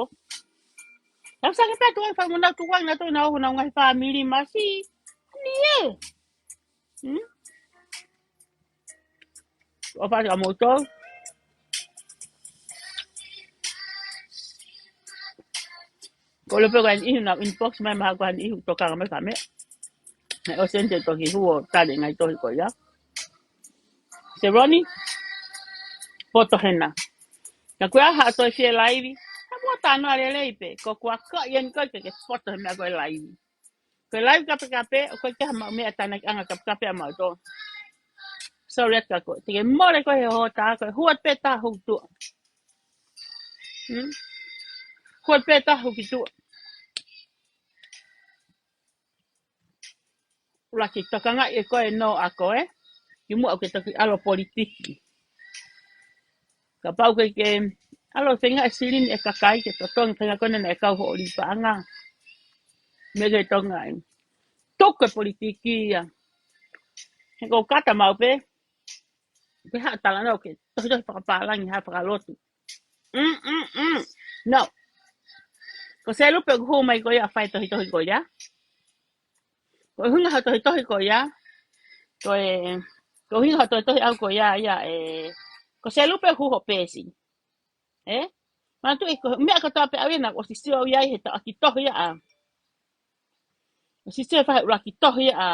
Tau sake pē tuʻa e fanga monau tuʻa ʻi nautolu ʻenau ngaahi fāmili masi. Ni ē. Hmm? ʻOfa kiate kimoutolu. Ko e lopea ko e niʻihi ʻoku nau inbox mai mahalo ko e niʻihi ʻoku tokanga mai ka meʻa. He ʻosi eni te toki hū ʻo tali e ngaahi tohi ko ia. Seroni, poto hena. Ka ko e hā toe fie laivi. Ka mo tano a lelei pē. Ko kua ka ien ko ke ke poto he meʻa ko e laivi. Ko e laivi kapekape, ʻoku ʻikai ke ha maʻu meʻa tānaki ʻanga kapekape ʻa mautolu. Sorry atu ka ko e. Te ke mole ko e he hota, ko e huat pē tahu tuʻa. Hmm? Huat pē tahu ki tuʻa. ʻUluaki tokangaʻi e ko e no a ko e. Kimuʻa ke toki ʻalu politiki. Kapau ke ke ʻalu feinga e silini e kakai ke totongi feinga ko ena naʻe kau hoʻo lipaʻanga. Meʻa ke tonga ai. Tuku e politiki ia. He ko kata mau pē. Ke haʻu talanoa ke tohitohi fakapālangi ha fakalotu. Mm, mm, mm. No. Ko Selupe ʻoku hū mai ko ia ʻo fai tohitohi ko ia. Ko e ʻuhinga ha tohitohi ko ia. Ko e, ko e ʻuhinga ha tohitohi ʻaʻaku ko ia, ia ē. Ko Selupe ʻoku hū ho peesi. Ē? Manatuʻi ko e meʻa kotoa pē ʻaʻaku ia naʻa ku ʻosi sio au ia ʻi he taʻaki tohi ia ʻa. ʻOsi sio he faʻahi ʻuluaki tohi ia ʻa.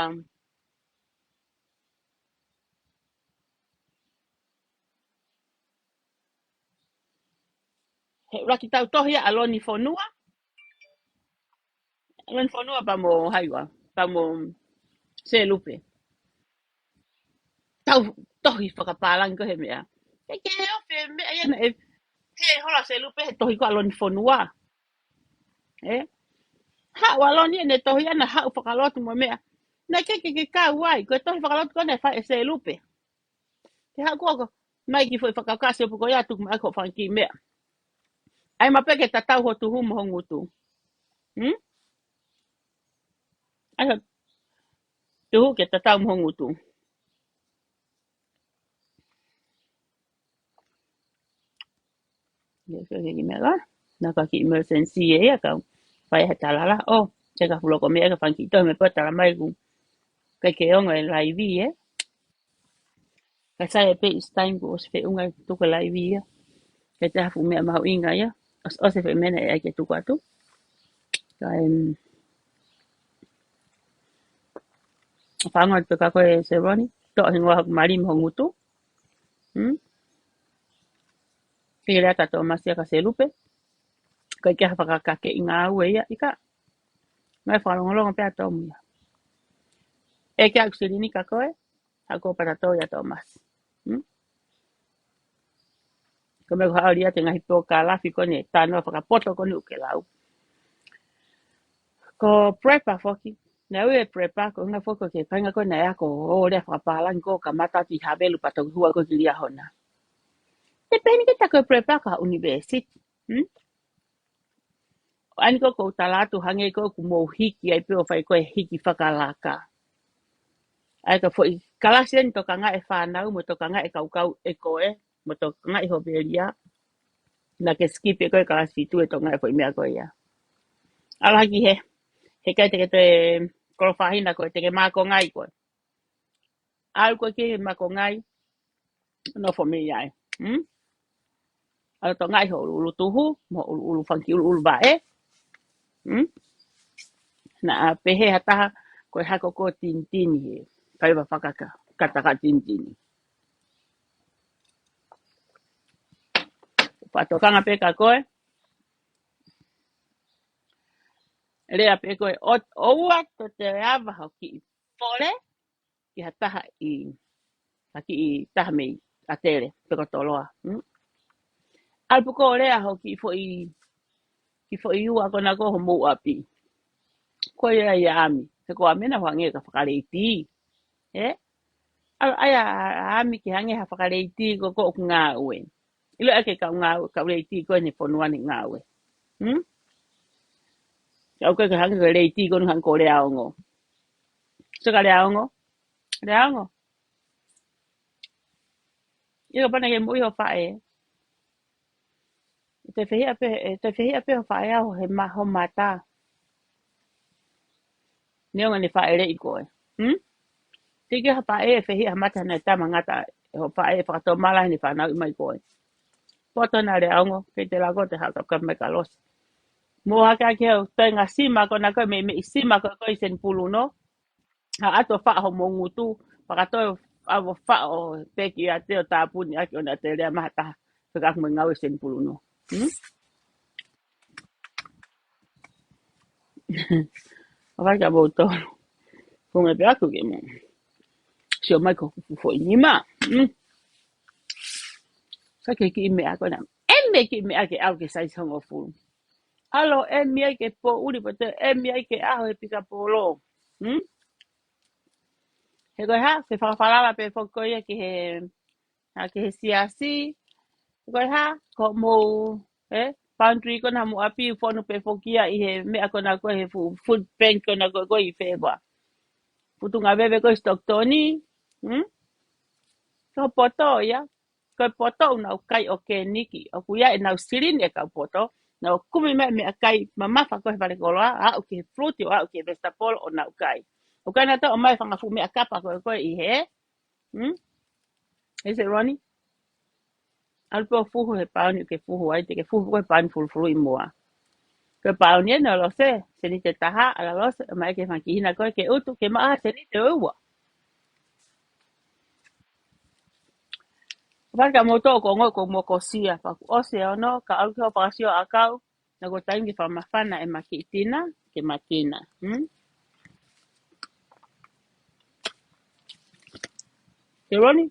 He ʻuluaki tau tohi ia ʻa Loni Fonua. Loni Fonua pea mo Haiwa, pea mo Selupe. tau tohi fakapālangi ko e hā e meʻa. Ke ke ofi e meʻa ia naʻe, he hola Selupe he tohi ko ē ʻa Loni Fonua. Ē? Haʻu ʻa Loni ʻene tohi ʻana haʻu fakalotu mo e meʻa. Naʻe ʻikai ke ke kau ai, ko e tohi fakalotu ko ē naʻe fai ʻe Selupe. Ke haʻu ko ē ko, mai ki he foʻi fakakasi ʻoku ko ia tuku mai ko e fanga kiʻi meʻa. ʻAi mai pē ke tatau ho tuhu mo ho ngutu. Hmm? ʻAi ho tuhu ke tatau mo ho ngutu. Ia, so ke kiʻi meʻa la. Naʻa ka kiʻi emergency ē ia ka fai ha talala. ʻO, te ka fulo ko meʻa ka fanga kiʻi tohi mai pē tala mai ku. Ke ke ongo e laivi ē. Ka sai e pē it's time kuo ʻosi feʻunga e tuku e laivi ia. Ke te hafu meʻa mahuʻinga ia. ʻOsi, ʻosi e feʻunga ʻe ʻai ke tuku atu. Ka em, fango atu pē ka ko e Seroni. Toʻo hingoa haku mali mo ho ngutu. Hmm? Ke lea ta Tōmasi ʻa ka Selupe. Ko e ke ha fakakake ʻi ngāue ia ʻi ka. Ngai fakalongolongo pē ʻa Tomu ia. ʻE ke aku silini ka ko e, ha ko patato ia Tōmasi. Hmm? Ko me ko haʻu ia te ngaahi pō ka lafi ko ne, tano fakapoto ko ne uke lau. Ko prepa foki. Naʻe ui e prepa, ko nga foki ko ke painga ko ne ako, o lea fakapālangi ko ka mata ki Havelu pato hua ko ki Liahona. Te peni ke ta ko prepa ka university. Hmm? ʻAni ko ko tala atu hangē ko ʻoku mou hiki ai pē ʻo fai ko e hiki fakalaka. ʻAi ka foʻi kalasi eni tokangaʻi e fānau, mo tokangaʻi e kaukau ʻe ko ē, mo tokangaʻi ho velia. Naʻa ke skip e ko e kalasi fitu e tokangaʻi e foʻi meʻa ko ia. ʻAlu hake he, he kai te ke toe kolofāhina ko e te ke mākonga ai ko e. ʻAlu ko e ke mākonga ai, nofo mei ai. Hmm? ʻAlu tokangaʻi ho ʻuluʻulu tuhu, mo ʻuluʻulu fanga kiʻi ʻuluʻulu vaʻe. Hmm? Naʻa pehē ha taha, ko e hako ko tinitini he, kai va fakaka, kataka tinitini. Patokanga pē ka ko e, lea pē ko e, ʻo, ʻoua te te ava ho kiʻi fole, ki ha taha ʻi, ha kiʻi taha mei ʻAtele, pe ko Toloa. Hmm? ʻAlu pē ko lea ho kiʻi foʻi, kiʻi foʻi ua ko na ko ho mou ʻapi. Ko ia ia ami, he ko ami na hangē ka fakaleiti. Ē? ʻAlu ʻai ʻa, ʻa ami ke hangē ha fakaleiti ko ko ʻoku ngāue. ʻIlo ʻa ke kau ngāue, kau leiti ko e ne fonua ne ngāue. Hmm? Kau ke hangē ko leiti ko ne hangē ko Leaongo. So ka Leaongo. Leaongo. ʻIo pana ke mui ho faʻē. Te fehiʻa pē, te fehiʻa pē ho faʻē au he ma, ho mata. Neongo ne faʻeleʻi koe. Hmm? Tiki ha faʻē fehiʻa ha mata ne tama ngata, ho faʻē fakatomala ne fānau ʻi mai koe. Poto na Leaongo, kei te lako te haka ka mai ka losi. Mo hake ake au, te nga sima ko na koe, me, me i sima ko koe i Senipulu no. Ha ato faʻo ho mo ngutu, fakatoe avo faʻo peki a te o tāpuni ake ona te lea maha taha. Fekaka mo ngāue Senipulu no. Hmm? ʻAvai ka mou tolu. Ko me pe aku ke mou. Sio mai ko fufu i nima. Hmm? Sa ke kiʻi meʻa ko na. ʻEmi kiʻi meʻa ke au ke saisi hongofulu. ʻAlu ʻemi ai ke pōʻuli pē te ʻemi ai ke ʻaho he pika polo. Hmm? He ko e hā, ke fakafalala pē foki ko ia ki he, ha, ki he siasi. Ko e hā, ko mou, ē, pantry ko na mo ʻapi fonu pē foki ia ʻi he meʻa ko na ko he fu-, food bank ko na ko ko i fēvā. Futunga veve ko i Stockton, hmm? Ko poto ia. Ko e poto ʻoku nau kai ʻokeniki, ʻoku ʻi ai ʻenau silini e kau poto, nau kumi mai meʻakai mamafa ko e fale koloa, aʻu ki he fruit, ʻo aʻu ki he vegetable ʻo nau kai. ʻOku ʻi ai nautolu ʻomai fanga fuʻu meʻa kapa ko e ko e ʻi he, hmm? Is it Ronnie? ʻAlu pē ʻo fuhu he pauni, ke fuhu ai, te ke fuhu ko e pauni fulufulu ʻi mua. Ko e pauni ʻe nau lose, seniti ʻe taha, ʻalu lose, mai ke fanga kiʻi hina ko e ke utu, ke maʻa seniti ʻe ua. Pea ka mou toʻo ko ngoi ko mou ko sia, pea kuo ʻosi e ono, ka ʻalu ki ho fakasio ʻakau, na ko taimi ke fakamafana e makiʻi tina, ke makina. Hmm? Loni,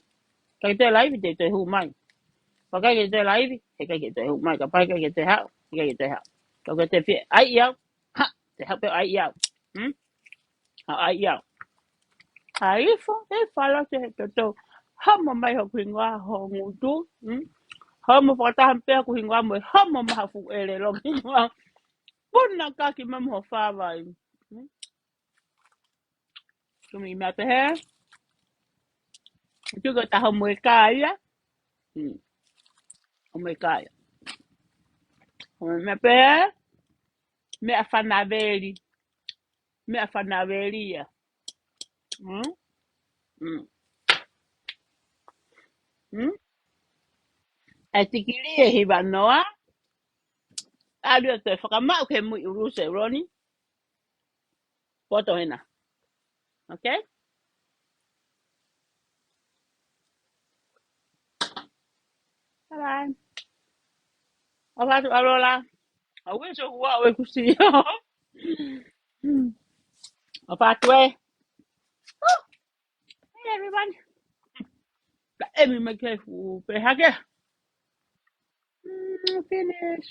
ʻikai ke toe laivi, te u toe hū mai. Pea ʻikai ke toe laivi, heʻikai ke toe hū mai. Kapau ʻikai ke toe haʻu, heʻikai ke toe haʻu. Ka ʻoku te fie ʻai au, ha, te haʻu pē ʻo ʻai au. Hmm? Ha, ʻai au. ʻAi ifo, ʻe fala te he toto. Hamo mai hoku hingoa, ho ngutu. Hmm? Hamo fakataha pē hoku hingoa mo e hamo maha fu ele lo hingoa. Puna kaki mamu ho fāvai. Hmm? Kumi mea pehē. Tuku taha mo e kaia. Hmm. Mo e kaia. Kumi mea pehē. Meʻa fanaveli. Meʻa fanaveli ia. Hmm? Hmm. Hmm? ʻE tikili ʻe hiva noa. ʻAlu atu e fakamaʻu ke mui ulu se Loni. Poto hena. Okay? Bye bye. ʻOfa atu ʻalu la. I wish ʻoku ʻi ai ʻeku sio. Hmm. ʻOfa atu ē. Oh. Hey everyone. Ka emi mai ke fu pe hake. Mm, finish.